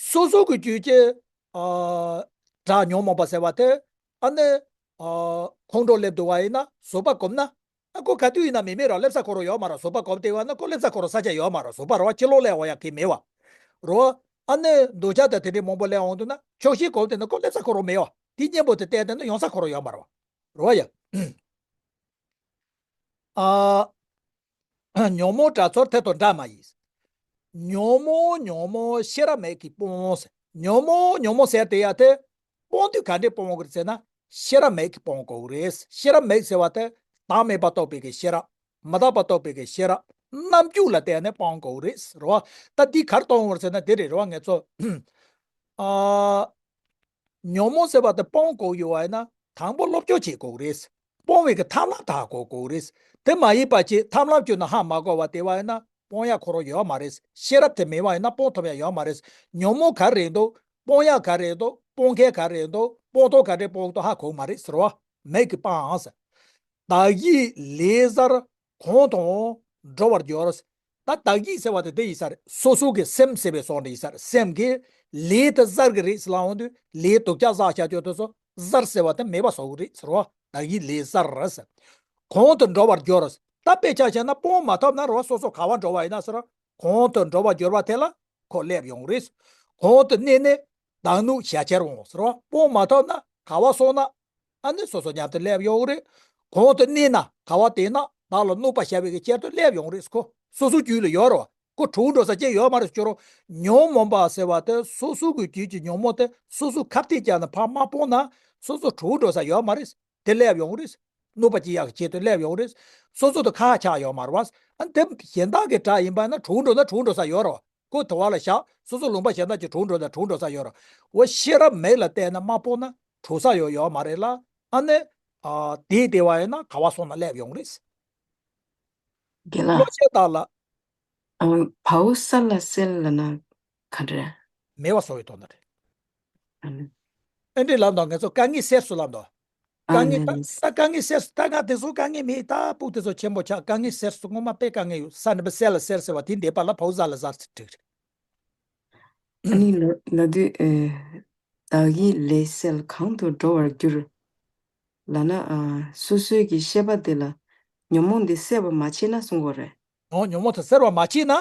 སོ་སོ་གི་རྒྱུད་ཀྱི་ཨ་དགྲ་ཉོན་མོངས་པ་ཟེར་བ་དེ་ཨ་ནི་ཨ་ཁོང་ཁྲོ་སླེབས་འདུག་བ་ཡིན་ན་བཟོད་པ་སྒོམ་ན། ཨ་ཁོ་ག་དུས་ཡིན་ན་མི་མེད་ར་སླེབས་ས་ཁོ་རང་ཡོད་མ་ར། བཟོད་པ་སྒོམ་བསྡད་པ་ན་ཁོ་སླེབས་ས་ཁོ་རང་ས་ཆ་ཡོད་མ་ར། བཟོད་པ་ར་བ་ཕྱི་ལོགས་སླེབས་འོང་ཡ་གི་མེད་བ། རོ། ཨ་ནི་འདོད་ཆགས་དང་དེ་འདྲའི་མང་པོ་སླེབས་འོང་དུས་ན་ཆོག་ཤེས་སྒོམ་བསྡད་ན་ཁོ་སླེབས་ས་ཁོ་རང་མེད་བ། དེ་གཉེན་པོ་དེ་བལྟས་བསྡད་ན་ཡོང་ས་ཁོ་རང་ཡོད་མ་ར་བ། རོ་ཡ། ཨ། ཉོན་མོངས་དགྲ་ཚོར་དེ་དང་འདྲ་མ་ཡིན། ཉོན་མོངས་ཉོན་མོངས་ཤེས་རབ་མེད་ཀྱིས་སྤོང་ཟེར། ཉོན་མོངས་ཉོན་མོངས་ཟེར་དེ་ཡ་དེ། སྤོང་དུས་ག་འདྲས་སྤོང་དགོས་རེད་ཟེར་ན། ཤེས་རབ་མེད་ཀྱིས་སྤོང་དགོས་རེད། ཤེས་རབ་མེད་ཟེར་བ་དེ། བདག་མེད་པ་རྟོགས་པའི་གི་ཤེས་རབ། མི་རྟག་པ་རྟོགས་པའི་གི་ཤེས་རབ། རྣམ་འགྱུར་ལ་བརྟེན་ནས་སྤོང་དགོས་རེད་རེད་བ། ད་འདི་ག་རེ་གཏོང་དགོས་རེད་ཟེར་ན་དེ་རེད་རེད་བ་ངེད་ཚོ། ཨ། ཉོན་མོངས་ཟེར་བ་དེ་སྤོང་དགོས་ཡོད་བ་ཡིན་ན་དང་པོ་སློབ་སྦྱོང་བྱེད་དགོས་རེད། སྤོང་བའི་གི་ཐབས་ལམ་དེ་ཧ་གོ་དགོས་རེད། དེ་མ་ཡིན་པ་ཅིག་ཐབས་ལམ་བཅོས་ན་ཧ་མ་གོ་བ་དེ་བ་ཡིན་ན་སྤོང་ཡ་ཁོ་རང་ཡོད་མ་རེད། ཤེས་རབ་དེ་མེད་བ་ཡིན་ན་སྤོང་ཐུབ་ཡ་ཡོད་མ་རེད། ཉོན་མོངས་ག་རེ་འདུག་སྤོང་ཡ་ག་རེ་འདུག་སྤོང་མཁན་ག་རེ་འདུག་སྤོང་ཐོག་ག་རེ་སྤོང་ཐོག་ཧ་གོ་མ་རེད་ཟེར་བ། མེད་ཀྱི་སྤང་ཟེར། བདག་གིས་ལས་བསགས་གང་དང་འགྲོ་བར་འགྱུར། ད་བདག་གིས་ཟེར་བ་དེ་དེ་ཡིན་ས་རེད། སོ་སོ་གི་སེམས་ཟེར་བའི་སོགས་འདྲ་ཡིན་ས་རེད། སེམས་ཀྱིས་ལས་དེ་བསགས་ཀྱི་རེད་ཟེར་ལབ་འོང་དུས་ལས་སྡུག་ཅག་བསགས་བྱ་ཆོག་དེ་ཚོ་བསགས་ཟེར་བ་དེ་མེད་པ་བཟོ་གི་རེད་ཟེར་བ། བདག་གིས་ལས་བསགས་ཟེར། གང་དུ་འགྲོ་བར་འགྱུར། ད་དཔེ་ཆ་བཞག་ན་སྤོང་མ་ཐུབ་ན་རེད་བ། སོ་སོ་ག་བ་འགྲོ་བ་ཡིན་ན་ཟེར། གང་དུ་འགྲོ་བར་འགྱུར་བ་དེ་ལ་ཁོ་སླེབས་ཡོང་རེད། གང་དུ་གནས་ནས་བདག་ནུས་བྱ་ཕྱིར་འོང་ཟེར་བ། སྤོང་མ་ཐུབ་ན་ག་བ་སོང་ན། ཨ་ནི་སོ་སོ་མཉམ་དུ་སླེབས་ཡོང་རེད། གང་དུ་གནས་ན་ག་བ་དེ་ན་བདག་ལ་གནོད་པ་བྱ་བའི་གི་ཆེད་དུ་སླེབས་ཡོང་རེད། ཁོ་སོ་སོ་རྒྱུད་ལ་ཡོད་རེད་བ། ཁོ་གྲོགས་འགྲོ་ས་ཅི་ཡོད་མ་རེད་ཁྱོད་རང་། ཉོན་མོངས་པ་ཟེར་བ་དེ་སོ་སོ་གི་རྒྱུད་ཀྱི་ཉོན་མོངས་དེ་སོ་སོ་ཁ་གཏད་བཅག་ནས་ཕར་མ་སྤོང་ན་སོ་སོ་གྲོགས་འགྲོ་ས་ཡོད་མ་རེད། དེ་སླེབས་ཡོང་རེད། གནོད་པ་ཅི་ཡག་གི་ཆེད་དུ་སླེབས་ཡོང་རེད། སོ་སོ་དང་ཁ་ཆགས་ཡོད་མ་རེད་བ། ཨ་ནི་དེ་གཞན་དག་གི་དགྲ་ཡིན་པ་ན་གྲོགས་འགྲོ་ན་གྲོགས་འགྲོ་ས་ཡོད་རེད་བ། ཁོ་དུ་བ་ལ་བཞག་སོ་སོ་ལུང་པ་གཞན་དག་གི་གྲོགས་འགྲོ་ན་གྲོགས་འགྲོ་ས་ཡོད་རེད། འོ་ཤེས་རབ་མེད་ལ་བལྟས་ན་མ་སྤོང་ན་གྲོགས་ས་ཡོད་ཡོད་མ་རེད་ལ། ཨ་ནི། ཨ་དེ་བདེ་བ་ཡིན་ན་ག་བ་སོང་ན་སླེབས་ཡོང་རེད། དགེ་ལགས། བློ་ཤེས་དག་ལ། ཨ་བའོ་ས་ལ་སེལ་ལ་ན་ག་འདྲ། མེད་པ་བཟོ་བའི་དོན་དག་རེད། ཨ་ནི། ཨེ་འདྲས་ལབ་འདུག་ངེད་ཚོ་དཀའ་ངལ་སེལ་སུ་ལབ་འདུག་ཨ་དཀའ་ངལ་ནི་ད་ནི། ད་དཀའ་ངལ་སེལ་སུ་ད་ང་དེ་ཚོ་དཀའ་ངལ་མེད། ད་སྤུ་དེ་ཚོ་ཆེན་པོ་ཆགས། དཀའ་ངལ་སེལ་སུ་སྔོན་མ་དཔེ་དཀའ་ངལ་ཡོད་ས་ནི་བ་སེལ་ལ་སེལ་ཟེར་བ་དེ་འདས་པ་ལ་བའོ་ས་ལ་ཟ་ཟེར་འགྲིག་རེད། ཨ་ནི་ལ་ལ་དུས་ཨེ། བདག་གིས་ལས་སེལ་གང་དུ་འགྲོ་བར་འགྱུར། ལབ་ན་ཨ་སོ་སོའི་གི་ཤེས་པ་དེ་ལ་ཉོན་མོངས་འདི་སེལ་བ་མ་བྱས་ན་གསུང་གི་རེད། འོ་ཉོན་མོངས་དེ་སེལ་བ་མ་བྱས་ན།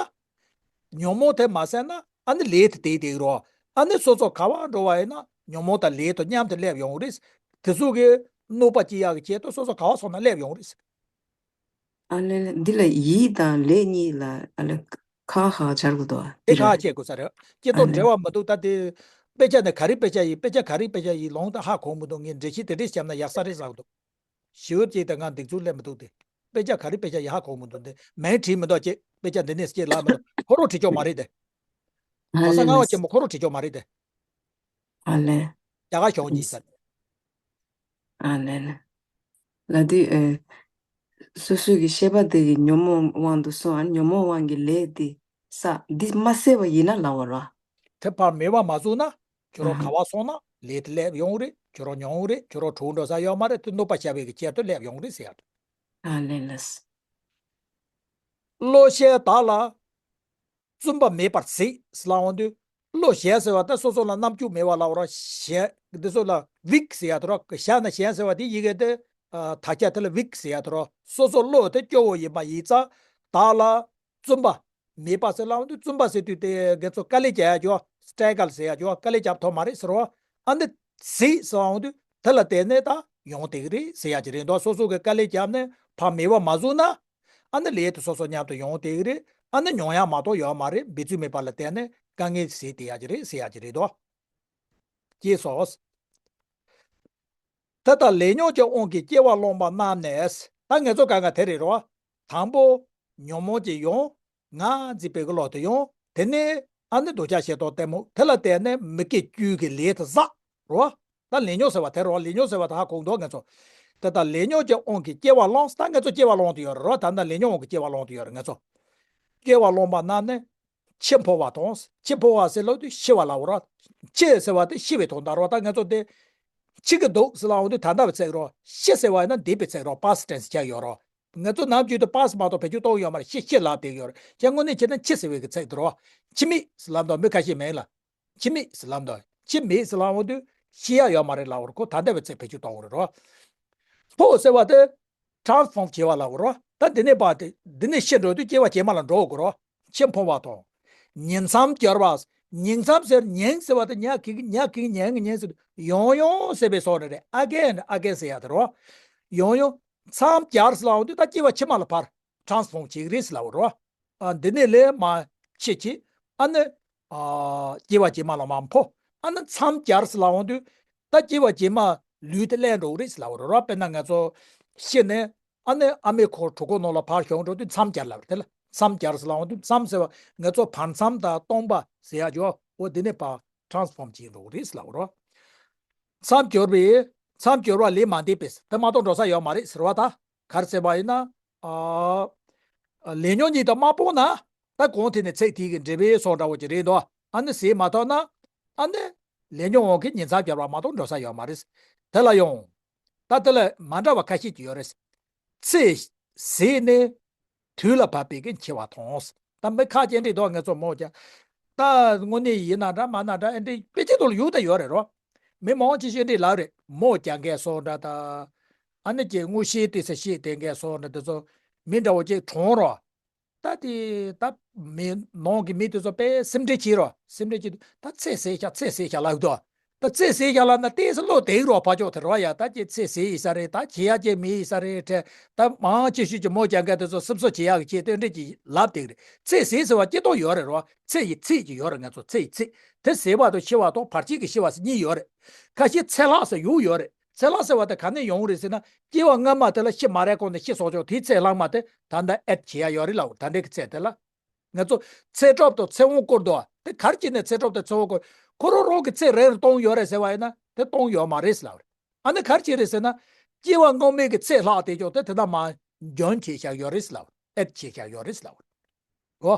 ཉོན་མོངས་དེ་མ་སེལ་ན་ཨ་ནི་ལས་དེ་དེ་དེ་རོ། ཨ་ནི་སོ་སོ་ག་བ་འགྲོ་བ་ཡིན་ན་ཉོན་མོངས་དང་ལས་དང་མཉམ་དུ་སླེབས་ཡོང་རེད། དེ་ཚོ་གི་གནོད་པ་ཅི་ཡག་གི་ཆེད་དུ་སོ་སོ་ག་བ་སོང་ན་སླེབས་ཡོང་རེད། ཨ་ལེ་ལེ། འདི་ལ་ཡིད་དང་ལས་གཉིས་ལ་ཨ་ལེ་ཁ་ཧ་སྦྱར་དགོས་དོ། དེ་འདི་ཁ་རེད། ཆད་དགོས་ས་རེད། སྐྱེ་ཨ་སྟོབས་ལེ། འབྲེལ་བ་མི་འདུག་ད་དེ་དཔེ་ཆ་ནས་ག་རེ་དཔེ་ཆ་ཡིན། དཔེ་ཆ་ག་རེ་དཔེ་ཆ་ཡིན་ལོང་ད་ཧ་གོ་མི་འདུག་ངས་འགྲེལ་བཤད་དེ་འདྲས་བཤད་ན་ཡག་ས་རེད་བསམ་གི་འདུག་ཞི་བ་ཅིག་དང་ང་འདེགས་ཚུལ་སླེབས་མི་འདུག་སྟེ། དཔེ་ཆ་ག་རེ་དཔེ་ཆ་ཡིན་ཧ་གོ་མི་འདུག་སྟེ། མིང་བྲིས་མི་འདུག་ཅེས་དཔེ་ཆ་འདི་ནས་སྐྱེས་ལབ་མི་འདུག་ཁོ་རང་བྲིས་ཆོག་མ་རེད་དེ། ཨ་གོ་ས་ལེ་ལྔ་བ་ལེ། ཆེན་མོ་ཁོ་རང་བྲིས་ཆོག་མ་རེད་དེ། ཨ་ལེ། རྒྱ་གར་གཞུང་གཉིས་ས། ཨ་ལེ་ལེ། ལ་དུས་ཨེ། སོ་སོའི་གི་ཤེས་པ་དེ་གི་ཉོན་མོངས་དབང་དུ་སོང་། ཨ་ཉོན་མོངས་དབང་གི་ལས་དེ་བསགས། འདི་མ་སེལ་བ་ཡིན་ན་ལབ་པ་རེད། དེ་ཕར་མེད་པ་མ་བཟོས་ན། ཁྱོད་རང་ཨ་ག་བ་སོང་ན་ལས་དེ་སླེབས་ཡོང་རེད། ཁྱོད་རང་མྱོང་རེད། ཁྱོད་རང་གྲོགས་འགྲོ་ས་ཡོད་མ་རེད། དེ་གནོད་པ་བྱ་བའི་གི་ཆེད་དུ་སླེབས་ཡོང་རེད་ཟེར་ཡ་རེད། ཨ་ལེ་ལེ། བློ་ཤེས་དག་ལ། བཙུན་པ་མེད་པར་གཟིགས་ལབ་འོང་དུས། བློ་ཞན་ཟེར་བ་ད་སོ་སོ་ལ་རྣམ་འགྱུར་མེད་པ་ལབ་ར། ཞན་འདི་ཚོ་ལ་weak་ཟེར་ཡ་དོ་ར། ཞན་ན་ཞན་ཟེར་བ་དེ་ཡི་གེ་དེ་ཨ་དག་ཆ་དེ་ལ་weak་ཟེར་ཡ་དོ་ར། སོ་སོ་བློ་དེ་སྐྱོ་བོ་ཡིན་པ་ཡིན་ཙང་། དག་ལ་བཙུན་པ་མེད་པ་ཟེར་ལབ་འོང་དུས། བཙུན་པ་ཟེར་དུས་དེ་དགེ་ཚོ་དཀའ་ལས་རྒྱག་ཡ་ཅོ། སི་ཊ་ར་གལ་ཟེར་ཡ་ཅོ། དཀའ་ལས་རྒྱབ་ཐོབ་མ་རེད་ཟེར་བ། ཨ་འདི་གཟིགས་ཟེར་འོང་དུས་དེ་ལ་བརྟེན་ནས་ད་ཡོང་བསྡད་ཀྱི་རེད་ཟེར་ཡ་ཅིག་རེད་འདུག་སོ་སོ་གི་དཀའ་ལས་བརྒྱབ་ནས་ཕར་མེད་པ་མ་བཟོས་ན། ཨ་ནི་ལས་དེ་སོ་སོ་མཉམ་དུ་ཡོང་བསྡད་ཀྱི་རེད། ཨ་ནི་མྱོང་ཡག་མ་གཏོགས་ཡོད་མ་རེད། འབད་རྩོལ་མེད་པ་ལ་བརྟེན་ནས་དཀའ་ངལ་སེལ་བསྡད་ཡག་ཅིག་རེད་ཟེར་ཡག་ཅིག་རེད་དོ། ཅེས་སོ། ད་ལྟ་ལས་ཉོན་གྱི་དབང་གིས་སྐྱེ་བ་བླངས་པ་རྣམས་ནི། ད་ང་ཚོ་གང་ག་དེ་རེད་རོ། དང་པོ་ཉོན་མོངས་ཀྱིས་ཡོང་། ང་འཛིན་པའི་གི་བློ་དེ་ཡོང་། དེ་ནས་ཨ་ནི་འདོད་ཆགས་ཞེ་སྡང་གཏི་མུག་དེ་ལ་བརྟེན་ནས་མི་དགེ་བཅུ་གི་ལས་དེ་བསགས་རོ། ད་ལས་ཉོན་ཟེར་བ་དེ་རོ། ལས་ཉོན་ཟེར་བ་ད་ཧ་གོ་འདུག་ང་ཚོ། ད་ལྟ་ལས་ཉོན་གྱི་དབང་གིས་སྐྱེ་བ་བླངས། ད་ང་ཚོ་སྐྱེ་བ་བླངས་དུ་ཡོད་རེད་རོ། ད་ལྟ་ལས་ཉོན་དབང་གིས་སྐྱེ་བ་བླངས་དུ་ཡོད་རེད་ང་ཚོ། སྐྱེ་བ་བླངས་པ་རྣམས་ནི། འཆི་འཕོ་བ་དང་། འཆི་འཕོ་བ་ཟེར་ལབ་དུས་ཤི་བ་ལབ་རོ། འཆི་ཟེར་བ་དེ་ཤི་བའི་དོན་དག་རོ། ད་ང་ཚོ་དེ་འཆི་གི་འདུག་ཟེར་ལབ་འོང་དུས་ད་ལྟ་བའི་ཚིག་རོ། ཤི་ཟེར་བ་ཡིན་ན་འདས་པའི་ཚིག་རོ། past tense་བྱས་ཡོད་རོ། ང་ཚོ་ནམ་རྒྱུན་དུ་past་མ་གཏོགས་བེད་སྤྱོད་གཏོང་ཡོད་མ་རེད། ཤི་ཤི་ལབ་བསྡད་ཡོད་རེད། ཁྱེད་དངོས་གནས་བྱས་ན་འཆི་ཟེར་བའི་གི་ཚིག་དེ་རོ། འཆི་མེད་ཟེར་ལབ་འདུག་མི་ཁ་ཤས་མིན་ལ། འཆི་མེད་ཟེར་ལབ་འདུག་འཆི་མེད་ཟེར་ལབ་འོང་དུས་ཤི་ཡ་ཡོད་མ་རེད་ལབ་རོ། ཁོ་ད་ལྟ་བའི་ཚིག་བེད་སྤྱོད་གཏོང་རེད་རོ། འཕོ་ཟེར་བ་དེ་transform་བྱེད་པ་ལབ་རོ། ད་འདི་ནས་པ་དེ་འདི་ནས་ཤི་འགྲོ་དུས་སྐྱེ་བ་རྗེས་མ་ལ་འགྲོ་དགོས་རོ། འཆི་འཕོ་བ་དང་། ཉིང་མཚམས་སྦྱར་བ། ཉིང་མཚམས་ཟེར་ཉིང་ཟེར་བ་དེ་ཉ་གི་ཉ་གི་ཉན་གི་ཉན་ཟེར་ཡང་ཡང་ཟེར་བའི་སོགས་རེད། again again་ཟེར་ཡ་དེ་རོ། ཡང་ཡང་མཚམས་སྦྱར་ཟེར་ལབ་འོང་དུས་ད་སྐྱེ་བ་ཕྱི་མ་ལ་ཕར་transform་བྱེད་ཀྱི་རེད་ཟེར་ལབ་རོ། ཨ་འདི་ནས་ལས་མ་ཕྱི་ཕྱི་ཨ་ནི་ཨ་སྐྱེ་བ་རྗེས་མ་ལ་མ་འཕོ། ཨ་ནི་མཚམས་སྦྱར་ཟེར་ལབ་འོང་དུས་ད་སྐྱེ་བ་རྗེས་མ་ལུས་དེ་ལེན་འགྲོ་གི་རེད་ཟེར་ལབ་རོ། དཔེར་ན་ང་ཚོ་ཤི་ནས་ཨ་ནི་ཨ་མའི་ཁོག་གྲོད་ཁོག་ནང་ལ་ཕར་ཤོང་འགྲོ་དུས་མཚམས་སྦྱར་ལབ་རེད། དེ་ལ་མཚམས་སྦྱར་ཟེར་ལབ་འོང་དུས་མཚམས་ཟེར་བ་ང་ཚོ་བར་མཚམས་དང་སྟོང་པ་ཟེར་ཡ་ཅོ་འོ་འདི་ནས་ཕར་transform་བྱེད་འགྲོ་གི་རེད་ཟེར་ལབ་རོ། མཚམས་སྦྱོར་བའི། མཚམས་སྦྱོར་བ་ལས་མ་འདས་པས་དེ་མ་གཏོགས་འགྲོ་ས་ཡོད་མ་རེད་ཟེར་བ་ད། ག་རེ་ཟེར་བ་ཡིན་ན། ཨ། ལས་ཉོན་གཉིས་དང་མ་སྤངས་ན། ད་གོང་དེ་ནས་ཚིག་དེ་གི་འགྲེལ་པའི་སོགས་འདྲ་བོ་ཅིག་རེད་འདུག་ཨ་ནི་ཟས་མ་ཐོབ་ན། ཨ་ནི། ལས་ཉོན་དབང་གིས་ཉིང་མཚམས་སྦྱར་བ་མ་གཏོགས་འགྲོ་ས་ཡོད་མ་རེད། དེ་ལ་ཡང་། ད་དེ་ལ་མ་འདྲ་བ་ཁ་ཤས་ཅིག་ཡོད་རེད། ཚེ། ཟས་ནི། དུས་ལ་བབ་པའི་གི་འཆི་བ་དང་། ད་མི་ཁ་ཅན་འདྲི་དོ་ང་ཚོ་མོ་ཀྱ། ད་དངོས་གནས་ཡིན་ན་འདྲ་མ་ན་འདྲ་ཨེ་འདྲི་དཔེ་ཆ་དུ་ལ་ཡོད་ད་ཡོད་རེད་རོ། མི་མང་ཆེ་ཤོས་འདྲི་ལབ་རེད། མོ་ཀྱ་འགས་སོ་འདྲ་ད། ཨ་ནི་ཀྱི་དངོས་ཤེས་དེ་ས་ཤེས་དེ་འགས་སོ་འདྲ་དེ་ཚོ། མི་འདྲ་བོ་ཅིག་གྲོངས་རོ། ད་དེ་ད་མི་ནང་གི་མི་དེ་ཚོ་དཔེ་སེམས་ཁྲལ་བྱེད་རོ། སེམས་ཁྲལ་བྱེད་དུས་ད་ཚེ་ཟད་ཤག་ཚེ་ཟད་ཤག་ལབ་དོ། ད་ཚེ་ཟད་ཤག་ལབ་ན་ཏོག་ཙམ་བློ་བདེ་རོགས་ཕར་ཕྱོགས་དེ་རོ་ཡ། ད་ཀྱི་ཚེ་ཟད་ཡིན་ས་རེད། ད་བྱེད་ཡ་ཅིག་མེད་ཡིན་ས་རེད་དྲན། ད་མང་ཆེ་ཤོས་ཀྱི་མོ་རྒྱག་མཁན་དེ་ཚོ་སུབ་སུབ་བྱེད་ཡག་གི་ཆེད་དོན་འདྲ་ཅིག་ལབ་བསྡད་ཀྱི་རེད། ཚེ་ཟད་ཟེར་བ་སྐྱེ་སྟོབས་ཡོད་རེད་རོ། ཚེ་ཡི་ཚད་ཅིག་ཡོད་རེད། ང་ཚོ་ཚེ་ཡི་ཚད་དེ་ཟད་པ་དང་འཆི་བ་དང་བར་ཆད་ཀྱི་ཤི་བ་ཟེར་གཉིས་ཡོད་རེད། ཁ་ཤས་ཚེ་ལྷག་ཟེར་ཡུག་ཡོད་རེད། ཚེ་ལྷག་ཟེར་བ་དེ་ག་ནས་ཡོང་རེད་ཟེར་ན། སྐྱེ་བ་སྔ་མ་དེ་ལ་ཤི་མ་རན་གོང་ནས་ཤི་སོང་ཆོག་དེའི་ཚེ་ལྷག་མ་དེ་ད་ལྟ་add་བྱེད་ཡ་ཡོད་རེད་ལབ། ད་འདྲའི་གི་ཚེ་དེ་ལ། ང་ཚོ་ཚེ་སྲོག་དང་ཚེ་དབང་བསྐུར་འདུག་དེ་ག་རེ་བྱས་ནས་ཚེ་སྲོག་དང་ཚེ་དབང་བསྐུར། ཁོ་རང་རང་གི་ཚེ་རང་གཏོང་ཡོད་རེད་ཟེར་བ་ཡིན་ན་དེ་གཏོང་ཡོད་མ་རེད་ལབ་རེད། ཨ་ནི་ག་རེ་བྱས་རེད་ཟེར་ན། སྐྱེ་བ་སྔོན་མའི་གི་ཚེ་ལྷག་དེ་ཅོག་དེ་དེ་ལྟ་མ་འཇོན་བྱས་བཞག་ཡོད་རེད་ལབ་རེད། add་བྱས་བཞག་ཡོད་རེད་ལབ་རེད། འོ།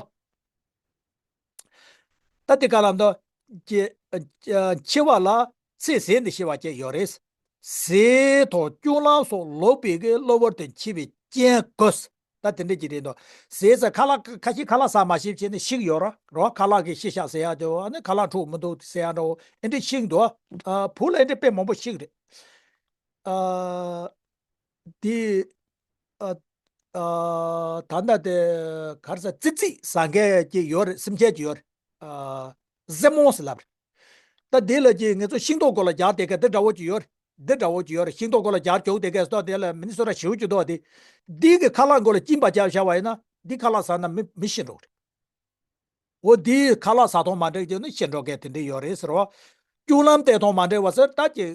ད་དེ་ག་ལ་འདོ། ཀྱེ། འཆི་བ་ལ་ཚེ་ཟད་ནས་ཤི་བ་བཅས་ཡོད་རེད། ཟས་དང་སྤྱོད་ལམ་སོགས་ལོག་པའི་གི་གློ་བུར་དུ་འཆི་བའི་རྐྱེན་དགོས། ད་དེ་འདྲ་ཅིག་རེད་འདུག་ཟས་ཟེར་ཁ་ལག་ཁ་ཤས་ཁ་ལག་ཟ་མ་ཤེས་བྱས་ནས་ཤི་གི་ཡོད་ར་རོ། ཁ་ལག་གིས་ཤི་ཤག་ཟེར་ཡག་དེ་ཨ་ནི་ཁ་ལག་འཁྲུག་མི་འདུག་ཟེར་ཡག་འདྲ་བོ་ཨེ་འདྲ་ཤི་གི་འདུག་ཨ་བུ་ལ་ཨེ་འདྲ་དཔེ་མང་པོ་ཤི་གི་རེད། ཨ། དེ། ཨ། ཨ། ད་ལྟ་དེ་ག་རེ་ཟ་ཙི་ཙི་ཟ་མཁན་ཅིག་ཡོད་རེད། སེམས་ཅན་ཅིག་ཡོད་རེད། ཨ། ཟེ་མོ་ཟེར་ལབ་རེད། ད་དེ་ལ་ཅིག་ང་ཚོ་ཤིང་ཏོག་སྒོ་ལ་རྒྱག་བསྡད་མཁན་དེ་འདྲ་བོ་ཅིག་ཡོད་རེད། འདི་འདྲ་བོ་ཅིག་ཡོད་རེད། ཤིང་ཏོག་སྒོ་ལ་རྒྱག་རྒྱུག་བསྡད་མཁན་ཟེར་དེ་ལ་མི་ནི་སོ་ར་ཞེ་པོ་ཅིག་འདུག་དེ། འདི་གི་ཁ་ལག་མགོ་ལ་གཅིན་པ་བརྒྱབ་བཞག་པ་ཡིན་ན་འདི་ཁ་ལག་ཟ་ན་མི་མི་ཤི་འགྲོ་གི་རེད། འོ་འདི་ཁ་ལག་ཟ་སྟངས་མ་འགྲིག་རྒྱུ་ནི་ཤི་འགྲོ་མཁན་དེ་འདྲ་ཡོད་རེད་ཟེར་བ། སྤྱོད་ལམ་བལྟས་སྟངས་མ་འགྲིག་པ་ཟེར་ད་ཀྱི་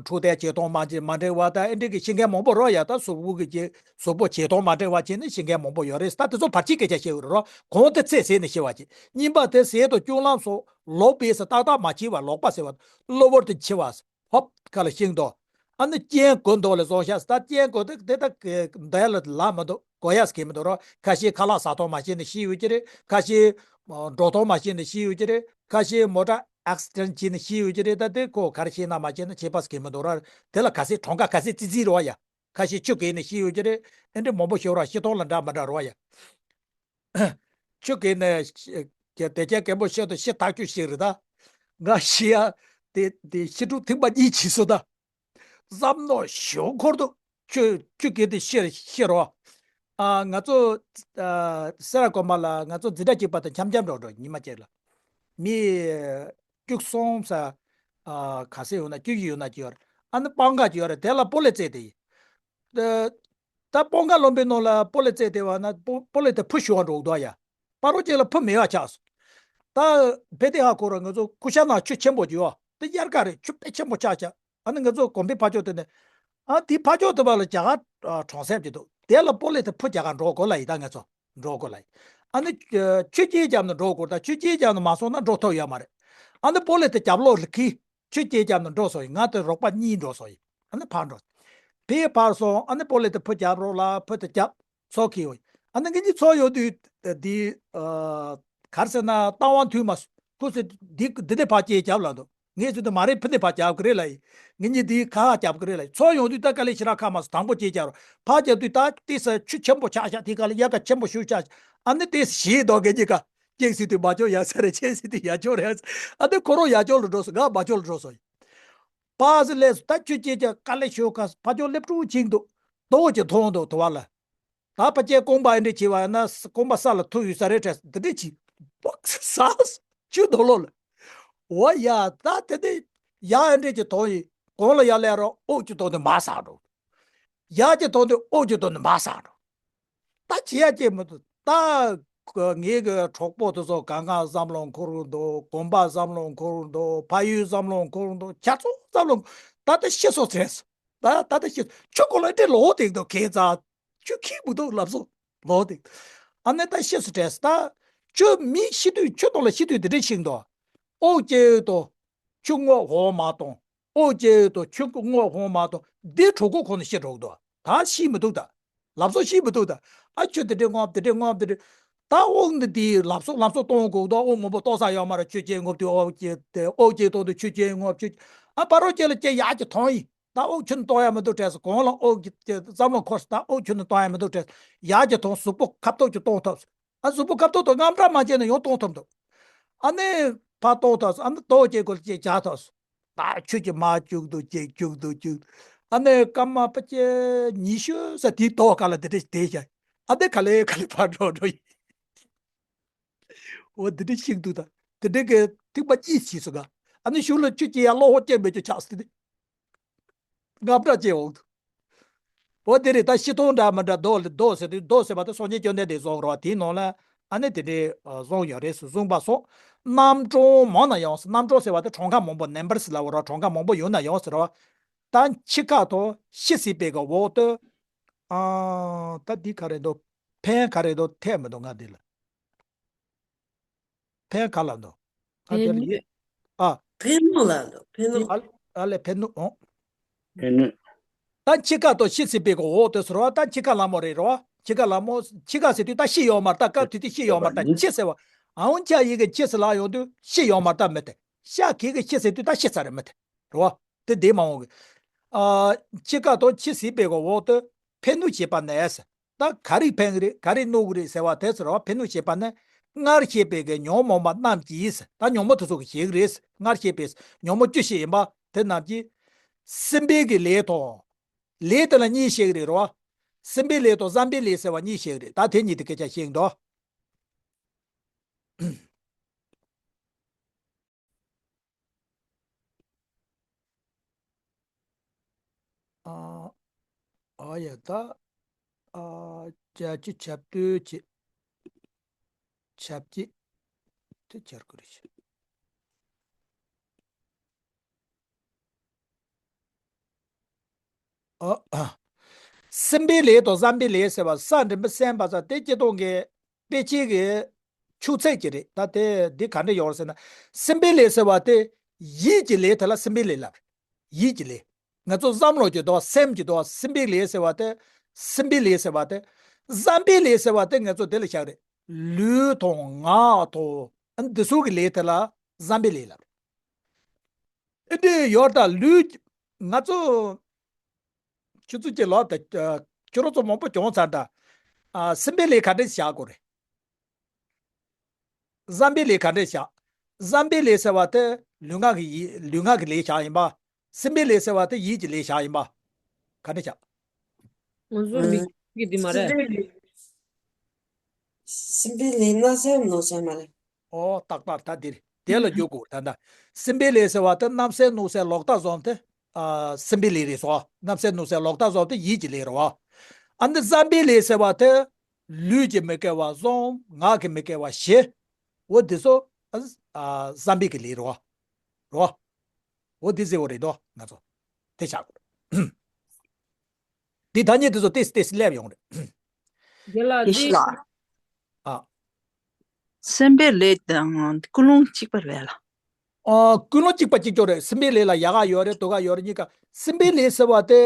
འཁྲུག་འདས་བྱེད་སྟངས་མ་འགྲིག་མ་འགྲིག་པ་ད་ཨེ་འདྲ་གི་ཤི་མཁན་མང་པོ་རོ་ཡ། ད་གཟུགས་པོ་གི་ཀྱི་གཟུགས་པོ་བྱེད་སྟངས་མ་འགྲིག་པ་བྱས་ནས་ཤི་མཁན་མང་པོ་ཡོད་རེད། ད་དེ་ཚོ་བར་ཆད་སྐད་ཆ་བཤད་ཀྱི་རེད་རོ། གོང་དེ་ཚེ་ཟད་ནས་ཤི་བ་ཅིག་གཉིས་པ་དེ་ཟས་དང་སྤྱོད་ལམ་སོགས་ལོག་པས་ཟེར་ཏག་ཏག་མ་བྱས་པ་ལོག་པ་ཟེར་བ་གློ་བུར་དུ་འཆི་བ། ཧོབ་ཁ་ལ་ཤིང་ཏོག་ཨ་ནི་རྐྱེན་དགོས་འདུག་ལ་སོང་ཤག་ད་རྐྱེན་དགོས་དེ་དེ་ད་འདི་ལ་ལ་མི་འདུག་དགོས་ཡ་ཟེར་གི་མི་འདུག་རོ། ཁ་ཤས་ཁ་ལག་ཟ་སྟངས་མ་ཤེས་ནས་ཤི་ཡོད་ཀྱི་རེད། ཁ་ཤས་འགྲོ་སྟངས་མ་ཤེས་ནས་ཤི་ཡོད་ཀྱི་རེད། ཁ་ཤས་མོ་ཊ་ཨེག་སི་ཌེན་ཊི་བྱས་ནས་ཤི་ཡོད་ཀྱི་རེད། ད་དེ་ཁོ་ག་རེ་བྱས་ན་མ་བྱས་ན་བྱས་པ་ཟེར་གི་མི་འདུག་ར། དེ་ལ་ག་ཚད་གྲངས་ཀ་ག་ཚད་ཙི་ཙི་རེད་བ་ཡ། ཁ་ཤས་ཆུ་བརྒལ་ནས་ཤི་ཡོད་ཀྱི་རེད། ཨེ་འདྲ་མང་པོ་ཤི་ར་ཤི་སྟངས་ལ་འདྲ་མི་འདྲ་རེད་བ་ཡ། ཆུ་བརྒལ་ནས་ཤི་དེ་རྐྱེན་རྐྱེན་པོ་ཤི་དང་ཤི་ཐག་ཆོད་ཤི་རེད་ད། ང་ཤི་ཡ་དེ་དེ་ཤི་ཕྲུག་ཐེངས་མ་གཉིས་བྱས་སོང་ད། བསམ་མནོ་ཞོག་འཁོར་དུ་ཆུ་ཆུ་བརྒལ་དུ་ཤི་ཤི་རོ། ཨ་ང་ཚོ་ཨ་སེ་ར་དགོན་པ་ལ་ང་ཚོ་འཛིན་གྲྭ་གཅིག་པ་དང་འཆམ་འཆམ་འགྲོ་འགྲོ་ཉི་མ་གཅིག་ལ། མི་བཅུ་གསུམ་ས་ཨ་ག་ཚད་ཡོད་ན་བཅུ་བཞི་ཡོད་ན་ཅིག་ཡོད་རེད། ཨ་ནི་སྤང་ཁ་ཅིག་ཡོད་རེད། དེ་ལ་སྤོ་ལོ་རྩེད་དེ་ཡིན། ད་སྤང་ཁ་ལུང་པའི་ནང་ལ་སྤོ་ལོ་རྩེད་དེ་བ་ན་སྤོ་སྤོ་ལོ་དེ་ཕུ་ཤོར་འགྲོ་འདུག་ཡ། སྤ་རོ་གཅིག་ལ་ཕུ་མེད་པ་ཆགས་སོང་། ད་ཕེ་དེ་ཧ་གོ་ར་ང་ཚོ་ཀུ་ཤ་ནང་ཆུ་ཆེན་པོ་ཅིག་ཡོད། དེ་དབྱར་ཁ་རེད། ཆུ་དཔེ་ཆེན་པོ་ཆགས་ཆགས། ཨ་ནི་ང་ཚོ་དགོན་པའི་ཕ་ཕྱོགས་དེ་ནས་ ཨ་དེ་ཕར་ཕྱོགས་དུ་བ་ལ་རྒྱ་གར་གྲོང་གསེབ་ཅིག་འདུག་དེ་ལ་སྤོ་ལེ་དེ་ཕུ་རྒྱ་གར་འགྲོ་དགོས་ལ་ཡིན་ད་ང་ཚོ་འགྲོ་དགོས་ལ་ཡིན། ཨ་ནི་ཆུ་སྐྱེལ་རྒྱབ་ནས་འགྲོ་དགོས་ད་ཆུ་སྐྱེལ་རྒྱབ་ནས་མ་སོང་ན་འགྲོ་ཐུབ་ཡོད་མ་རེད། ཨ་ནི་སྤོ་ལེ་དེ་རྒྱབ་ལོགས་ལ་ཁི། ཆུ་སྐྱེལ་རྒྱབ་ནས་འགྲོ་སོང་ཡིན། ང་དང་རོགས་པ་གཉིས་འགྲོ་སོང་ཡིན། ཨ་ནི་ཕར་འགྲོ། ཕར་ཕར་སོང་། ཨ་ནི་སྤོ་ལེ་དེ་ཕུ་རྒྱབ་རོགས་ལ་ཕུ་དེ་རྒྱབ། ཚོགས་ཀྱི་ཡོད། ཨ་ནི་ངེད་གཉིས་ཚོགས་ཡོང་དུས་འདི་གར་ཟེར་ན་རྟ་དབང་འདུས་མ་སོང་ཁུ་སི་འདི་འདི་འདི་ཕར་སྐྱེལ་རྒྱབ་ལ་འདུག་ངས་ཟེར་དུས་མ་རེད་ཕུ་འདི་ཕར་རྒྱབ་ཀྱི་རེད་ལ་ཡིན། ངེད་གཉིས་འདི་ཁ་ཁ་རྒྱབ་ཀྱི་རེད་ལ་ཡིན། ཚོགས་ཡོང་དུས་ད་དཀའ་ལས་ཞེ་དྲག་ཁག་མ་སོང་དང་པོ་སྐྱེལ་རྒྱབ་རོགས་ཕར་རྒྱབ་དུས་ད་ཏི་ས་ཆུ་ཆེན་པོ་ཆགས་ཤག་དེ་ག་ལ་དབྱར་ཁ་ཆེན་པོ་ཞུ་ཆགས་ཤག་ཨ་ནི་ཏི་ས་ཞིག་འདུག་ངེད་གཉིས་ཀ་སྐྱེལ་ཟེར་དུས་མ་ཆོག་ཡ་ས་རེད་ཆེ་ཟེར་དུས་ཡ་ཆོག་རེད། ཨ་ནི་ཁོ་རང་ཡ་ཆོག་ལ་འགྲོ་སོང་ང་མ་ཆོག་ལ་འགྲོ་སོང་ཡིན། པ་སི་ལས་སུ་ད་ཁྱོད་སྐྱེལ་ཀྱང་དཀའ་ལས་ཤོད་ཁ་ཕ་ཅོག་སླེབས་དྲུག་ཅིག་འདུག་རྡོ་ཅིག་མཐོང་འདུག་དུ་བ་ལ། ད་ཕ་སྐྱེལ་རྐང་པ་ཨེ་འདྲ་བྱེད་པ་ཡིན་ན་རྐང་པ་ས་ལ་ཐུག་ཡོད་ས་རེད་དྲན་འདི་འདྲ་བྱེད། པག་ས་ཆུ་རྡོ་ལོ་ལ། འོ་ཡ་ད་དེ་འདྲ་ཡ་ཨེ་འདྲ་ཅིག་མཐོང་ཡིན་གོང་ལ་ཡ་ལས་རོགས་ཨོག་ཅིག་མཐོང་དུས་མ་ས་འགྲོ། ཡ་ཅིག་མཐོང་དུས་ཨོག་ཅིག་མཐོང་དུས་མ་ས་འགྲོ། ད་བྱེད་ཡ་ཅིག་མི་འདུག་ད་ངའི་གི་གྲོགས་པོ་དེ་ཚོ་གང་ག་བསམ་བློ་འཁོར་གི་འདུག་དགོན་པ་བསམ་བློ་འཁོར་གི་འདུག་ཕ་ཡུལ་བསམ་བློ་འཁོར་གི་འདུག་ཁྱེད་ཚོ་བསམ་བློ་ད་ལྟ་ཤི་སོང་ཟེར། ད་ད་ལྟ་ཤི་ཁྱོད་ཁོ་ལ་འདྲེ་ལོག་དེ་འདུག་ཁྱེད་ཚ་ཁྱོད་ཁྱི་མི་འདུག་ལབ་སོང་ལོག་དེ། ཨ་ནི་ད་ཤི་སོང་དྲན་ད་ཁྱོད་མི་ཤི་དུས་ཁྱོད་དང་ལ་ཤི་དུས་དེ་འདྲ་ཤིག་འདུག་ཨོ་ཀྱེ་དོ། ཁྱོད་ངོ་ཧོ་མ་གཏོང་། ཨོ་ཀྱེ་དོ་ཁྱོད་ངོ་ཧོ་མ་གཏོང་འདི་གྲོགས་པོ་ཁོ་ནི་ཤི་གྲོགས་འདུག་ད་ཤི་མི་འདུག་ད། ལབ་སོ་ཤི་མི་འདུག་ད། ཨ་ཁྱོད་དེ་འདྲའི་ངོ་དེ་འདྲའི་ངོ་དེ་འདྲའི། ད་ཨོ་འདི་དེའི་ལབ་སོ་ལབ་སོ་གཏོང་དགོས་འདུག་ཨོ་མང་པོ་གཏོང་ས་ཡོད་མ་རེད། ཁྱོད་ཀྱེ་ངོ་དུས་ཨོ་ཀྱེ་དེ་ཨོ་ཀྱེ་གཏོང་དུས་ཁྱོད་ཀྱེ་ངོ་ཁྱོད། ཨ་པ་རོ་ཀྱེ་ལ་ཀྱེ་ཡག་གི་མཐོང་ཡིན། ད་ཨོ་ཁྱོད་གཏོང་ཡ་མི་འདུག་དྲན་སོང་གོང་ལ་ཨོ་ཀྱེ་བསམ་བློ་འཁོར་སོང་ད་ཨོ་ཁྱོད་གཏོང་ཡ་མི་འདུག་དྲན་སོང་ཡག་གི་མཐོང་གཟུགས་པོ་ཁ་ཐོག་ཀྱི་གཏོང་ཐུབ་སོང་། ཨ་གཟུགས་པོ་ཁ་ཐོག་ཏུ་དངངས་སྐྲག་མ་བྱས་ན་ཡང་གཏོང་ཐུབ་འདུག་ཨ་ནི་ཕར་གཏོང་ཐུབ་སོང་། ཨ་ནི་ལྟོ་སྐྱེ་དགོས་ཅེས་བྱ་ཐུབ་སོང་། ད་ཁྱོད་ཀྱི་མ་བཅུག་འདུག་ཅེས་བཅུག་འདུག་བཅུག་ཨ་ནི་སྐར་མ་ཕལ་ཆེར་ཉི་ཤུ་ས་དེའི་ལྟོ་ག་ལ་དེ་འདྲ་བསྡད་ཤག་ཨ་ནི་ག་ལེ་ག་ལེ་ཕར་འགྲོ་འགྲོ་ཡིན། འོ་དེ་འདྲ་ཤིག་འདུག་ད་དེ་འདྲ་གི་ཐིགས་པ་གཉིས་བྱས་སོང་ག་ཨ་ནི་གཞུག་ལ་ཁྱོད་ཀྱི་ཡ་བློ་ཧོ་སྐྱེ་མེད་ཀྱི་ཆགས་སོང་དེ། དངངས་སྐྲག་སྐྱེ་འོང་། འོ་དེ་རེད་ད་ཤི་སྟོང་འདྲ་མི་འདྲ་རྡོ་ལ་རྡོ་ཟེར་དུས་རྡོ་ཟེར་བ་དེ་སངས་རྒྱས་བཅོམ་ལྡན་འདས་གསུངས་རོགས་དེའི་ནང་ལ་ཨ་ནི་དེ་འདྲའི་གསུངས་ཡོད་རེད་ཟེར་གསུངས་པ་སོགས་རྣམ་གྲངས་མང་ན་ཡང་ཟེར་རྣམ་གྲངས་ཟེར་བ་དེ་གྲངས་ཀ་མང་པོ་ནམ་བར་ཟེར་ལབ་རོགས་གྲངས་ཀ་མང་པོ་ཡོད་ན་ཡང་ཟེར་རོགས་ད་འཆི་ཁ་དང་ཤི་སྲིད་པའི་གི་འོག་ཏུ་ཨ་ད་འདི་ག་རེད་འདུག་ཕན་ག་རེད་འདུག་ཐེབས་མི་འདུག་ང་འདི་ལ། ཕན་ག་ལ་འདུག་ཨ་དེ་ལ་ཕན་ཡོད། ཨ། ཕན་གནོད་ལ་འདུག་ཕན་གནོད། ཨ་ཨ་ལས་ཕན་གནོད་ཨོ། ཕན་གནོད། ད་འཆི་ཁ་དང་ཤི་སྲིད་པའི་གི་འོག་ཏུ་ཟེར་བ་ད་འཆི་ཁ་ལ་མོ་རེད་རོ། འཆི་ཁ་ལ་མོ་འཆི་ཁ་ཟེར་དུས་ད་ཤི་ཡོང་མ་ད་སྐབས་དེ་དུས་ཤི་ཡོང་མ་ད་འཆི་ཟེར་བ། ཨའོན་ཆ་ཡི་གི་འཆི་ཟེར་ལ་ཡོང་དུས་ཤི་ཡོང་མ་ད་མི་དེ། ཤ་གི་གི་ཤི་ཟེར་དུས་ད་ཤི་ཚར་རེད་མི་དེ། རོ། དེ་དེ་མ་འོང་གི་ཨ། འཆི་ཁ་དང་འཆི་སྲིད་པའི་གི་འོག་ཏུ་ཕན་གནོད་བྱེད་པ་ནས། ད་ག་རེ་ཕན་གི་རེད་ག་རེ་གནོད་གི་རེད་ཟེར་བ་དེ་ཚོ་ར་བ་ཕན་གནོད་བྱེད་པ་ནི་སྔར་བཤད་པའི་གི་ཉོན་མོངས་པ་རྣམས་ཀྱིས་ད་ཉོན་མོངས་དེ་ཚོ་གི་བྱེད་གི་རེད། སྔར་བཤད་པའི་ཉོན་མོངས་བཅུ་བཞི་ཡིན་པ་དེ་རྣམས་ཀྱིས་སྲིད་པའི་གི་ལས་དང་། ལས་དེ་ལ་གཉིས་བཤད་གི་རེད་ར་བ། སྲིད་པའི་ལས་དང་བསམ་པའི་ལས་ཟེར་བ་གཉིས་བཤད་གི་རེད། ད་དེ་གཉིས་དེ་སྐད་ཆ་བཤད་གི་འདུག་ཨ། ཨ་ཡ་ད། ཨ། བྱ་སྤྱོད་བྱ་སྤྱོད་ཅེས། བྱ་སྤྱོད་དེ་སྦྱར་དགོས་རེད་ཤག་ཨ། ཨ། སེམས་པའི་ལས་དང་བསམ་པའི་ལས་ཟེར་བ་ས་འདྲེན་པ་སེམས་པ་ས་དེ་སྤྱི་སྟོང་གི་དཔེ་ཆའི་གི་ཆུ་ཚད་ཅིག་རེད། ད་དེ་འདི་ག་འདྲ་ཡོང་རེད་ཟེར་ན། སེམས་པའི་ལས་ཟེར་བ་དེ་ཡིད་ཀྱི་ལས་དེ་ལ་སེམས་པའི་ལས་ལབ་རེད། ཡིད་ཀྱི་ལས། ང་ཚོ་བསམ་བློ་གྱི་འདུག་སེམས་ཀྱི་འདུག་སེམས་པའི་ལས་ཟེར་བ་དེ། སེམས་པའི་ལས་ཟེར་བ་དེ། བསམ་པའི་ལས་ཟེར་བ་དེ་ང་ཚོ་དེ་ལ་བཞག་རེད། ལུས་དང་ངག་དང་འདི་ཚོ་གི་ལས་དེ་ལ་བསམ་པའི་ལས་ལབ་རེད། ཨེ་འདྲ་ཡོད་ད་ལུས། ང་ཚོ་ཆུ་ཚོད་ཀྱི་ལོག་ད་ཁྱོད་རང་ཚོ་མང་པོ་གྱོང་ཚར་ད། ཨ། སེམས་པའི་ལས་ག་འདྲས་བཞག་དགོས་རེད། བསམ་པའི་ལས་ག་འདྲས་བཞག་བསམ་པའི་ལས་ཟེར་བ་དེ་ལུས་ངག་གི་ཡིད་ལུས་ངག་གི་ལས་བཞག་ཡིན་པ། སེམས་པའི་ལས་ཟེར་བ་དེ་ཡིད་ཀྱི་ལས་བཞག་ཡིན་པ། ག་འདྲས་བཞག་ང་ཚོ་མི་གི་འདི་མ་རེད། སེམས་པའི་ལས་སེམས་པའི་ལས་རྣམ་གསལ་ནོར་གསལ་མ་རེད། ཨོ་ཏག་ཏག་ད་འདིར་དེ་ལ་འཇུག་དགོས་ད་ལྟ། སེམས་པའི་ལས་ཟེར་བ་དེ་རྣམ་གསལ་ནོར་གསལ་ལོག་ལྟ་བཟོ་དེ། ཨ། སེམས་པའི་ལས་རེད་སོ། རྣམ་གསལ་ནོར་གསལ་ལོག་ལྟ་བཟོ་དེ་ཡིད་ཀྱི་ལས་རེད་བ། ཨ་འདི་བསམ་པའི་ལས་ཟེར་བ་དེ། ལུས་ཀྱི་མི་དགེ་བ་གསུམ་ངག་གི་མི་དགེ་བ་བཞི། འོ་འདི་ཚོ། ཨ། བསམ་པའི་གི་ལས་རེད་བ། རེད་བ། འོ་འདི་ཟེར་བ་རེད་དོ་ང་ཚོ། དེ་བྱ་དགོས། འདི་ཐ་སྙད་དེ་ཚོ་ཏེས་ཏེས་སླེབས་ཡོང་རེད། རྒན་ལགས། ཡེ་ཤེས་འདི་ལགས། ཨ། སེམས་པའི་ལས་དང་ཀུན་སློང་གཅིག་པ་རེད་ལ། ཨ། ཀུན་སློང་གཅིག་པ་གཅིག་རྐྱང་རེད། སེམས་པའི་ལས་ལ་ཡག་ག་ཡོད་རེད་སྡུག་ག་ཡོད་རེད་གཉིས་ཀ། སེམས་པའི་ལས་ཟེར་བ་དེ་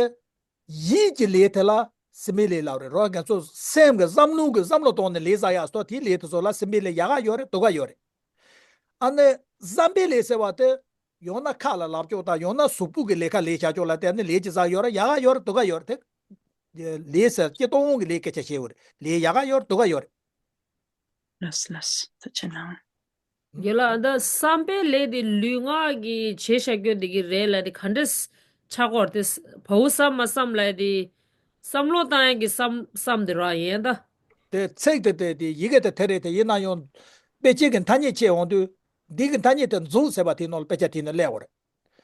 ཡིད་ཀྱི་ལས་དེ་ལ་སེམས་པའི་ལས་ལབ་རེད་རོ། ང་ཚོ་སེམས་ཀྱི་བསམ་བློ་གི་བསམ་བློ་གཏོང་ནས་ལས་བསགས་ཡག་སོགས་དེའི་ལས་དེ་ཚོ་ལ་སེམས་པའི་ལས་ཡག་ག་ཡོད་རེད་སྡུག་ག་ཡོད་རེད། ཨ་ནི་བསམ་པའི་ལས་ཟེར་བ་དེ་ཡང་ན་ཁ་ལ་ལབ་ཕྱོགས་དང་ཡང་ན་གཟུགས་པོ་གི་ལས་ཀ་ལས་བྱ་ཕྱོགས་ལ་བརྟེན་ནས་ལས་ཀྱི་བསགས་ཡོད་རེད། ཡག་ག་ཡོད་རེད་སྡུག་ག་ཡོད་རེད་དེ། ལས་ཟེར་སྤྱིར་བཏང་གི་ལས་སྐད་ཆ་བཤད་ཡོད་རེད། ལས་ཡག་ག་ཡོད་རེད་སྡུག་ག་ཡོད་རེད། ལགས་ལགས་ཐུགས་རྗེ་གནང་། རྒན་ལགས། ད་བསམ་པའི་ལས་དེ་ལུས་ངག་གིས་བྱས་བཞག་རྒྱུ་དེ་གི་རེད་ལབ་དེ་ག་འདྲས་ཆགས་ཀྱི་ཡོད་རེད་དེ། བའུ་བསམ་མ་བསམ་ལབ་དེ་བསམ་བློ་བཏང་ཡག་གི་བསམ་བསམ་དེ་ར་ཡིན་ད། དེ་ཚིག་དེ་དེ་དེ་ཡི་གེ་དེ་དེ་རེད་དེ། ཡིན་ན་ཡང་དཔེ་ཆའི་གི་ཐ་སྙད་ཕྱེ་འོང་དུས་འདི་གི་ཐ་སྙད་དེ་མཛུབ་ཟེར་བ་དེའི་ནང་ལ་དཔེ་ཆ་དེའི་ནང་སླེབས་ཡོད་རེད།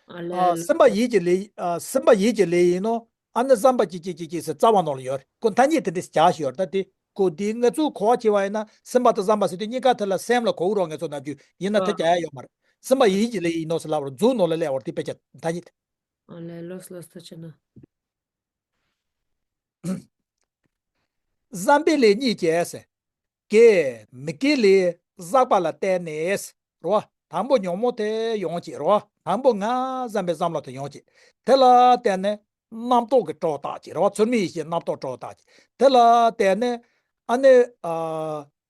ཨ་ལས། ཨ། སེམས་པ་ཡིད་ཀྱི་ལས། ཨ། སེམས་པ་ཡིད་ཀྱི་ལས་ཡིན་ནོ། ཨ་ནི་བསམ་པ་གཅིག་གཅིག་གཅིག་གཅིག་ཟེར་རྩ་བ་ནང་ལ་ཡོད་རེད། ཁོ་ཐ་སྙད་དེ་འདྲ་ཞིག་བཞག་བཞག་ཡོད་རེད། ད་དེ་ཁོ་དེ་ང་ཚོས་གོ་བ་བྱས་པ་ཡིན་ན་སེམས་པ་དང་བསམ་པ་ཟེར་དུས་གཉིས་ཀ་དེ་ལ་སེམས་ལ་གོ་གི་རོགས། ང་ཚོ་ནམ་རྒྱུན་ཡིན་ན་དེ་རྒྱག་ཡ་ཡོད་མ་རེད། སེམས་པ་ཡིད་ཀྱི་ལས་ཡིན་ནོ་ཟེར་ལབ་རོགས། མཛུབ་ནང་ལ་སླེབས་པ་རེད་དེ་དཔེ་ཆ་ཐ་སྙད་དེ། ཨ་ལས། ལགས་ལགས་ཐུགས་རྗེ་གནང་། བསམ་པའི་ལས་གཉིས་ཀྱིས་ཟེར། དགེ་མི་དགེ་ལས་བསགས་པ་ལ་བརྟེན་ནས་རོ། དང་པོ་ཉོན་མོངས་དེ་ཡོང་བྱེད་རོ། དང་པོ་ང་བསམ་པའི་བསམ་བློ་དེ་ཡོང་བྱེད། དེ་ལ་བརྟེན་ནས་རྣམ་རྟོག་གི་སྐྲག་ཐག་བྱེད་རོ། ཚུལ་མིན་ཡིད་བྱེད་རྣམ་རྟོག་སྐྲག་ཐག་བྱེད། དེ་ལ་བརྟེན་ནས་ཨ་ནི་ཨ་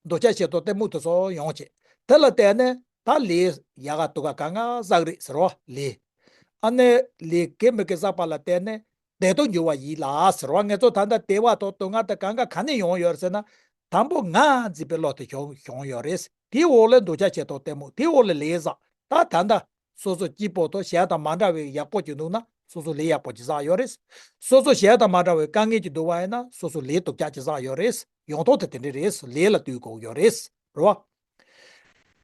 འདོད་ཆགས་ཞེ་སྡང་གཏི་མུག་དེ་ཚོ་ཡོང་བྱེད། དེ་ལ་བརྟེན་ནས་ད་ལས་ཡག་ག་སྡུག་ག་གང་ག་བསགས་རེད་ཟེར་རོ། ལས་ཨ་ནི་ལས་དགེ་མི་དགེ་བསགས་པ་ལ་བརྟེན་ནས་བདེ་སྡུག་འགྱུར་བ་ཡིན་ལ་ཟེར་བ། ང་ཚོ་ད་ལྟ་བདེ་བ་དང་སྡུག་བསྔལ་དེ་གང་ག་ག་ནས་ཡོང་ཡོད་ཟེར་ན། དང་པོ་ང་འཛིན་པའི་བློ་དེ་བྱུང་བྱུང་ཡོད་རེད། དེའི་འོག་ལ་འདོད་ཆགས་ཞེ་སྡང་གཏི་མུག་དེའི་འོག་ལ་ལས་བསགས། ད་ད་ལྟ་སོ་སོ་སྐྱིད་པོ་དང་གཞན་དང་མ་འདྲ་བའི་ཡག་པོ་ཅིག་འདུག་ན་སོ་སོ་ལས་ཡག་པོ་ཅིག་བསགས་ཡོད་རེད། སོ་སོ་གཞན་དང་མ་འདྲ་བའི་དཀའ་ངལ་ཅིག་འདུག་པ་ཡིན་ན་སོ་སོ་ལས་སྡུག་ཅག་ཅིག་བསགས་ཡོད་རེད། ཡོང་སྟངས་དེ་དེ་འདྲ་རེད། ལས་ལ་ལྟོས་དགོས་ཡོད་རེད། རེད་བ།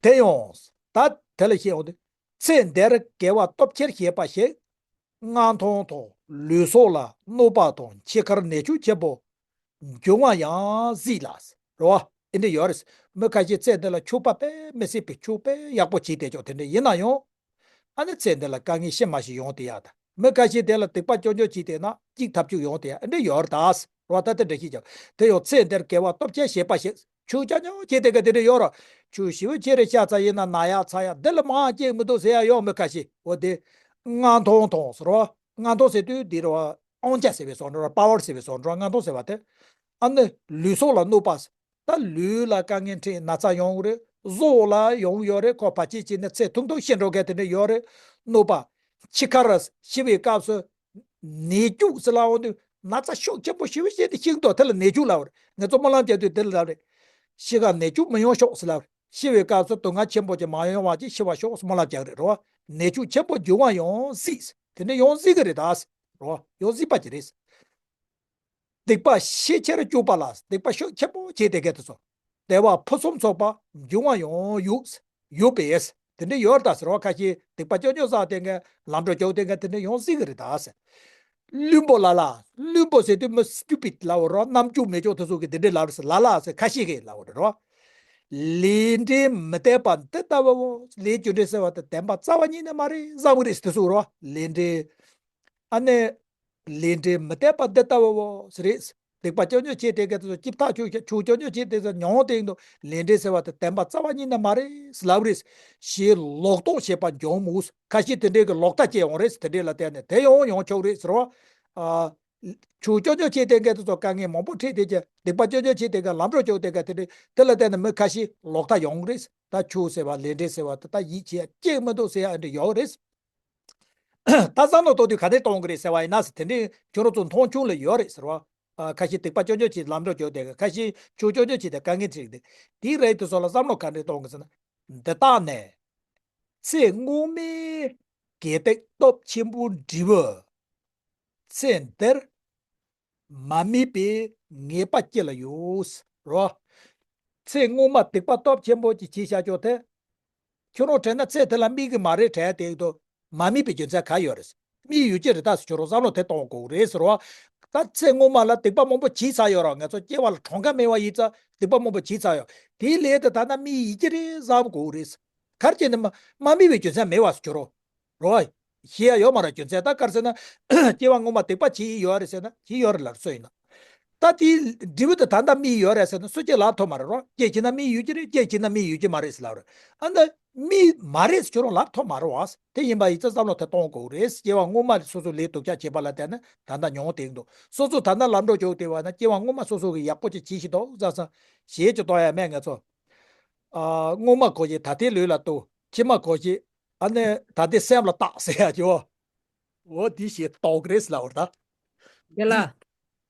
དེ་ཡང་ད་དེ་ལ་བཤད་འོང་དུས། ཚེ་འདིར་དགེ་བ་སྟོབས་ཆེར་བྱེད་པ་ཞིག་མངའ་ཐང་དང་ལུས་སྲོག་ལ་གནོད་པ་དང་འཆི་ཁར་ནད་གཅོད་ཆེན་པོ་འབྱུང་བ་ཡང་གཟིགས་ལ། རེད་བ། ཨེ་འདྲ་ཡོད་རེད། མི་ཁ་ཤས་ཚེ་འདི་ལ་ཕྱུག་པ་དཔེ་མི་སྲིད་པའི་ཕྱུག་དཔེ་ཡག་པོ་བྱས་བསྡད་ཆོག་དེ་འདྲ་ཡིན་ན་ཡང་། ཨ་ནི་ཚེ་འདི་ལ་དཀའ་ངལ་ཤི་མ་ཤི་ཡོང་བསྡད་ཡག་དང་། མི་ཁ་ཤས་དེ་ལ་སྡིག་པ་རྐྱང་རྐྱང་བྱས་བསྡད་ན་གཅིག་ཐབས་ཆུག་ཡོང་བསྡད་ཡག་ཨེ་འདྲ་ཡོད་རེད་ད། རེད་བ། ད་དེ་འདྲ་ཞིག་ཀྱང་དེ་ཡང་ཚེ་འདིར་དགེ་བ་སྟོབས་ཆེར་བྱེད་པ་ཞིག་ཕྱུག་རྐྱང་རྐྱང་བྱས་བསྡད་མཁན་དེ་འདྲ་ཡོད་རེད། ཕྱུག་ཞེ་པོ་ཅིག་རེད། ཤ་ཚ་ཡིན་ན་ན་ཡག་ཚ་ཡག་འདི་ལ་མང་གཅིག་མི་འདུག་ཟེར་ཡག་ཡོད། མི་ཁ་ཤས་འོ་དེ་མངའ་ཐང་དང་ཟེར་བ། མངའ་ཐང་ཟེར་དུས་འདི་རེད་བ། དབང་ཆ་ཟེར་བའི་བཟོ་འདྲ་རེད། པ་ཝར་ཟེར་བའི་བཟོ་འདྲ་རེད། མངའ་ཐང་ཟེར་བ་དེ། ཨ་ནི་ལུས་སྲོག་ལ་གནོད་པ། ད་ལུས་ལ་དཀའ་ངལ་འཕྲད་ན་ཚ་ཡོང་གི་རེད། གཟུགས་ལ་ཡོང་ཡོད་རེད། ཁོ་ཕལ་ཆེར་ཅིག་ནི་ཚེ་ཐུང་ཐུང་ཤི་འགྲོ་མཁན་དེ་འདྲ་ཡོད་རེད། གནོད་པ། འཆི་ཁར་ཤི་བའི་སྐབས་སུ་ནད་སྐྱུག་ཟེར་ལབ་འོང་དུས་ན་ཚ་ཤུགས་ཆེན་པོ་ཞེ་པོ་ཅིག་དེ་ཤི་འདུག་དེ་ལ་ནད་སྐྱུག་ལབ་རེད། ང་ཚོ་སྨོན་ལམ་རྒྱག་དུས་དེ་ལ་ལབ་རེད། ཤི་ཁར་ནད་སྐྱུག་མི་ཡོང་ཤོག་ཟེར་ལབ་རེད། ཤི་བའི་སྐབས་སུ་སྡུག་བསྔལ་ཆེན་པོ་ཅིག་མ་ཡོང་བ་ཅིག་ཤི་བར་ཤོག་སྨོན་ལམ་རྒྱག་རེད་རོ། ནད་སྐྱུག་ཆེན་པོ་འབྱུང་བ་ཡང་གཟིགས། དེ་འདྲ་ཡང་གཟིགས་ཀྱི་རེད་ད། རོ། ཡང་གཟིགས་པ་ཅིག་རེད། སྡིག་པ་ཤས་ཆེར་སྤྱོད་པ་ལ། སྡིག་པ་ཤུགས་ཆེན་པོ་བྱས་བསྡད་མཁན་དེ་ཚོ། བདེ་བ་ཕུན་སུམ་ཚོགས་པ་འབྱུང་བ་ཡང་ཡོད། ཡོད་པས། དེ་འདྲ་ཡོད་རེད་ད་ཟེར་བ། ཁ་ཤས་སྡིག་པ་རྐྱང་རྐྱང་བསགས་བསྡད་མཁན་ལམ་འགྲོ་རྒྱུག་བསྡད་མཁན་དེ་འདྲ་ཡང་གཟིགས་ཀྱི་རེད་ད་ཟེར། བླུན་པོ་ལ་ལ། བླུན་པོ་ཟེར་དུས་མི་སི་ཊུ་པིཌ་ལབ་པ་རེད། རྣམ་འགྱུར་མེད་ཅོག་དེ་ཚོ་གིས་དེ་འདྲ་ལབ་རེད་ཟེར། ལ་ལ་ཟེར་ཁ་ཤས་ཀྱིས་ལབ་པ་རེད་རོ། ལས་འབྲས་མི་བདེན་པ་འདི་ལྟ་བུའོ། ལས་རྒྱུ་འབྲས་ཟེར་བ་དེ་བདེན་པ་རྩ་བ་ཉིད་ནས་མ་རེད་བསམ་གྱི་རེད་དེ་ཚོ་རོ། ལས་འབྲས། ཨ་ནི། ལས་འབྲས་མི་བདེན་པ་འདི་ལྟ་བུའོ་ཟེར་རེད། སྡིག་པ་རྐྱང་རྐྱང་བྱས་བསྡད་མཁན་དེ་ཚོ་སྐྱིད་ཐག་ཆོད། ཆོས་རྐྱང་རྐྱང་བྱས་བསྡད་ཚོ་མྱོང་བསྡད་འདུག་ལས་འབྲས་ཟེར་བ་དེ་བདེན་པ་རྩ་བ་ཉིད་ནས་མ་རེད་ལབ་རེད། ཞེས་ལོག་རྟོག་བྱེད་པ་འཇོམས་མོད། ཁ་ཤས་དེ་འདྲའི་གི་ལོག་ལྟ་སྐྱེ་ཡོང་རེད། དེ་འདྲའི་ལ་བརྟེན་ནས་དེ་ཡང་ཡོང་ཆོག་རེད་ཟེར་བ། ཨ། ཆོས་རྐྱང་རྐྱང་བྱས་བསྡད་མཁན་དེ་ཚོ་དཀའ་ངལ་མང་པོ་འཕྲད་བསྡད་ཀྱི། སྡིག་པ་རྐྱང་རྐྱང་བྱས་བསྡད་མཁན་ལམ་འགྲོ་རྒྱུག་བསྡད་མཁན་དེ་འདྲའི་དེ་ལ་བརྟེན་ནས་མི་ཁ་ཤས་ལོག་ལྟ་ཡོང་རེད། ད་ཆོས་ཟེར་བ་ལས་འབྲས་ཟེར་བ་དེ་ད་ཡིད་ཆེས་སྐྱེ་མི་འདུག་ཟེར་ཡ་འདྲ་ཡོད་རེད། ད་བསམ་བློ་གཏོང་དུས་ག་འདྲས་གཏོང་གི་རེད་ཟེར་བ་ཡིན་ན་ཟེར། དེ་འདྲའི་ཁྱོད་རང་ཚོ་མཐོང་ཆུང་ལ་ཡོད་རེད་ཟེར་བ། ཨ། ཁ་ཤས་སྡིག་པ་རྐྱང་རྐྱང་བྱས་ལམ་འགྲོ་རྒྱུག་བསྡད་མཁན། ཁ་ཤས་ཆོས་རྐྱང་རྐྱང་བྱས་ཏེ་དཀའ་ངལ་འཕྲད་བསྡད། དེའི་རིགས་དེ་ཚོ་ལ་བསམ་བློ་ག་འདྲས་གཏོང་གི་ཟེར་ན། འདི་དག་ནི་ཚེ་སྔོན་མའི་དགེ་སྡིག་སྟོབས་ཆེན་པོའི་འབྲས་བུ། ཚེ་འདིར་མ་དམིགས་པའི་ངེས་པ་ཅི་ལ་ཡོད་རོ། ཚེ་སྔོན་མ་སྡིག་པ་སྟོབས་ཆེན་པོ་ཅིག་བྱས་བཞག་ཆོག་དེ། ཁྱོད་རང་དྲན་ན་ཚེ་དེ་ལ་དམིགས་ཀྱི་མ་རེད་དྲན་བསྡད་འདུག་མ་དམིགས་པའི་རྒྱུ་མཚན་ག་ཡོད་རེད། དམིགས་ཡོད་ཀྱི་རེད། ད་ཁྱོད་རང་བསམ་བློ་དེ་གཏོང་དགོས་རེད་ཟེར་བ། ད་ཚེ་སྔོན་མ་ལ་སྡིག་པ་མང་པོ་བྱས་ཚར་ཡོད་ར། ང་ཚོ་སྐྱེ་བ་ལ་གྲངས་ཀ་མེད་པ་ཡིན་ཙང་སྡིག་པ་མང་པོ་བྱས་ཚར་ཡོད། དེའི་ལས་དེ་ད་ལྟ་དམིགས་ཡོད་ཀྱི་རེད་བསམ་དགོས་རེད། ག་རེ་བྱས་ནས་མ་མ་དམིགས་པའི་རྒྱུ་མཚན་མེད་པ་ཟེར་ཁྱོད་རང་རོ། ཤེས་ཡ་ཡོད་མ་རེད། རྒྱུ་མཚན་ད་ག་རེ་ཟེར་ན། སྐྱེ་བ་སྔོན་མ་སྡིག་པ་བྱེད་ཡི་ཡོད་རེད་ཟེར་ན་བྱེད་ཡོད་རེད་ལབ་སྲོལ་ཡིན་ན། ད་དེའི་འབྲས་བུ་དེ་ད་ལྟ་སྨིན་ཡོད་རེད་ཟེར་ན་སུ་གཅིག་ལབ་ཐུབ་མ་རེད་རོ། སྐྱེས་ཕྱིན་ན་སྨིན་ཡོད་ཀྱི་རེད། སྐྱེས་ཕྱིན་ན་སྨིན་ཡོད་ཀྱི་མ་རེད་ཟེར་ལབ་རེད། ཨ་ནི་སྨིན་མ་རེད་ཟེར་ཁྱོད་རང་ལབ་ཐུབ་མ་རེད་བ། དེ་ཡིན་པ་ཡིན་ཙང་བསམ་བློ་དེ་གཏོང་དགོས་རེད། སྐྱེ་བ་སྔོན་མ་ལ་སོ་སོ་ལས་སྡུག་ཅག་བྱས་པ་ལ་བརྟེན་ནས་ད་ལྟ་མྱོང་བསྡད་འདུག་སོ་སོ་ད་ལྟ་ལམ་འགྲོ་བྱུང་བསྡད་པ་ན་སྐྱེ་བ་སྔོན་མ་སོ་སོ་གི་ཡག་པོ་ཅིག་བྱེད་ཤི་འདུག་བསམ་བསམ་ཞེས་ཅིག་གཏོང་ཡ་མེད་ང་ཚོ། ཨ། སྔོན་མ་གོ་ཞིག་ད་ལྟའི་ལུས་ལ་ལྟོས། ཕྱི་མ་གོ་ཞིག་ཨ་ནི་ད་ལྟའི་སེམས་ལ་བརྟག་ཟེར་ཡ་ཅིག་འོ་འདི་ཞེས་རྟོགས་རེད་ལབ་པ་རེད་ད། དེ་ལ།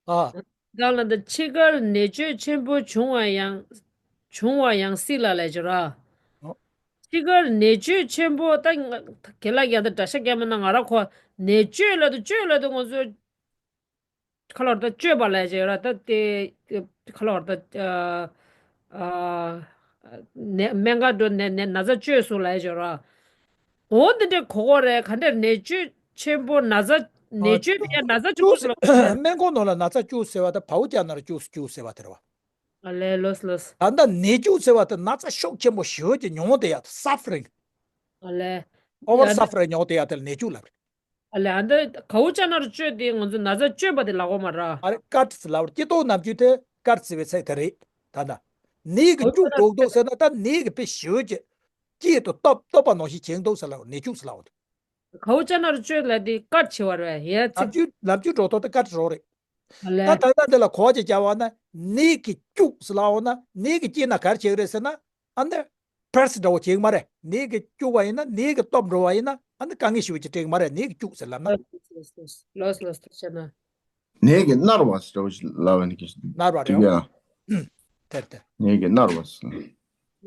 ཨ། གང་ལ་འདི་འཆི་ཁར་ནད་བཅོས་ཆེན་པོ་བྱུང་བ་ཡང་། བྱུང་བ་ཡང་སྲིད་ལ་ལས་བྱོས་ར། ཨོ། འཆི་ཁར་ནད་བཅོས་ཆེན་པོ་ད་ང་དགེ་ལགས་ཀྱང་ད་འདྲ་ཤ་རྒྱ་མ་ན་ང་ར་ཁོ་ནད་བཅོས་ལ་དུ་བཅོས་ལ་དུ་ང་ཚོ་ཁ་ལོར་ད་བཅོས་པ་ལས་བྱོས་ར་ད་དེ་ཁ་ལོར་ད་ཨ་ཨ་ནད་སྨན་ཁང་འགྲོ་ནད་ནད་ན་ཚ་བཅོས་སུ་ལས་བྱོས་ར། འོ་འདི་འདྲའི་གོ་གོ་རེད། ག་འདྲས་ནད་བཅོས་ཆེན་པོ་ན་ཚ་ནད་བཅོས་པའི་ན་ཚ་ཆེན་པོ་ལ་སྨན་ཁང་ནང་ལ་ན་ཚ་བཅོས་ཟེར་བ་དང་བའུ་ཅག་ན་རུ་བཅོས་བཅོས་ཟེར་བ་དེ་རེད་བ། ཨ་ལས་ལོས་ལོས། ད་ལྟ་ནད་བཅོས་ཟེར་བ་དེ་ན་ཚ་ཤུགས་ཆེན་པོ་ཞེ་པོ་ཅིག་མྱོང་བསྡད་ཡ་suffering། ཨ་ལས། Over suffering མྱོང་བསྡད་ཡ་དེ་ལ་ནད་བཅོས་ལབ་རེད། ཨ་ལས་ཨ་འདི་བའུ་ཅག་ན་རུ་བཅོས་དེ་ང་ཚོ་ན་ཚ་བཅོས་པ་དེ་ལབ་གོ་མ་ར། ཨ་རེ་ཀཊ་ལབ་རེད། སྐྱེ་ལྡོག་ནམ་རྒྱུན་དེ་ཀཊ་ཟེར་བའི་ཚིག་དེ་རེད། ད་ལྟ་ནད་ཀྱི་བཅོས་འགྲོ་འདུག་ཟེར་ན་ད་ནད་ཀྱི་དཔེ་ཞེ་པོ་ཅིག་སྐྱེས་དུ་སྟོབས་སྟོབས་པ་ནང་བཞིན་བྱེད་འདུག་ཟེར་ལབ་ནད་བཅོས་ཟེར་ལབ་འདུག་བའུ་ཅག་ན་རུ་བཅོས་ལ་དེ་ཀཊ་བྱེད་པ་རེད་ཡ་ཚིག་ལབ་རྒྱུ་ལབ་རྒྱུ་འགྲོ་ཐོག་དེ་ཀཊ་རོ་རེད། ཨ་ད་ལས། ད་ལྟ་འདི་ལ་གོ་བ་ཅིག་བརྒྱབ་པ་ན་ནད་ཀྱི་བཅོས་ཟེར་ལབ་འོང་ན་ནད་ཀྱི་སྐྱེས་ན་ག་རེ་བྱེད་ཀྱི་རེད་ཟེར་ན། ཨ་ནི་ཕར་སི་འདྲ་བོ་བྱེད་ཀྱི་མ་རེད། ནད་ཀྱི་བཅོས་པ་ཡིན་ན་ནད་ཀྱི་སྟོབས་འགྲོ་བ་ཡིན་ན་ཨ་ནི་དཀའ་ངལ་ཞེ་པོ་ཅིག་འཕྲད་ཀྱི་མ་རེད། ནད་ཀྱི་བཅོས་ཟེར་ལབ་ན། ལོས་ལོས་ཐུགས་རྗེ་གནང་། ནད་ཀྱིས་མནར་བ་ཟེར་བ་ཞིག་ལབ་པ་ནི་ཀྱི། མནར་བ་རེད། དེ་ག་དེར་དེ། ནད་ཀྱིས་མནར་བ་ཟེར།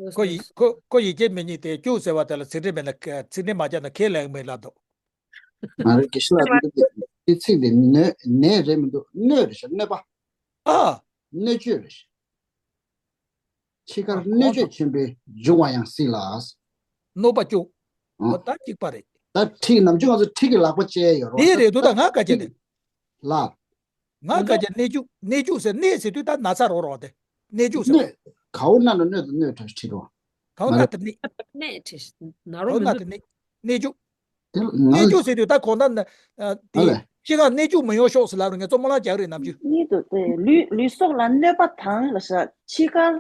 ལོས་ཁོ་ཡི་ལོས། ཁོ་ཁོ་ཡི་སྐྱེ་མི་ཉིད་དེ་བཅོས་ཟེར་བ་དེ་ལ་ཚིག་འགྲེལ་མེད་ན་ཚིག་འགྲེལ་མ་བརྒྱབ་ན་ཁས་ལེན་མེད་ལབ་འདུག་ང་རང་དགེ་བཤེས་ལགས་འདི་འདི་ཚིག་འདི་ནད་ནད་རེད་མི་འདུག་གནོད་རེད་ཤག་གནོད་པ། ཨ། གནོད་བཅོས་རེད་ཤག་འཆི་ཁར་གནོད་བཅོས་ཆེན་པོས་འབྱུང་བ་ཡང་སྲིད་ལ། གནོད་པ་བཅོས། ཨ། འོ་ད་གཅིག་པ་རེད། ད་ཁྲིག་ནམ་རྒྱུན་ང་ཚོ་ཁྲིག་གི་ལག་པ་བཅད་ཡོད་རོ། དེ་རེད་འདུག་ད་ང་ག་བྱེད་དེ། ལ། ང་ག་བྱེད་གནད་བཅོས་གནད་བཅོས་ཟེར་གནད་ཟེར་དུས་ད་ན་ཚ་རོ་རོ་དེ་གནད་བཅོས་ཟེར་བ། གནོད། གའུ་ན་ན་གནོད་དུ་གནོད་ཁྲིག་རོ། གའུ་ན་དེ་གནད། གནད་ཁྲིག་ན་རོ་གའུ་མི་ན་འདུག་དེ་གནད་གནད་བཅོས། དེ་ང་གནས་ཚུལ་ཟེར་དུས་ད་གོང་ད་ན་ཨ་དེ་ཨ་ལས། ཤི་ཁར་གནས་ཚུལ་མི་ཡོང་ཤོག་ཟེར་ལབ་རེད། ངས་གཙོ་མོ་ལ་རྒྱག་རེད་ནམ་རྒྱུན། གཉིས་འདུག་དེ་ལུས་ལུས་སྲོག་ལ་གནོད་པ་དང་ལ་ཤ་འཆི་ཁར་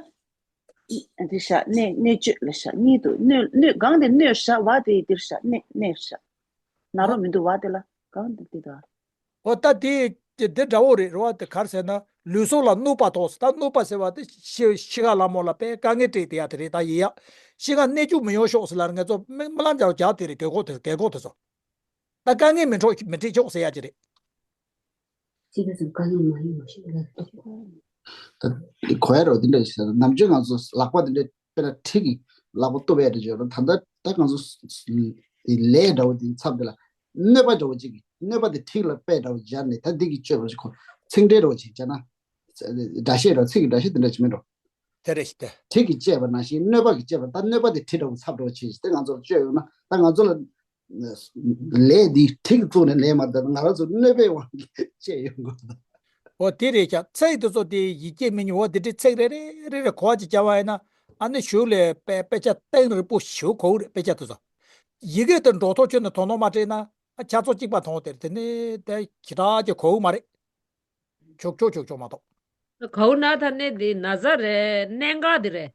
དེ་ཤ་གནས་གནས་བཅོས་ལ་ཤ་གཉིས་འདུག་གནོད་གནོད་གང་དེ་གནོད་ཤ་བ་དེ་དེར་ཤ་གནས་གནས་ཤ་ན་རོ་མི་འདུག་བ་དེ་ལ་གང་དེ་དེ་དང་། ཨོ་ད་དེ་དེ་དེ་འདྲ་བོ་རེད་རོ། དེ་གར་ཟེར་ན་ལུས་སྲོག་ལ་གནོད་པ་ཐོགས་ཟེར། ད་གནོད་པ་ཟེར་བ་དེ་ཤི་ཤི་ཁ་ལ་མོ་ལ་དཔེ་དཀའ་ངལ་སྤྲད་དེ་ཡ་དེ་རེད། ད་ཡིན་ཡ་ཤི་ཁ་གནས་བཅོས་མི་ཡོང་ཤོག་ཟེར་ལབ་རེད། ངས་གཙོ་མི་མི་ལ་འཇགས་རྒྱག་དེ་རེད། དགོས་མཁོ་དེ་དགོས་མཁོ་དེ་ཚོ། ད་དཀའ་ངལ་མི་འཕྲོག་མི་འཕྲད་ཆོག་ཟེར་ཡ་ཅིག་རེད། ཅི་ལ་ཟེར་དཀའ་ངལ་མ་ཡིན་མ་ཤེས་ལ། ད་གོ་ཡ་རོ་འདི་འདྲ་ཞིག་ཟེར་ན་ནམ་རྒྱུན་ང་ཚོ་ལག་པ་འདི་འདྲ་དཔེར་ན་ཁྲིག་གི་ལག་པ་གཏུབ་ཡ་འདྲ་བརྗོད་རོ། ད་ལྟ་ད་ང་ཚོ་ལས་འདྲ་བོ་འདི་མཚམས་འདི་ལ་གནོད་པ་འདྲ་བོ་ཅིག་གི་གནོད་པ་འདི་ཁྲིག་ལ་དཔེ་འདྲ་བོ་སྦྱར་ནས་ད་འདི་གི་བཅོས་པ་ཞིག་ཁོ་ཚིག་འགྲེལ་འདྲ་བོ་ཅིག་བྱས་ན་སྒྲ་བཤད་འདྲ་ཚིག་གི་སྒྲ་བཤད་འདི་འདྲ་ཅིག་མིན་འགྲོ། དེ་རེད་ཤི་དེ། ཁྲིག་གིས་བཅད་པ་ནང་བཞིན་གནོད་པ་གིས་བཅད་པ། ད་གནོད་པ་དེ་ཁྲིག་འདྲ་བོ་ཚབ་འདྲ་བོ་བྱས་ཤིག་དེ་ང་ཚོར་བཅོས་ཡོང་ན་ད་ང་ཚོ་ལ་ལས་འདི་ཁྲིག་བཙུགས་ནས་ལས་མ་བསྡད་ང་རང་ཚོ་གནོད་པའི་དབང་གིས་བཅད་ཡོང་དགོས། འོ་དེ་རེད་ཤག་ཚིག་དེ་ཚོ་དེ་ཡི་གེ་མི་ཉུང་བ་དེ་འདྲའི་ཚིག་རེ་རེ་རེ་རེ་གོ་བ་ཅིག་བརྒྱབ་པ་ཡིན་ན་ཨ་ནི་གཞུག་ལས་དཔེ་དཔེ་ཆ་གཏིང་རིང་པོ་ཞིག་གོ་གི་རེད། དཔེ་ཆ་དེ་ཚོ་ཡི་གེ་དེ་འགྲོ་ཐོག་ཁྱོན་ནས་དོ་སྣང་མ་སྤྲད་ན་ཨ་ཆ་ཚོགས་གཅིག་པ་མཐོང་དེར་དེ་ནས་དེ་ཞེ་དྲག་ཅིག་གོ་གི་མ་རེད། ཆོག་ཆོག་ཆོག་ཆོག་མ་གཏོགས། གའུ་ན་ད་ནི་འདི་ན་ཚ་རེད། གནད་འགག་འདི་རེད།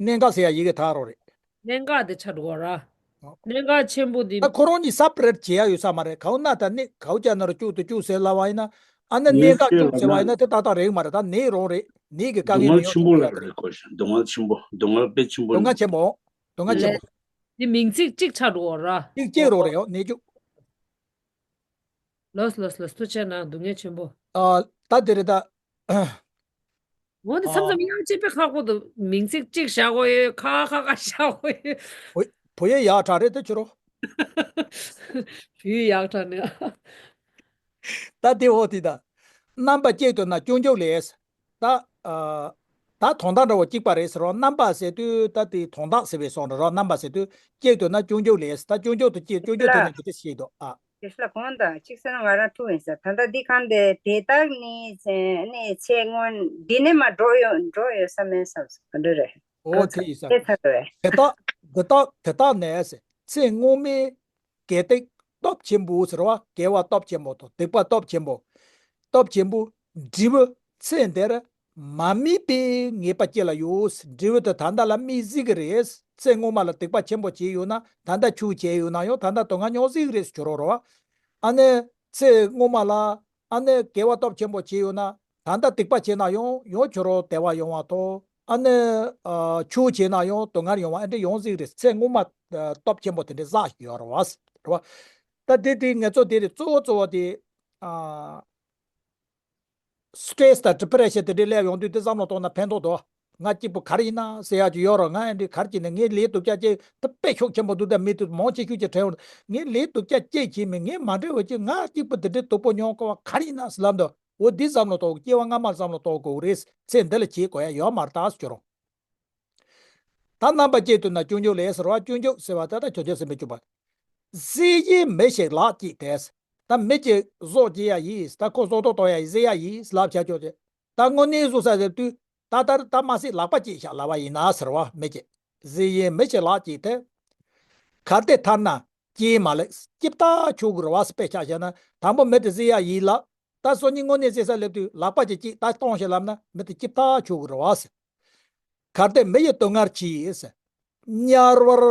གནད་འགག་ཟེར་ཡ་ཡི་གེ་ཐག་རོ་རེད། གནད་འགག་འདི་ཆགས་འགྲོ་ར། ཨོ། གནད་འགག་ཆེན་པོ་འདི། ད་ཁོ་རང་གཉིས་སབ་རེད་བྱེད་ཡ་ཡོད་ས་མ་རེད། གའུ་ན་ད་ནི་གའུ་ཅག་ན་རུ་བཅུག་ཏུ་བཅུག་ཟེར་ལབ་པ་ཡིན་ན་ཨ་ནི་གནད་འགག་བཅུག་ཟེར་བ་ཡིན་ན་དེ་ཏག་ཏག་རེད་མ་རེད། ད་ནད་རང་རེད། ནད་ཀྱི་དཀའ་ངལ་མི་ཡོང་ཐུབ་ཀྱི་ཡ་རེད། སྡུག་བསྔལ་ཆེན་པོ་རེད་ཁོ་ཤ་སྡུག་བསྔལ་ཆེན་པོ་སྡུག་བསྔལ་དཔེ་ཆེན་པོ་སྡུག་བསྔལ་ཆེན་པོ་སྡུག་བསྔལ་ཆེན་པོ། འདི་མིང་ཚིག་གཅིག་ཆགས་འགྲོ་ར། གཅིག་གཅིག་རོ་རེད། ཨོ་ནད་བཅུག་ལོས་ལོས་ལོས་ཐུགས་རྗེ་གནང་། སྡུག་བསྔལ་ཆེན་པོ། ཨ། ད་དེ་རེད་ད། འོ་ནི་མཚམས་མཚམས་ཡང་ཅིག་དཔེ་ཁག་པོ་འདུག་མིང་ཚིག་གཅིག་བཞག་དགོས་ཡོད། ཁ་ཁ་ཁ་བཞག་དགོས་ཡོད། བུ་བུ་ཡས་ཡག་དྲག་རེད་ད་ཁྱོད་རོ། བུ་ཡས་ཡག་དྲག་ནི། ད་དེ་འོ་དེ་ད། རྣམ་པ་གཅིག་ཏུ་ན་སྐྱོན་བརྗོད་ལས། ད། ཨ། ད་དོན་དག་འདྲ་བོ་གཅིག་པ་རེད་ཟེར་རོ། རྣམ་པ་ཟེར་དུས་ད་དེ་དོན་དག་ཟེར་བའི་སོང་འདྲ་རོ། རྣམ་པ་ཟེར་དུས་གཅིག་ཏུ་ན་སྐྱོན་བརྗོད་ལས། ད་སྐྱོན་བརྗོད་དུ་གཅིག་སྐྱོན་བརྗོད་དེ་ནི་འདི་འདྲ་ཞིག་འདུག་ཨ། དེ་ལ་གོང་དང་གཅིག་ཟེར་ན་ང་རང་ཐུག་ཡིན་ཟེར། ད་ལྟ་འདི་གང་དེ་དེ་དག་ནི་ཚེ་ནི་ཚེ་སྔོན་འདི་ནས་མ་འགྲོ་ཡོད་འགྲོ་ཡོད་ས་མེད་བསམ་ག་འདྲ་རེད། ཨོ་དེ་ཡིན་ས། དེ་ཚར་བས། དེ་དག་དེ་དག་དེ་དག་ནས་ཚེ་སྔོན་མའི་གལ་ཏེ་ སྟོབས་ཆེན་པོ་ཟེར་བ། དགེ་བ་སྟོབས་ཆེན་པོ་དང་སྡིག་པ་སྟོབས་ཆེན་པོ། སྟོབས་ཆེན་པོ། འབྲས་བུ་ཚེ་འདིར་མ་དམིགས་པའི་ངེས་པ་ཅི་ལ་ཡོད། འབྲས་བུ་དེ་ད་ལྟ་ལ་དམིགས་སྲིད་ཀྱི་རེད། ཚེ་སྔོན་མ་ལ་སྡིག་པ་ཆེན་པོ་བྱས་ཡོད་ན། ད་ལྟ་ཆོས་བྱས་ཡོད་ན་ཡང་ད་ལྟ་སྡུག་བསྔལ་མྱོང་སྲིད་ཀྱི་རེད་ཟེར་གྱི་ཡོད་རེད་བ། ཨ་ནི་ཚེ་སྔོན་མ་ལ་ཨ་ནི་དགེ་བ་སྟོབས་ཆེན་པོ་བྱས་ཡོད་ན། ད་ལྟ་སྡིག་པ་བྱས་ན་ཡང་ཡང་ཁྱོད་རང་བདེ་བ་ཡོང་བ་དང་། ཨ་ནི་ཨ་ཆོས་བྱས་ན་ཡང་སྡུག་བསྔལ་ཡོང་བ། ཨ་འདྲ་ཡོང་སྲིད་ཀྱི་རེད། ཚེ་སྔོན་མ་ཨ་སྟོབས་ཆེན་པོ་དེ་འདྲ་བསགས་ཡོད་རེད་བ། རེད་བ། ད་དེ་དེ་ངེད་ཚོ་དེ་རེད། གཙོ་བོ་གཙོ་བོ་དེ་ཨ། སི་ཊེ་རེ་སི་དང་ཌི་པི་རེ་ཤན་དེ་འདྲའི་སླེབས་ཡོང་དུས་དེ་བསམ་བློ་གཏོང་ན་ཕན་ཐོགས་འདུག། ང་གཅིག་པུ་ག་རེ་ཡིན་ན་ཟེར་ཡག་ཅིག་ཡོད་རེད། ང་ཨེ་འདྲའི་ག་རེ་བྱས་ནས་ངའི་ལས་སྡུག་ཅག་ཅིག་དེ་དཔེ་ཤུགས་ཆེན་པོ་འདུག། ད་མི་དེ་མང་ཆེ་ཤོས་ཀྱིས་དྲན་ཡོང་། ངའི་ལས་སྡུག་ཅག་ཅིག་བྱས་མིན། ངས་མ་འདྲ་བ་ཅིག། ང་གཅིག་པུ་དེ་འདྲའི་སྡུག་པོ་མྱོང་དགོས་པ་ག་རེ་ཡིན་ན་ཟེར་ལབ་འདུག། འོ་འདི་བསམ་བློ་གཏོང་། སྐྱེ་བ་སྔ་མ་ལ་བསམ་བློ་གཏོང་དགོས་རེད། ཚེ་འདི་ལ་བྱེད་དགོས་ཡ་ཡོད་མ་རེད་ད་ཟེར་གྱི་རེད། ད་རྣམ་པ་གཅིག་ཏུ་ན་སྐྱོན་བརྗོད་ལས་ཟེར་བ། སྐྱོན་བརྗོད་ཟེར་བ་ད་ལྟ་ཁྱོད་ཚོས་སེམས་པས་བཅུག་པ། ཟས་གཞན་མི་ཞིག་ལག་གཅིག་དེས། ད་མི་གཅིག་བཟོ་བྱེད་ཡ་ཡིས། ད་ཁོ་བཟོ་ལྟོ་གཏོང་ཡ་ཡིས། བཟས་ཡ་ཡིས་ལབ་བྱ་ཆོག་ཅེ། ད་དངོས་གནས་བཟོ་ས་ཟེར་དུས་ད་ལྟར་ད་མ་ཟད་ལག་པ་གཅིག་བཞག་ལབ་པ་ཡིན་ན་ཟེར་བ། མི་གཅིག་ཟས་གཞན་མི་ཞིག་ལག་གཅིག་དེས། གལ་ཏེ་ཐར་ན་སྐྱེས་མ་ལེགས། སྐྱིད་ཐག་ཆོད་གི་རེད་བ་ཟེར། དཔེ་ཆ་བཞག་ན་དང་པོ་མི་དེ་བཟས་ཡ་ཡིས་ལབ། ད་སང་ཉིན་དངོས་གནས་བཟས་ས་སླེབས་དུས་ལག་པ་གཅིག་གཅིག་ད་གཏོང་ཞིག་ལབ་ན་མི་དེ་སྐྱིད་ཐག་ཆོད་གི་རེད་བ་ཟེར། གལ་ཏེ་མི་ཡི་སྡུག་བསྔལ་གྱིས་ཟེར། དམྱལ་བར་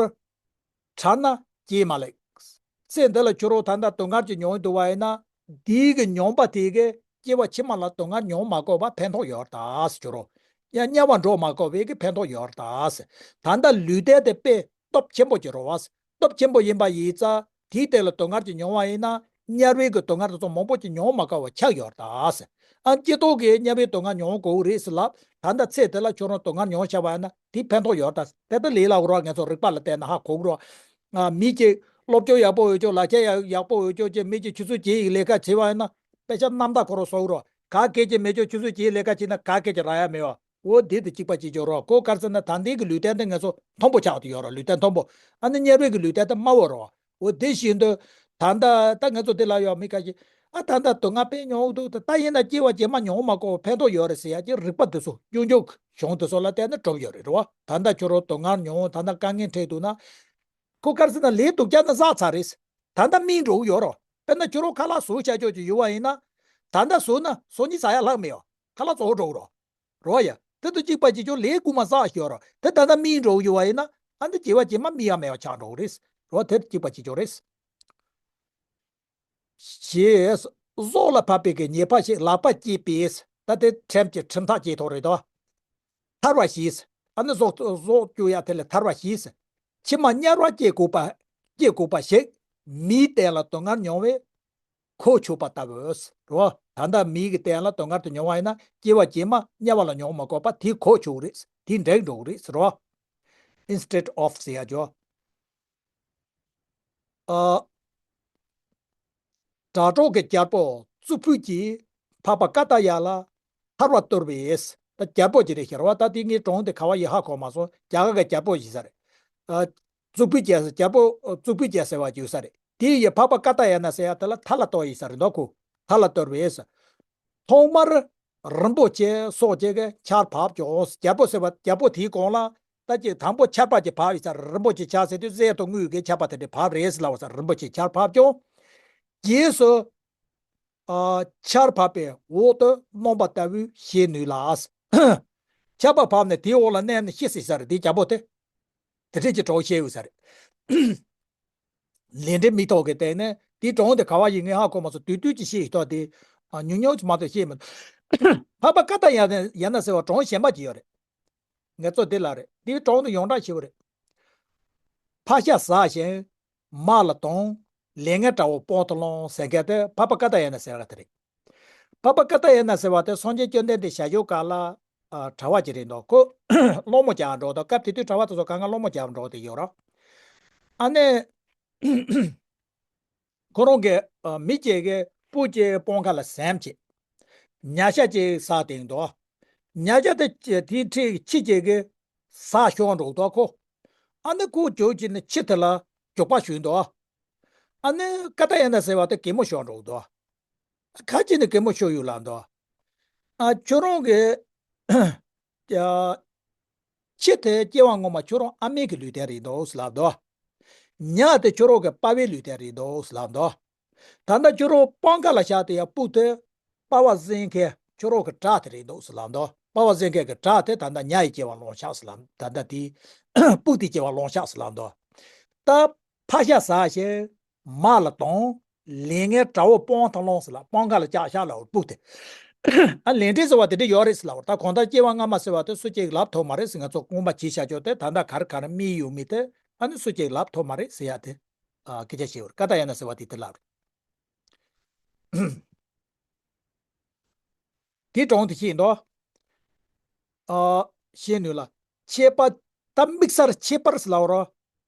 ཕྲད་ན་སྐྱེས་མ་ལེགས། ཚེ་འདི་ལ་ཁྱོད་རང་ད་ལྟ་སྡུག་བསྔལ་གྱི་མྱོང་འདུག་པ་ཡིན་ན། དེའི་གི་མྱོང་པ་དེ་གིས་སྐྱེ་བ་ཕྱི་མ་ལ་སྡུག་བསྔལ་མྱོང་མ་དགོས་པ་ཕན་ཐོགས་ཡོད་རེད་ད་ཟེར། ཁྱོད་རང་ཡང་དམྱལ་བར་འགྲོ་མ་དགོས་པའི་གི་ཕན་ཐོགས་ཡོད་རེད་ད་ཟེར། ད་ལྟ་ལུས་རྟེན་དེ་དཔེ་སྟོབས་ཆེན་པོ་ཅིག་རེད་བ། སྟོབས་ཆེན་པོ་ཡིན་པ་ཡིན་ཙང་དེའི་སྟེང་ལ་སྡུག་བསྔལ་ཅིག་མྱོང་བ་ཡིན་ན། དམྱལ་བའི་གི་སྡུག་བསྔལ་དེ་ཚོ་མང་པོ་ཅིག་མྱོང་མ་དགོས་པ་ཆགས་ཡོད་རེད་ད་ཟེར། ཨ་སྐྱེ་ཐོག་གི་དམྱལ་བའི་སྡུག་བསྔལ་མྱོང་དགོས་རེད་ཟེར་ལབ། ད་ལྟ་ཚེ་འདི་ལ་ཁྱོད་རང་སྡུག་བསྔལ་མྱོང་བྱས་པ་ཡིན་ན་དེ་ཕན་ཐོགས་ཡོད་རེད་ད། དེ་ལྟ་ལས་སླ་པོ་རེད་བ། ངེད་ཚོ་རིག་པ་ལ་བལྟས་ན་ཧ་གོ་གི་རེད་བ། ཨ་མི་གཅིག་སློབ་སྦྱོང་ཡག་པོ་ཡོད་ཅོག། ལག་ཆ་ཡག་ཡག་པོ་ཡོད་ཅོག་ཅེས་མི་གཅིག་ཆུ་ཚོད་བརྒྱད་ཡི་ལས་ཀ་བྱས་པ་ཡིན་ན་དཔེ་ཆ་རྣམ་དག་ཁོ་རང་བཟོ་གི་རེད་བ། ག་གེ་ཅིག་མེད་ཅོག། ཆུ་ཚོད་བརྒྱད་ལས་ཀ་བྱས་ན་ག་གེ་ཅིག་རག་ཡ་མེད་བ། འོ་དེ་དང་གཅིག་པ་གཅིག་རྐྱང་རེད་བ། ཁོ་ག་རེ་ཟེར་ན་ད་ལྟའི་གི་ལུས་རྟེན་དེ་ངེད་ཚོ་མཐོན་པོ་ཆགས་བསྡད་ཡོད་རེད། ལུས་རྟེན་མཐོན་པོ། ཨ་ནི་དམྱལ་བའི་གི་ལུས་རྟེན་དེ་དམའ་བོ་རེད་བ། འོ་དེ་བཞིན་དུ་ད་ལྟ་ད་ངེད་ཚོ་འདི་ལ་ཡོད་མི་ཁ་ཤས་ཨ་ད་ལྟ་སྡུག་བསྔལ་དཔེ་མྱོང་འདུག། ད་ད་ཡིན་ན་སྐྱེ་བ་རྗེས་མ་མྱོང་མ་དགོས་པ་ཕན་ཐོགས་ཡོད་རེད་ཟེར་ཡ་ཅིག་རིག་པ་དེ་ཚོ་སྐྱོན་བརྗོད་གཞུང་དེ་ཚོ་ལ་བལྟས་ན་གྲུབ་ཡོད་རེད་བ། ད་ལྟ་ཁྱོད་རང་སྡུག་བསྔལ་མྱོང་། ད་ལྟ་དཀའ་ངལ་འཕྲད་འདུག་ན། ཁོ་ག་རེ་ཟེར་ན་ལས་སྡུག་ཅག་ནི་བསགས་ཚར་རེད། ད་ལྟ་སྨིན་འགྲོ་གི་ཡོད་རེད། དཔེར་ན་ཁྱོད་རང་ཁ་ལག་བཟོ་བྱ་ཆོག་ཅིག་ཡོད་པ་ཡིན་ན། ད་ལྟ་བཟོས་ན་སང་ཉིན་ཟ་ཡ་ལྷག་མེད་བ། ཁ་ལག་བཙོག་འགྲོ་གི་རེད། རེད་བ་ཡ། དེ་དང་གཅིག་པ་གཅིག་རྐྱང་། ལས་རྐུན་མ་བསགས་ཤོར་ར། དེ་ད་ལྟ་སྨིན་འགྲོ་གི་ཡོད་པ་ཡིན་ན། ཨ་འདི་སྐྱེ་བ་རྗེས་མ་སྨིན་ཡ་མེད་པ་ཆགས་འགྲོ་གི་རེད། རེད་བ། དེ་གཅིག་པ་གཅིག་རྐྱང་རེད། ཞེས་སྲོག་ལ་བབས་པའི་གི་ཉེས་པ་ཞིག་ལག་པ་བཅད་པས། ད་དེ་ཁྲིམས་ཀྱི་ཁྲིམས་ཐག་བཅད་ཐོག་རེད་དོ། ཐར་བ་ཞེས། ཨ་ནི་སྲོག་སྲོག་གཅོད་ཡ་དེ་ལས་ཐར་བ་ཞེས། ཕྱི་མ་དམྱལ་བར་སྐྱེ་དགོས་པ། སྐྱེ་དགོས་པ་ཞིག། མིའི་སྟེང་ལ་སྡུག་བསྔལ་མྱོང་བས་གོ་ཆོད་པ་ལྟ་བུ། རོ། ད་ལྟ་མིའི་གི་སྟེང་ལ་སྡུག་བསྔལ་དེ་མྱོང་བ་ཡིན་ན་སྐྱེ་བ་རྗེས་མ་དམྱལ་བ་ལ་མྱོང་མ་དགོས་པ་དེ་གོ་ཆོད་རེད། དེ་འགྲིག་འགྲོ་གི་རེད་ཟེར་རོ། Instead of ཟེར་ཡ་ཅོ། ཨ། དྲ་གྲོགས་ཀྱི་རྒྱལ་པོ་གཙུག་ཕུད་ཀྱིས་འཕགས་པ་ཀ་ཏ་ཡ་ལ་ཐར་པ་བསྟོད་པས། ད་རྒྱལ་པོ་ཅིག་རེད་ཤག་རེད་བ། ད་དེ་ངས་གྲངས་དེ་ག་བ་ཡིན་ཧ་གོ་མ་སོང་། རྒྱ་གར་གྱི་རྒྱལ་པོ་ཞིག་ཡིན་ས་རེད། ཨ། གཙུག་ཕུད་ཀྱི་རྒྱལ་པོ་གཙུག་ཕུད་ཀྱི་ཟེར་བ་ཅིག་ཡོད་ས་རེད། དེ་ཡིས་འཕགས་པ་ཀ་ཏ་ཡ་ན་ཟེར་ཡ་དེ་ལ་ཐར་ལ་བསྟོད་ཡིན་ས་རེད་འདུག་གོ། ཐར་ལ་བསྟོད་པས། ཐོག་མར་རིན་པོ་ཆེ་སོགས་ཀྱི་ཆར་ཕབ་ཀྱང་། རྒྱལ་པོ་ཟེར་བ། རྒྱལ་པོ་དེའི་གོང་ལ་ད་ཅིག་དང་པོ་ཆར་པ་ཅིག་ཕབ་ཡིན་ས་རེད། རིན་པོ་ཆེ་ཆར་ཟེར་དུས་གསེར་དང་དངུལ་གྱི་ཆར་པ་དེ་འདྲ་ཕབ་རེད་ཟེར་ལབ་པ་ས། རིན་པོ་ཆེ་ཆར་ཕབ་ཀྱང་། རྗེས་སུ། ཨ། ཆར་ཕབ་པའི་འོག་ཏུ་གནོན་པ་ལྟ་བུས་ཤེས་ནུས་ལ། ཆར་པ་ཕབ་ནས་དེའི་འོག་ལ་མནན་ནས་ཤི་ཟེར་ས་རེད། དེའི་རྒྱལ་པོ་དེ། དེ་འདྲས་ཀྱི་གྲོགས་བཤད་ཡོད་ས་རེད། ལས་འབྲས་མིག་ཐོག་གི་སྟེང་ནས་དེའི་གྲངས་དེ་ག་བ་ཡིན་ངས་ཧ་གོ་མ་སོང་། དུས་དུས་ཀྱི་ཤེས་ཐོག་དེ། ཨ། ཉུང་ཉུང་ཅིག་མ་གཏོགས་ཤེས་མི་འདུག། འཕགས་པ་ཀ་ཏ་ཡ་ན་ཟེར་བ་གྲངས་གཞན་པ་ཅིག་ཡོད་རེད། ངེད་ཚོ་དེ་ལ་རེད། དེའི་གྲངས་དེ་ཡོངས་གྲགས་ཆེ་བོ་རེད། ཕག་ཤ་ཟ་ཞིང་མ་ལ་དོང་། ལས་ངན་དགྲ་བོ་དཔང་དུ་སློང་ཟེར་མཁན་དེ་འཕགས་པ་ཀ་ཏ་ཡ་ན་ཟེར་བ་དེ་རེད། འཕགས་པ་ཀ་ཏ་ཡ་ན་ཟེར་བ་དེ་སངས་རྒྱས་བཅོམ་ལྡན་འདས་ཞལ་བཞུགས་སྐབས་ལ། ཨ། གྲྭ་པ་ཅིག་རེད་འདུག། ཁོ་སློང་མོ་རྒྱག་འགྲོ་འདུག། སྐབས་དེ་དུས་གྲྭ་པ་དེ་ཚོ་གང་ག་སློང་མོ་རྒྱག་འགྲོ་དེ་ཡོད་ར། ཨ་ནི། ཁོ་རང་གི། ཨ། མི་གཅིག་གིས་སྤུ་གཅིག་སྤང་ཁ་ལ་ཟིན་བྱས། ཉ་ཤ་ཅིག་ཟ་བསྡད་འདུག། ཉ་ཤ་དེ་དེའི་འཁྲིས་ཁྱི་གཅིག་གིས་ཟ་ཤོར་འགྲོ་འདུག་ཁོ། ཨ་ནི་ཁོ་རྒྱུགས་བྱས་ནས་ཁྱི་དེ་ལ་རྒྱུག་པ་གཞུས་འདུག། ཨ་ནི་ཀ་ཏ་ཡ་ན་ཟེར་བ་དེ་གད་མོ་ཤོར་འགྲོ་འདུག། ག་བྱས་ནས་གད་མོ་ཤོར་ཡོད་ལབ་འདུག། ཨ། ཁྱོད་རང་གི། ཨ། ཁྱི་དེ་སྐྱེ་བ་སྔོན་མ་ཁྱོད་རང་ཨ་མའི་གི་ལུས་རྟེན་རེད་འདུག་ལབ་འདུག། ཉ་དེ་ཁྱོད་རང་གི་པ་ཕའི་ལུས་དེ་རེད་འདུག་ཟེར་ལབ་འདུག་ད་ལྟ་ཁྱོད་རང་སྤང་ཁ་ལ་བཞག་དེ་ཡ་སྤུ་དེ་པ་ཕ་གཟན་ཁའི་ཁྱོད་རང་གི་བྲག་དེ་རེད་འདུག་ཟེར་ལབ་འདུག་པ་ཕ་གཟན་ཁའི་གི་བྲག་དེ་ད་ལྟ་ཉ་ཡི་སྐྱེ་བ་ལོངས་ཤག་ཟེར་ལབ། ད་ལྟ་དེ་སྤུ་དེ་སྐྱེ་བ་ལོངས་ཤག་ཟེར་ལབ་འདུག་ད་ཕག་ཤ་ཟ་ཞིང་མ་ལ་དང་། ལས་ངན་དགྲ་བོ་སྤང་ཐང་ལོངས་ཟེར་ལ་སྤང་ཁ་ལ་བཅག་བཞག་ལ་འོར་སྤུ་དེ། ཨ་ལས་འབྲས་ཟེར་བ་དེ་འདྲ་ཡོད་རེད་ཟེར་ལ་འོར། ད་གང་ལྟར་སྐྱེ་བ་སྔ་མ་ཟེར་བ་དེ་སུ་གཅིག་ལབ་ཐུབ་མ་རེད་ཟེར། ང་ཚོ་སྔོན་མ་བྱས་བཞག་ཆོག་དེ་ད་ལྟ་ག་རེ་ག་རེ་རྨིས་ཡོད་མེད་དེ་ཨ་ནི་སུ་གཅིག་ལབ་ཐུབ་མ་རེད་ཟེར་ཡ་དེ། ཨ་སྐད་ཆ་བཤད་འོར་ཀ་ཏ་ཡ་ན་ཟེར་བ་དེ་དེ་ལབ་རེད། དེ་གྲོང་དེ་ཤེས་འདུག་ཨ་ཤེས་ནུས་ལ། ཁྱད་པར། ད་དམིགས་བསལ་ཁྱད་པར་ཟེར་ལབ་རོ།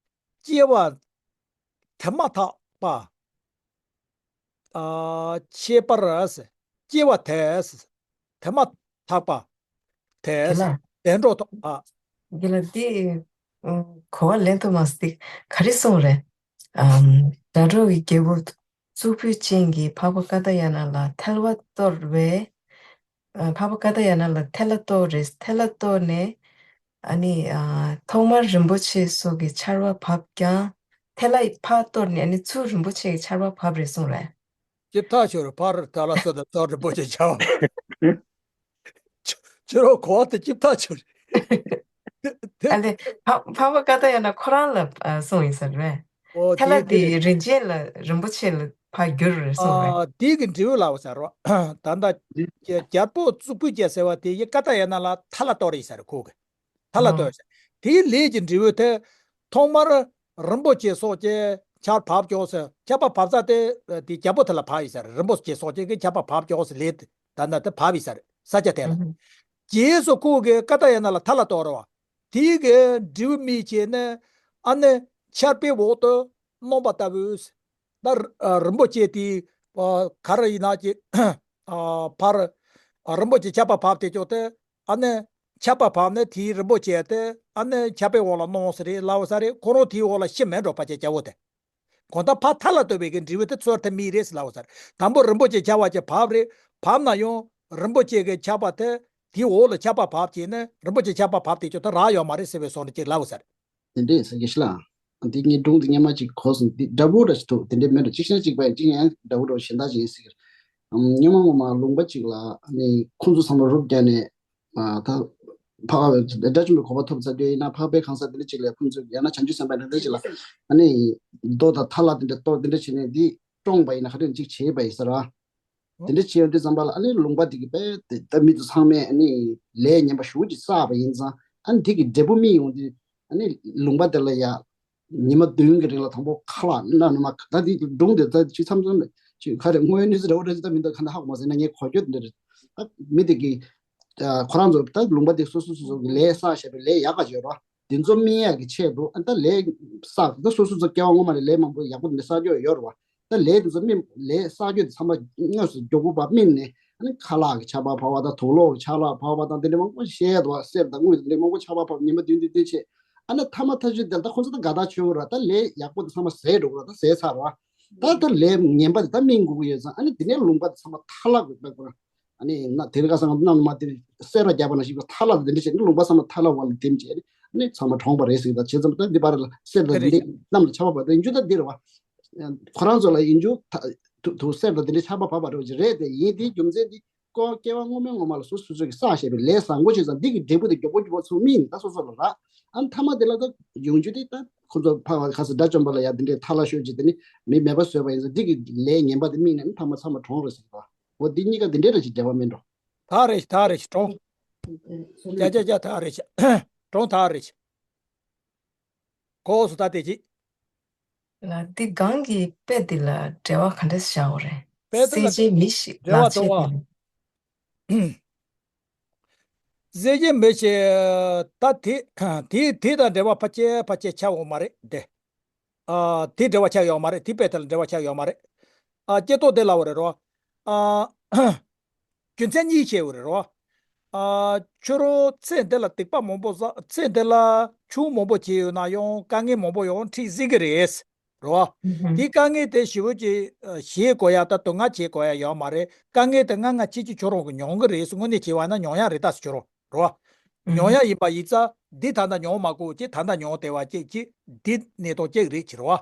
སྐྱེ་བ་དེ་མ་ཐག་པ། ཨ་ཁྱད་པར་ཟེར། སྐྱེ་བ་དེ་ཟེར། དེ་མ་ཐག་པ། དེ་དེ་ལ། ཟེར། དེ་འགྲོ་ཐོག་ཨ། དེ་ལ་དེ། ཨ་གོ་བ་ལེན་ཐུབ་མ་སོང་། དེ་ག་རེ་གསུངས་རེད། ཨམ། དགྲ་གྲོགས་ཀྱི་རྒྱལ་པོ་གཙུག་ཕུད་ཅན་གྱིས་འཕགས་པ་ཀ་ཏ་ཡ་ན་ལ་ཐལ་བ་གཏོར་བས། ཨ་འཕགས་པ་ཀ་ཏ་ཡ་ན་ལ་ཐལ་བ་གཏོར་རེད། ཐལ་བ་གཏོར་ནས་ཨ་ནི་ཨ་ཐོག་མར་རིན་པོ་ཆེ་སོགས་ཀྱི་ཆར་པ་བབས་ཀྱང་། ཐལ་བ་ཕར་གཏོར་ནས་ཨ་ནི་ཚུར་རིན་པོ་ཆེ་གི་ཆར་པ་བབས་རེད་གསུངས་རེད། ཅིབ་ཐག་ཆོད་རེད། ཕར་ཐལ་བ་གཏོར་དང་ཚུར་རིན་པོ་ཆེ་ཆར་པ། ཁྱོད་རང་གོ་བ་དེ་ཅིབ་ཐག་ཆོད་རེད། དེ་ཨ་ལེ། འཕགས་པ་ཀ་ཏ་ཡ་ན་ཁོ་རང་ལ་ཨ་གསུངས་ཡིན་ས་རེད། ཨོ་ཐལ་དེ་བ་དེ་དེ་རེད། རིན་ཆེན་ལ་རིན་པོ་ཆེ་ལ་ཕར་བསྒྱུར་རེད་གསུངས་རེད། ཨ་དེ་གི་འབྲས་བུ་ལ་བ་ཟེར་རོ། ད་ལྟ་རྒྱལ་པོ་གཙུག་ཕུད་ཅན་ཟེར་བ་དེ་ཡི་ཀ་ཏ་ཡ་ན་ལ་ཐལ་བ་གཏོར་ཡིན་ས་རེད་ཁོ་གི། ཐལ་བ་གཏོར་ཡིན་ས། དེའི་ལས་ཀྱི་འབྲས་བུ་དེ་ཐོག་མར་རིན་པོ་ཆེ་སོགས་ཀྱི་ཆར་བབས་ཀྱང་ཟེར། ཆར་པ་བབས་ས་དེ་དེ་རྒྱལ་པོ་དེ་ལ་བབས་ཡིན་ས་རེད། རིན་པོ་ཆེ་སོགས་ཀྱི་གི་ཆར་པ་བབས་ཀྱང་ཟེར་ལས་དེ་ད་ལྟ་དེ་བབས་ཡིན་ས་རེད་ས་ཆ་དེ་ལ། རྗེས་སུ་ཁོ་གི་ཀ་ཏ་ཡ་ན་ལ་ཐལ་བ་གཏོར་བ། དེའི་གི་འབྲས་བུ་སྨིན་བྱས་ནས་ཨ་ནི་ཆར་པའི་འོག་ཏུ་སྣང་བ་ལྟ་བུ། ད་རི་རིན་པོ་ཆེ་དེ་ཨ་ག་རེ་ཡིན་ན་ཅི་ཨ་ཕར་ཨ་རིན་པོ་ཆེ་ཆར་པ་བབས་དེ་ཅོག་དེ་ཨ་ནི་ཆར་པ་བབས་ནས་དེའི་རིན་པོ་ཆེ་དེ་ཨ་ནི་ཆར་པའི་འོག་ལ་སྣང་ས་རེད་ལབ་ས་རེད། ཁོ་རང་དེའི་འོག་ལ་ཤི་མེད་འགྲོ་ཕལ་ཆེར་རྒྱལ་པོ་དེ། གང་ལྟར་ཕར་ཐལ་བ་གཏོར་བའི་གི་འབྲས་བུ་དེ་ཚུར་དེ་སྨིན་རེད་ཟེར་ལབ་ས་རེད། དང་པོ་རིན་པོ་ཆེ་ཆར་པ་ཅིག་བབས་རེད། བབས་ན་ཡང་རིན་པོ་ཆེ་གི་ཆར་པ་དེ་དེའི་འོག་ལ་ཆར་པ་བབས་བྱས་ནས་རིན་པོ་ཆེ་ཆར་པ་བབས་དེ་ཅོག་དེ་རག་ཡོད་མ་རེད་ཟེར་བའི་བཟོ་འདྲ་ཅིག་ལབ་ས་རེད། དེ་འདྲས་ཟེར་གྱི་ཤི་ལ། འདི་ངའི་སྒྲུང་འདི་སྔོན་མ་ཅིག་གོ་སོང་། འདི་འདྲ་པོ་འདྲ་ཞིག་འདུག་དེ་འདྲས་མེད་འགྲོ། གཅིག་ཤ་གཅིག་པ་ཡིན་གཅིག་ཡང་འདྲ་པོ་འདྲ་པོ་གཞན་དག་ཅིག་ཡིན་ཟེར་གྱི་རེད། སྔོན་མ་སྔོན་མ་ལུང་པ་ཅིག་ལ་ནི་ཁོང་ཚོ་ཚང་མ་རུབ་བརྒྱབ་ནས་ད་འཕགས་དགྲ་བཅོམ་པའི་གོ་འཕང་ཐོབ་ཚར་དུས་ཡིན་ན་འཕགས་པའི་ཁང་གསར་དེ་འདྲ་ཅིག་ལ་ཁོང་ཚོས་ཡང་ན་བྱང་ཆུབ་སེམས་དཔའ་འདྲ་འདྲ་ཅིག་ལ་ཨ་ནི་རྡོ་དང་ཐལ་བ་དེ་འདྲ་གཏོར་དེ་འདྲ་བྱས་ནས་འདི་བཀྲོངས་པ་ཡིན་ན་ག་དུས་ཅིག་བྱས་པ་ཡིན་ས་ར། དེ་འདྲ་བྱས་ཡོང་དུས་ཙམ་པ་ལ་ཨ་ནི་ལུང་པ་དེ་གི་དཔེ་དེ་ད་མི་དེ་ཚང་མས་ཨ་ནི་ལས་ངན་པ་ཞེ་པོ་ཅིག་བསགས་པ་ཡིན་ཙང་ཨ་ནི་དེ་གི་འབྲས་བུ་སྨིན་ཡོང་དུས་ཨ་ནི་ལུང་པ་དེ་ལ་ཡ་ཉི་མ་བདུན་གྱི་རིང་ལ་དང་པོ་ཁ་ལག་སྣ་ནུ་མ་ད་དེ་སྒྲུང་དེ་ད་ཅིག་མཚམས་མཚམས་ཅིག་ག་རེ་དངོས་ཡོད་གནས་ཚུལ་འདྲ་བོ་འདྲ་ཅིག་ད་མི་འདུག་ག་འདྲ་ཧ་གོ་མ་སོང་། ཡིན་ན་ངས་གོ་རྒྱུ་དེ་འདྲ་རེད། ད་མི་དེ་གི་ཁོ་རང་ཚོ་ད་ལུང་པ་དེ་སོ་སོ་སོ་སོ་གི་ལས་བསགས་བཞག་པའི་ལས་ཡག་ག་ཅིག་ཡོད་རེད་བ། དེ་ཚོ་སྨིན་ཡག་གི་ཆེད་དུ་ཨ་ད་ལས་བསགས་ད་སོ་སོ་ཚོ་སྐྱེ་བ་སྔོན་མ་ནས་ལས་མང་པོ་ཡག་པོ་འདི་བསགས་རྒྱུ་ཡོད་རེད་བ། ད་ལས་དེ་ཚོ་སྨིན་ལས་བསགས་རྒྱུ་དེ་ཚང་མ་དངོས་སུ་མགྱོགས་པོ་བ་སྨིན་ནས་ཨ་ནི་ཁ་ལག་གི་ཆར་པ་བབས་པ་དང་དུག་ལོག་གི་ཆར་པ་བབས་པ་དང་དེ་འདྲ་མང་པོ་བཤད་འདུག་བ། གསེར་དང་དངུལ་དེ་འདྲ་མང་པོ་ཆར་པ་བབས་ཉི་མ་བདུན་བདུན་བདུན་བྱས་ཨ་ནི་ཐ་མ་ཐག་ཆོད་དེ་ད་ཁོ་ཚོ་ད་དགའ་ཐག་ཆོད་ར། ད་ལས་ཡག་པོ་དེ་ཚང་མ་ཟད་འགྲོ་གི་ར། ད་ཟད་ཚར་ར། ད་ད་ལས་ངན་པ་དེ་ད་སྨིན་དགོས་ཀྱི་ཡོད་ཙང་ཨ་ནི་དེ་ནས་ལུང་པ་དེ་ཚང་མ་ཐལ་བ་དགོས་པ་ར། ཨ་ནི་ན་དེ་རིང་ཁ་སང་གནམ་མ་དེ་སེར་བ་རྒྱབ་པ་ནང་བཞིན་ཐལ་བ་དེ་འདྲ་བྱས་ནས་ལུང་པ་ཚང་མ་ཐལ་བ་ལ་དེམ་བྱས་ནས་ཨ་ནི་ཚང་མ་གྲོངས་པ་རེད་ཟེར་གྱི། ད་བྱས་ཙང་ད་འདི་བར་ལ་གསེར་དང་དེ་འདྲས་གནམ་ལ་ཆར་པ་བབས་དེ་འཇུ་ད་འདི་རེད་བ། ཁོ་རང་ཚོ་ལ་ཡིན་རྒྱུ་ད་དུ་དུ་གསེར་དང་དེ་འདྲས་ཆར་པ་བབས་པ་རེད་བ་ཅིག་རེད་དེ། ཡིན་དེའི་རྒྱུ་མཚན་དེ་ཀོ་སྐྱེ་བ་སྔོན་མའི་སྔོན་མ་ལ་སོ་སོ་སོ་གི་བསགས་བཞག་པའི་ལས་བཟང་པོ་བྱས་ཙང་འདི་གི་འབྲས་བུ་དེ་མགྱོགས་པོ་མགྱོགས་པོ་ཚུར་སྨིན་ད་སོ་སོ་ལ་རག་ཨ་ནི་ཐ་མ་དེ་ལ་ད་ཡོང་རྒྱུ་དེ་ད་ཁོ་ཚོ་ཕ་བ་ཁ་སི་དགྲ་བཅོམ་པ་ལ་ཡ་དེ་འདྲས་ཐལ་བ་ཤོར་རྗེས་དེ་ནི་མི་མེད་པ་བཟོས་པ་ཡིན་ཙང་འདི་གི་ལས་ངན་པ་དེ་སྨིན་ནས་ཨ་ནི་ཐ་མ་ཚང་མ་གྲོངས་རེད་ཟེར་བ། འོ་འདི་གཉིས་ཀ་དེ་འདྲས་རེད་ཅིག་འབྲེལ་བ་མིན་འགྲོ། ད་རེད་ད་རེད་གྲོངས། ཅ་ཅ་ཅ་ད་རེད། གྲོངས་ད་རེད། གོ་སོང་ད་དེ་ཅི། ལ་འདི་སྒང་གི་དཔེ་འདི་ལ་འབྲེལ་བ་ག་འདྲས་བཞག་ཡོད་རེད། དཔེ་འདི་ལ་སྲས་ཆེན་མི་ཞིག་འབྲེལ་བ་ལག་ཆད་དང་བ། དེ་ལ། སྲས་ཆེན་མི་ཞིག་ད་དེ་དེ་དེ་དང་འབྲེལ་བ་ཕལ་ཆེར་ཕལ་ཆེར་ཆགས་ཡོད་མ་རེད་དེ། ཨ་དེ་འབྲེལ་བ་ཆགས་ཡོད་མ་རེད། དེ་དཔེ་དེ་ལ་འབྲེལ་བ་ཆགས་ཡོད་མ་རེད། ཨ་སྐྱེ་སྟོབས་དེ་ལ་འོ་རེད་རོ། ཨ། རྒྱུ་མཚན་གཉིས་བཤད་འོ་རེད་རོ། ཨ་ཁྱོད་རང་ཚེ་འདི་ལ་སྡིག་པ་མང་པོ་བསགས། ཚེ་འདི་ལ་ཆུང་མང་པོ་བྱས་ཡོད་ན་ཡང་དཀའ་ངལ་མང་པོ་ཡང་འཕྲད་སྲིད་ཀྱི་རེད། རོ། ཨུ་ཧུམ། དེ་དཀའ་ངལ་དེ་ཞེ་པོ་ཅིག་ཨ་བཞེས་དགོས་ཡ་ད་དུང་ང་བྱེད་དགོས་ཡ་ཡོད་མ་རེད། དཀའ་ངལ་དེ་ང་ང་ཅི་ཅི་ཁྱོད་རང་གི་མྱོང་གི་རེད། དངོས་གནས་བྱས་པ་ན་མྱོང་ཡ་རེད་ད་ཟེར་ཁྱོད་རང་རོ། མྱོང་ཡ་ཡིན་པ་ཡིན་ཙང་འདི་ད་ལྟ་མྱོང་མ་དགོས་ཀྱི་ད་ལྟ་མྱོང་བདེ་བ་སྐྱེད་ཀྱི་འདི་གནས་སྟངས་གཅིག་རེད་ཕྱིར་བ།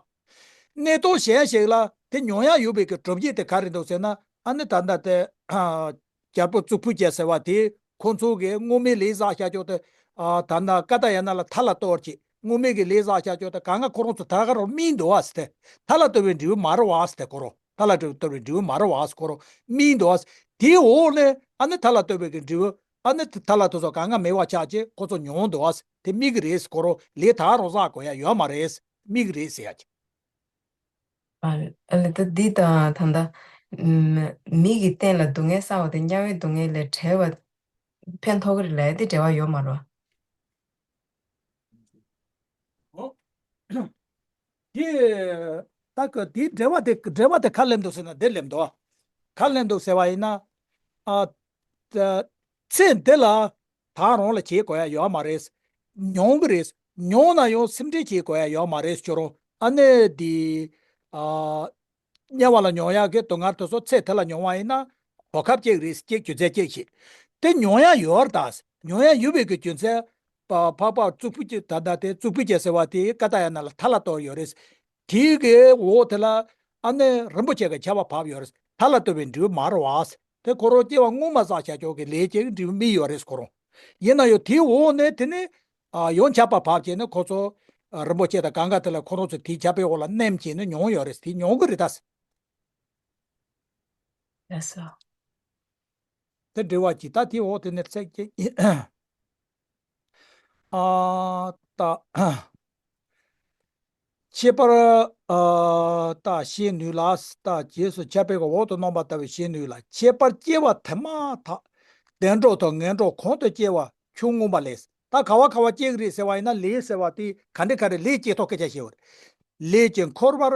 གནས་སྟངས་གཞན་ཞིག་ལ་དེ་མྱོང་ཡ་ཡོད་པའི་གི་གྲུབ་བྱེད་དེ་ག་རེ་འདུག་ཟེར་ན། ཨ་ནི་ད་ལྟ་དེ་རྒྱལ་པོ་གཙུག་ཕུད་ཅན་ཟེར་བ་དེ་ཁོང་ཚོ་གི་སྔོན་མའི་ལས་བསགས་བྱ་ཆོག་དེ་ད་ལྟ་ཀ་ཏ་ཡ་ན་ལ་མཐའ་ལ་གཏོར་གྱི་སྔོན་མའི་གི་ལས་བསགས་བྱ་ཆོག་དེ་གང་ག་ཁོ་རང་ཚོ་ད་ག་རང་སྨིན་འདུག་བ་ཟེར་ཏེ། མཐའ་ལ་གཏོར་བའི་འབྲས་བུ་མ་རེད་བ་ཟེར་ཏེ་ཁོ་རང་མཐའ་ལ་གཏོར་བའི་འབྲས་བུ་མ་རེད་བ་ཟེར་ཁོ་རང་སྨིན་འདུག་བ་ཟེར། དེའི་འོག་ནས་ཨ་ནི་མཐའ་ལ་གཏོར་བའི་གི་འབྲས་བུ། ཨ་ནི་མཐའ་ལ་ཐོ་སོགས་གང་ག་མེད་པ་ཆགས་ཀྱི་ཁོ་ཚོ་མྱོང་འདུག་བ། དེ་མིག་རེད་ཁོ་རང་ལས་ད་རང་བསགས་དགོས་ཡ་ཡོད་མ་རེད། མིག་རེད་ཟེར་ཡ་ཅིག་ཨ་ཨ་ལས་ད་འདི་དང་ད་ལྟ་ཨམ་མིག་གི་སྟེང་ལ་སྡུག་བསྔལ་བསགས་པ་དེ་དམྱལ་བའི་སྡུག་བསྔལ་ལས་བྲལ་བ་ཕན་ཐོགས་ཀྱི་རེད་ལབ་ཡ་དེ་འབྲེལ་བ་ཡོད་མ་རེད་བ། དེ་ད་ག་དེའི་འབྲེལ་བ་དེ་འབྲེལ་བ་དེ་ག་ལེན་འདུག་ཟེར་ན་དེ་ལེན་འདུག་ག་ལེན་འདུག་ཟེར་བ་ཡིན་ན། ཨ། ད་ཚེ་འདི་ལ་ད་རང་ལ་བྱེད་དགོས་ཡ་ཡོད་མ་རེད། མྱོང་གི་རེད། མྱོང་ན་ཡང་སེམས་ཁྲལ་བྱེད་དགོས་ཡ་ཡོད་མ་རེད་ཁྱོད་རང་ཨ་ནི་དེ། ཨ། དམྱལ་བ་ལ་མྱོང་ཡག་གི་སྡུག་བསྔལ་དེ་ཚོ་ཚེ་འདི་ལ་མྱོང་བ་ཡིན་ན་གོ་སྐབས་གཅིག་རེད་གཅིག་རྒྱུ་མཚན་གཅིག་བྱེད། དེ་མྱོང་ཡག་ཡོད་རེད་ད། མྱོང་ཡག་ཡོད་པའི་གི་རྒྱུ་མཚན། པ་འཕགས་པ་གཙུག་ཕུད་ཀྱི་ད་ལྟ་དེ་གཙུག་ཕུད་ཀྱི་ཟེར་བ་དེ་ཀ་ཏ་ཡ་ན་ལ་མཐའ་ལ་གཏོར་ཡོད་རེད། དེའི་གི་འོག་དེ་ལ་ཨ་ནི་རིན་པོ་ཆེ་གི་ཆར་པ་བབས་ཡོད་རེད། མཐའ་ལ་གཏོར་བའི་འབྲས་བུ་མ་རེད་བ། དེ་ཁོ་རང་སྐྱེ་བ་སྔོན་མ་བསགས་བྱ་ཆོག་གི་ལས་ཀྱི་འབྲས་བུ་སྨིན་ཡོད་རེད་ཁོ་རང་། ཡིན་ན་ཡང་དེའི་འོག་ནས་དེ་ནི། ཨ། ཡང་ཆར་པ་བབས་བྱས་ནས་ཁོ་ཚོ། ཨ། རིན་པོ་ཆེ་དང་གང་ག་དེ་ལ་ཁོ་རང་ཚོ་དེའི་ཆར་པའི་འོག་ལ་མནན་བྱས་ནས་མྱོང་ཡོད་རེད། དེ་མྱོང་གི་རེད་ད། ལགས་སོ། དེ་འབྲེལ་བ་གྱིས་ད་དེའི་འོག་དེ་ནས་ཚེག་གཅིག་ཨ། ད། ཁྱད་པར། ཨ། ད་ཤེས་ནུས་ལ། ད་རྗེས་སུ་ཆར་པའི་འོག་ཏུ་སྣང་བ་ལྟ་བུ་ཤེས་ནུས་ལ། ཁྱད་པར་སྐྱེ་བ་དེ་མ་ཐག་བདེ་འགྲོ་དང་ངན་འགྲོ་གང་དུ་སྐྱེ་བ་ཆོས་མངོན་པ་ལས། ད་ག་བ་ག་བ་སྐྱེ་གི་རེད་ཟེར་བ་ཡིན་ན་ལས་ཟེར་བ་དེ་ག་འདྲ་ག་རེ་ལས་སྐྱེ་ཐོག་སྐད་ཆ་བཤད་པ་རེད། ལས་ཀྱི་འཁོར་བར་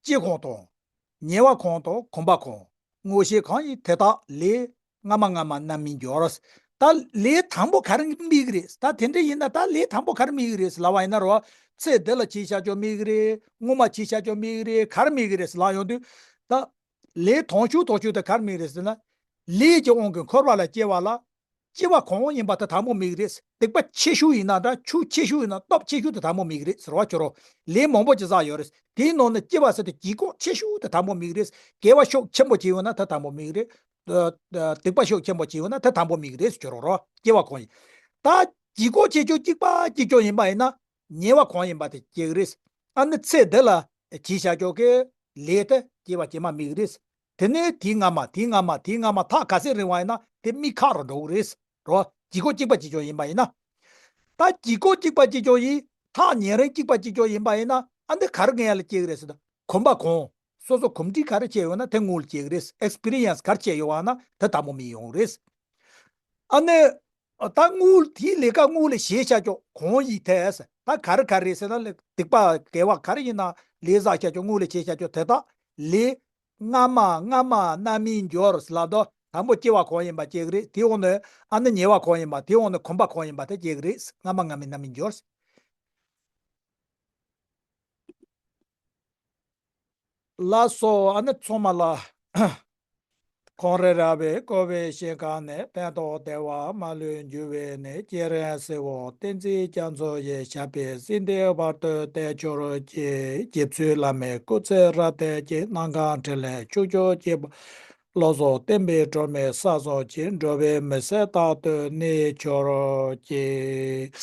སྐྱེ་གང་དང་། ཉེ་བ་གང་དང་གོམས་པ་གང་། དངོས་གཞི་གང་ཡིན་དེ་དག་ལས། སྔ་མ་སྔ་མ་རྣམ་སྨིན་འགྱུར། ད་ལས་དང་པོ་ག་རེ་སྨིན་གི་རེད། ད་དེ་འདྲ་ཡིན་ན་ད་ལས་དང་པོ་ག་རེ་སྨིན་གི་རེད་ལབ་པ་ཡིན་ན་རོ། ཚེ་འདི་ལ་བྱས་བྱ་ཆོག་སྨིན་གི་རེད། སྔོན་མ་བྱས་བྱ་ཆོག་སྨིན་གི་རེད། ག་རེ་སྨིན་གི་རེད་ལབ་ཡོང་དུས། ད་ལས་དང་ཤོས་དང་ཤོས་དེ་ག་རེ་སྨིན་གི་རེད་ཟེར་ན། ལས་ཀྱི་དབང་གིས་འཁོར་བ་ལ་སྐྱེ་བ་ལ། སྐྱེ་བ་གང་ཡིན་པ་དེ་དང་པོ་སྨིན་གི་རེད། སྡིག་པ་ཆེ་ཤོས་ཡིན་ན་འདྲ་ཆོས་ཆེ་ཤོས་ཡིན་ན་སྟོབས་ཆེ་ཤོས་དེ་དང་པོ་སྨིན་གི་རེད་ཟེར་བ་ཁྱོད་རོ། ལས་མང་པོ་ཅིག་བསགས་ཡོད་རེད། དེའི་ནང་ནས་སྐྱེ་བ་ཟེར་དེ་གྱི་གོག་ཆེ་ཤོས་དེ་དང་པོ་སྨིན་གི་རེད། དགེ་བ་ཤུགས་ཆེན་པོ་བྱས་ཡོད་ན་དེ་དང་པོ་སྨིན་གི་རེད། ཨ། ཨ། སྡིག་པ་ཤུགས་ཆེན་པོ་བྱས་ཡོད་ན་དེ་དང་པོ་སྨིན་གི་རེད་ཟེར་ཁྱོད་རོ་རོ། སྐྱེ་བ་གང་ཡིན། ད་གྱི་གོག་ཆེ་ཆོས་གཅིག་པ་གཅིག་ཀྱང་ཡིན་པ་ཡིན་ན། ཉེ་བ་གང་ཡིན་པ་དེ་སྐྱེ་གི་རེད། ཨ་ནི་ཚེ་འདི་ལ་བྱས་བྱ་ཆོག་གི་ལས་དེ་སྐྱེ་བ་རྗེས་མ་སྨིན་གི་རེད། དེ་ནས་དེའི་སྔ་མ་དེའི་སྔ་མ་དེའི་སྔ་མ་ཐག་ག་ཚད་རིང་བ་ཡིན་ན་དེ་སྨིན་ཁག་རུ་འགྲོ་གི་རེད། རོ། གྱི་གོག་གཅིག་པ་གཅིག་ཀྱང་ཡིན་པ་ཡིན་ན། ད་གྱི་གོག་གཅིག་པ་གཅིག་ཀྱང་ཡིན། ཐག་ཉེ་རིང་གཅིག་པ་གཅིག་ཀྱང་ཡིན་པ་ཡིན་ན་ཨ་འདི་ག་རེ་ངན་ལ་སྐྱེ་གི་རེད་ཟེར་ན། གོམས་པ་གང་། སོ་སོ་གོམས་འདྲིས་ག་རེ་བྱས་ཡོད་ན་དེ་སྔོན་ལ་སྐྱེ་གི་རེད། ཨེགས་པི་རི་ཡན་སི་ག་རེ་བྱས་ཡོད་པ་ན་དེ་དང་པོ་སྨིན་ཡོང་གི་རེད། ཨ་ནི། ད་དངུལ་དེའི་ལས་ཀ་དངུལ་ལས་བྱས་བྱ་ཆོག་གང་ཡིན་ཐལ། ད་ག་རེ་ག་རེ་ཟེར་ན་ལས་སྡིག་པ་དགེ་བ་ག་རེ་ཡིན་ན་ལས་བསགས་བྱ་ཆོག་དངུལ་ལས་བྱས་བྱ་ཆོག་དེ་དག་ལས་སྔ་མ་སྔ་མ་རྣམ་སྨིན་འགྱུར་ལབ་དོ། དང་པོ་སྐྱེ་བ་གང་ཡིན་པ་སྐྱེ་གི་རེད། དེའི་འོག་ནས་ཨ་ནི་ཉེ་བ་གང་ཡིན་པ་དེའི་འོག་ནས་གོམས་པ་གང་ཡིན་པ་དེ་སྐྱེ་གི་རེད། སྔ་མ་སྔ་མའི་རྣམ་སྨིན་འགྱུར། ལགས་སོ། ཨ་ནི་ཚང་མ་ལ། གངས་རི་ར་བས་བསྐོར་བའི་ཞིང་ཁམས་ནས། ཕན་འདོགས་བདེ་བ་མ་ལུས་འབྱུང་བའི་གནས། སྤྱན་རས་གཟིགས་དབང་བསྟན་འཛིན་རྒྱ་མཚོ་ཡི། ཞབས་པད་སྲིད་མཐའི་བར་དུ་བརྟན་གྱུར་ཅིག། རྗེ་བཙུན་བླ་མའི་སྐུ་ཚེ་རབ་བརྟན་ཅིག། གནང་གང་ཕྲིན་ལས་ཕྱོགས་བཅུར་རྒྱས་པ། བློ་བཟང་བསྟན་པའི་སྒྲོན་མེ་གསལ་སོང་ཅིག། འགྲོ་བའི་མུན་སེལ་རྟག་ཏུ་གནས་གྱུར་ཅིག།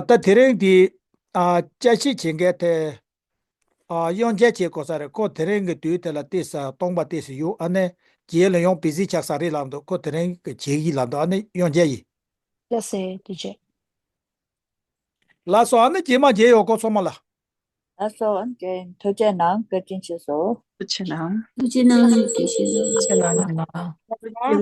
ད་དེ་རིང་འདི། ཨ། བཅའ་ཤེས་བྱེད་མཁན་དེ། ཨ། དབྱངས་འཆར་བྱེད་དགོས་ས་རེད། ཁོ་དེ་རིང་གི་དུས་དེ་ལ་ཏོག་ཙམ་སྟོང་པ་ཏོག་ཙམ་ཡོད། ཨ་ནི་རྗེས་ལ་ཡང་བི་ཟི་ཆགས་ས་རེད་ལབ་འདུག། ཁོ་དེ་རིང་གི་བྱེད་ཀྱི་ལབ་འདུག། ཨ་ནི་དབྱངས་འཆར་ཡིན། ལགས་སེ། ཐུགས་རྗེ་ཆེ། ལགས་སོ། ཨ་ནི་རྗེས་མ་མཇལ་ཡོང་། ཁོ་ཚང་མ་ལ། ལགས་སོ། ཨ་ནི་ཐུགས་རྗེ་གནང་། བཀའ་དྲིན་ཆེ་སོ། ཐུགས་རྗེ་གནང་། ཐུགས་རྗེ་གནང་། ཐུགས་རྗེ་གནང་། ཐུགས་རྗེ་གནང་།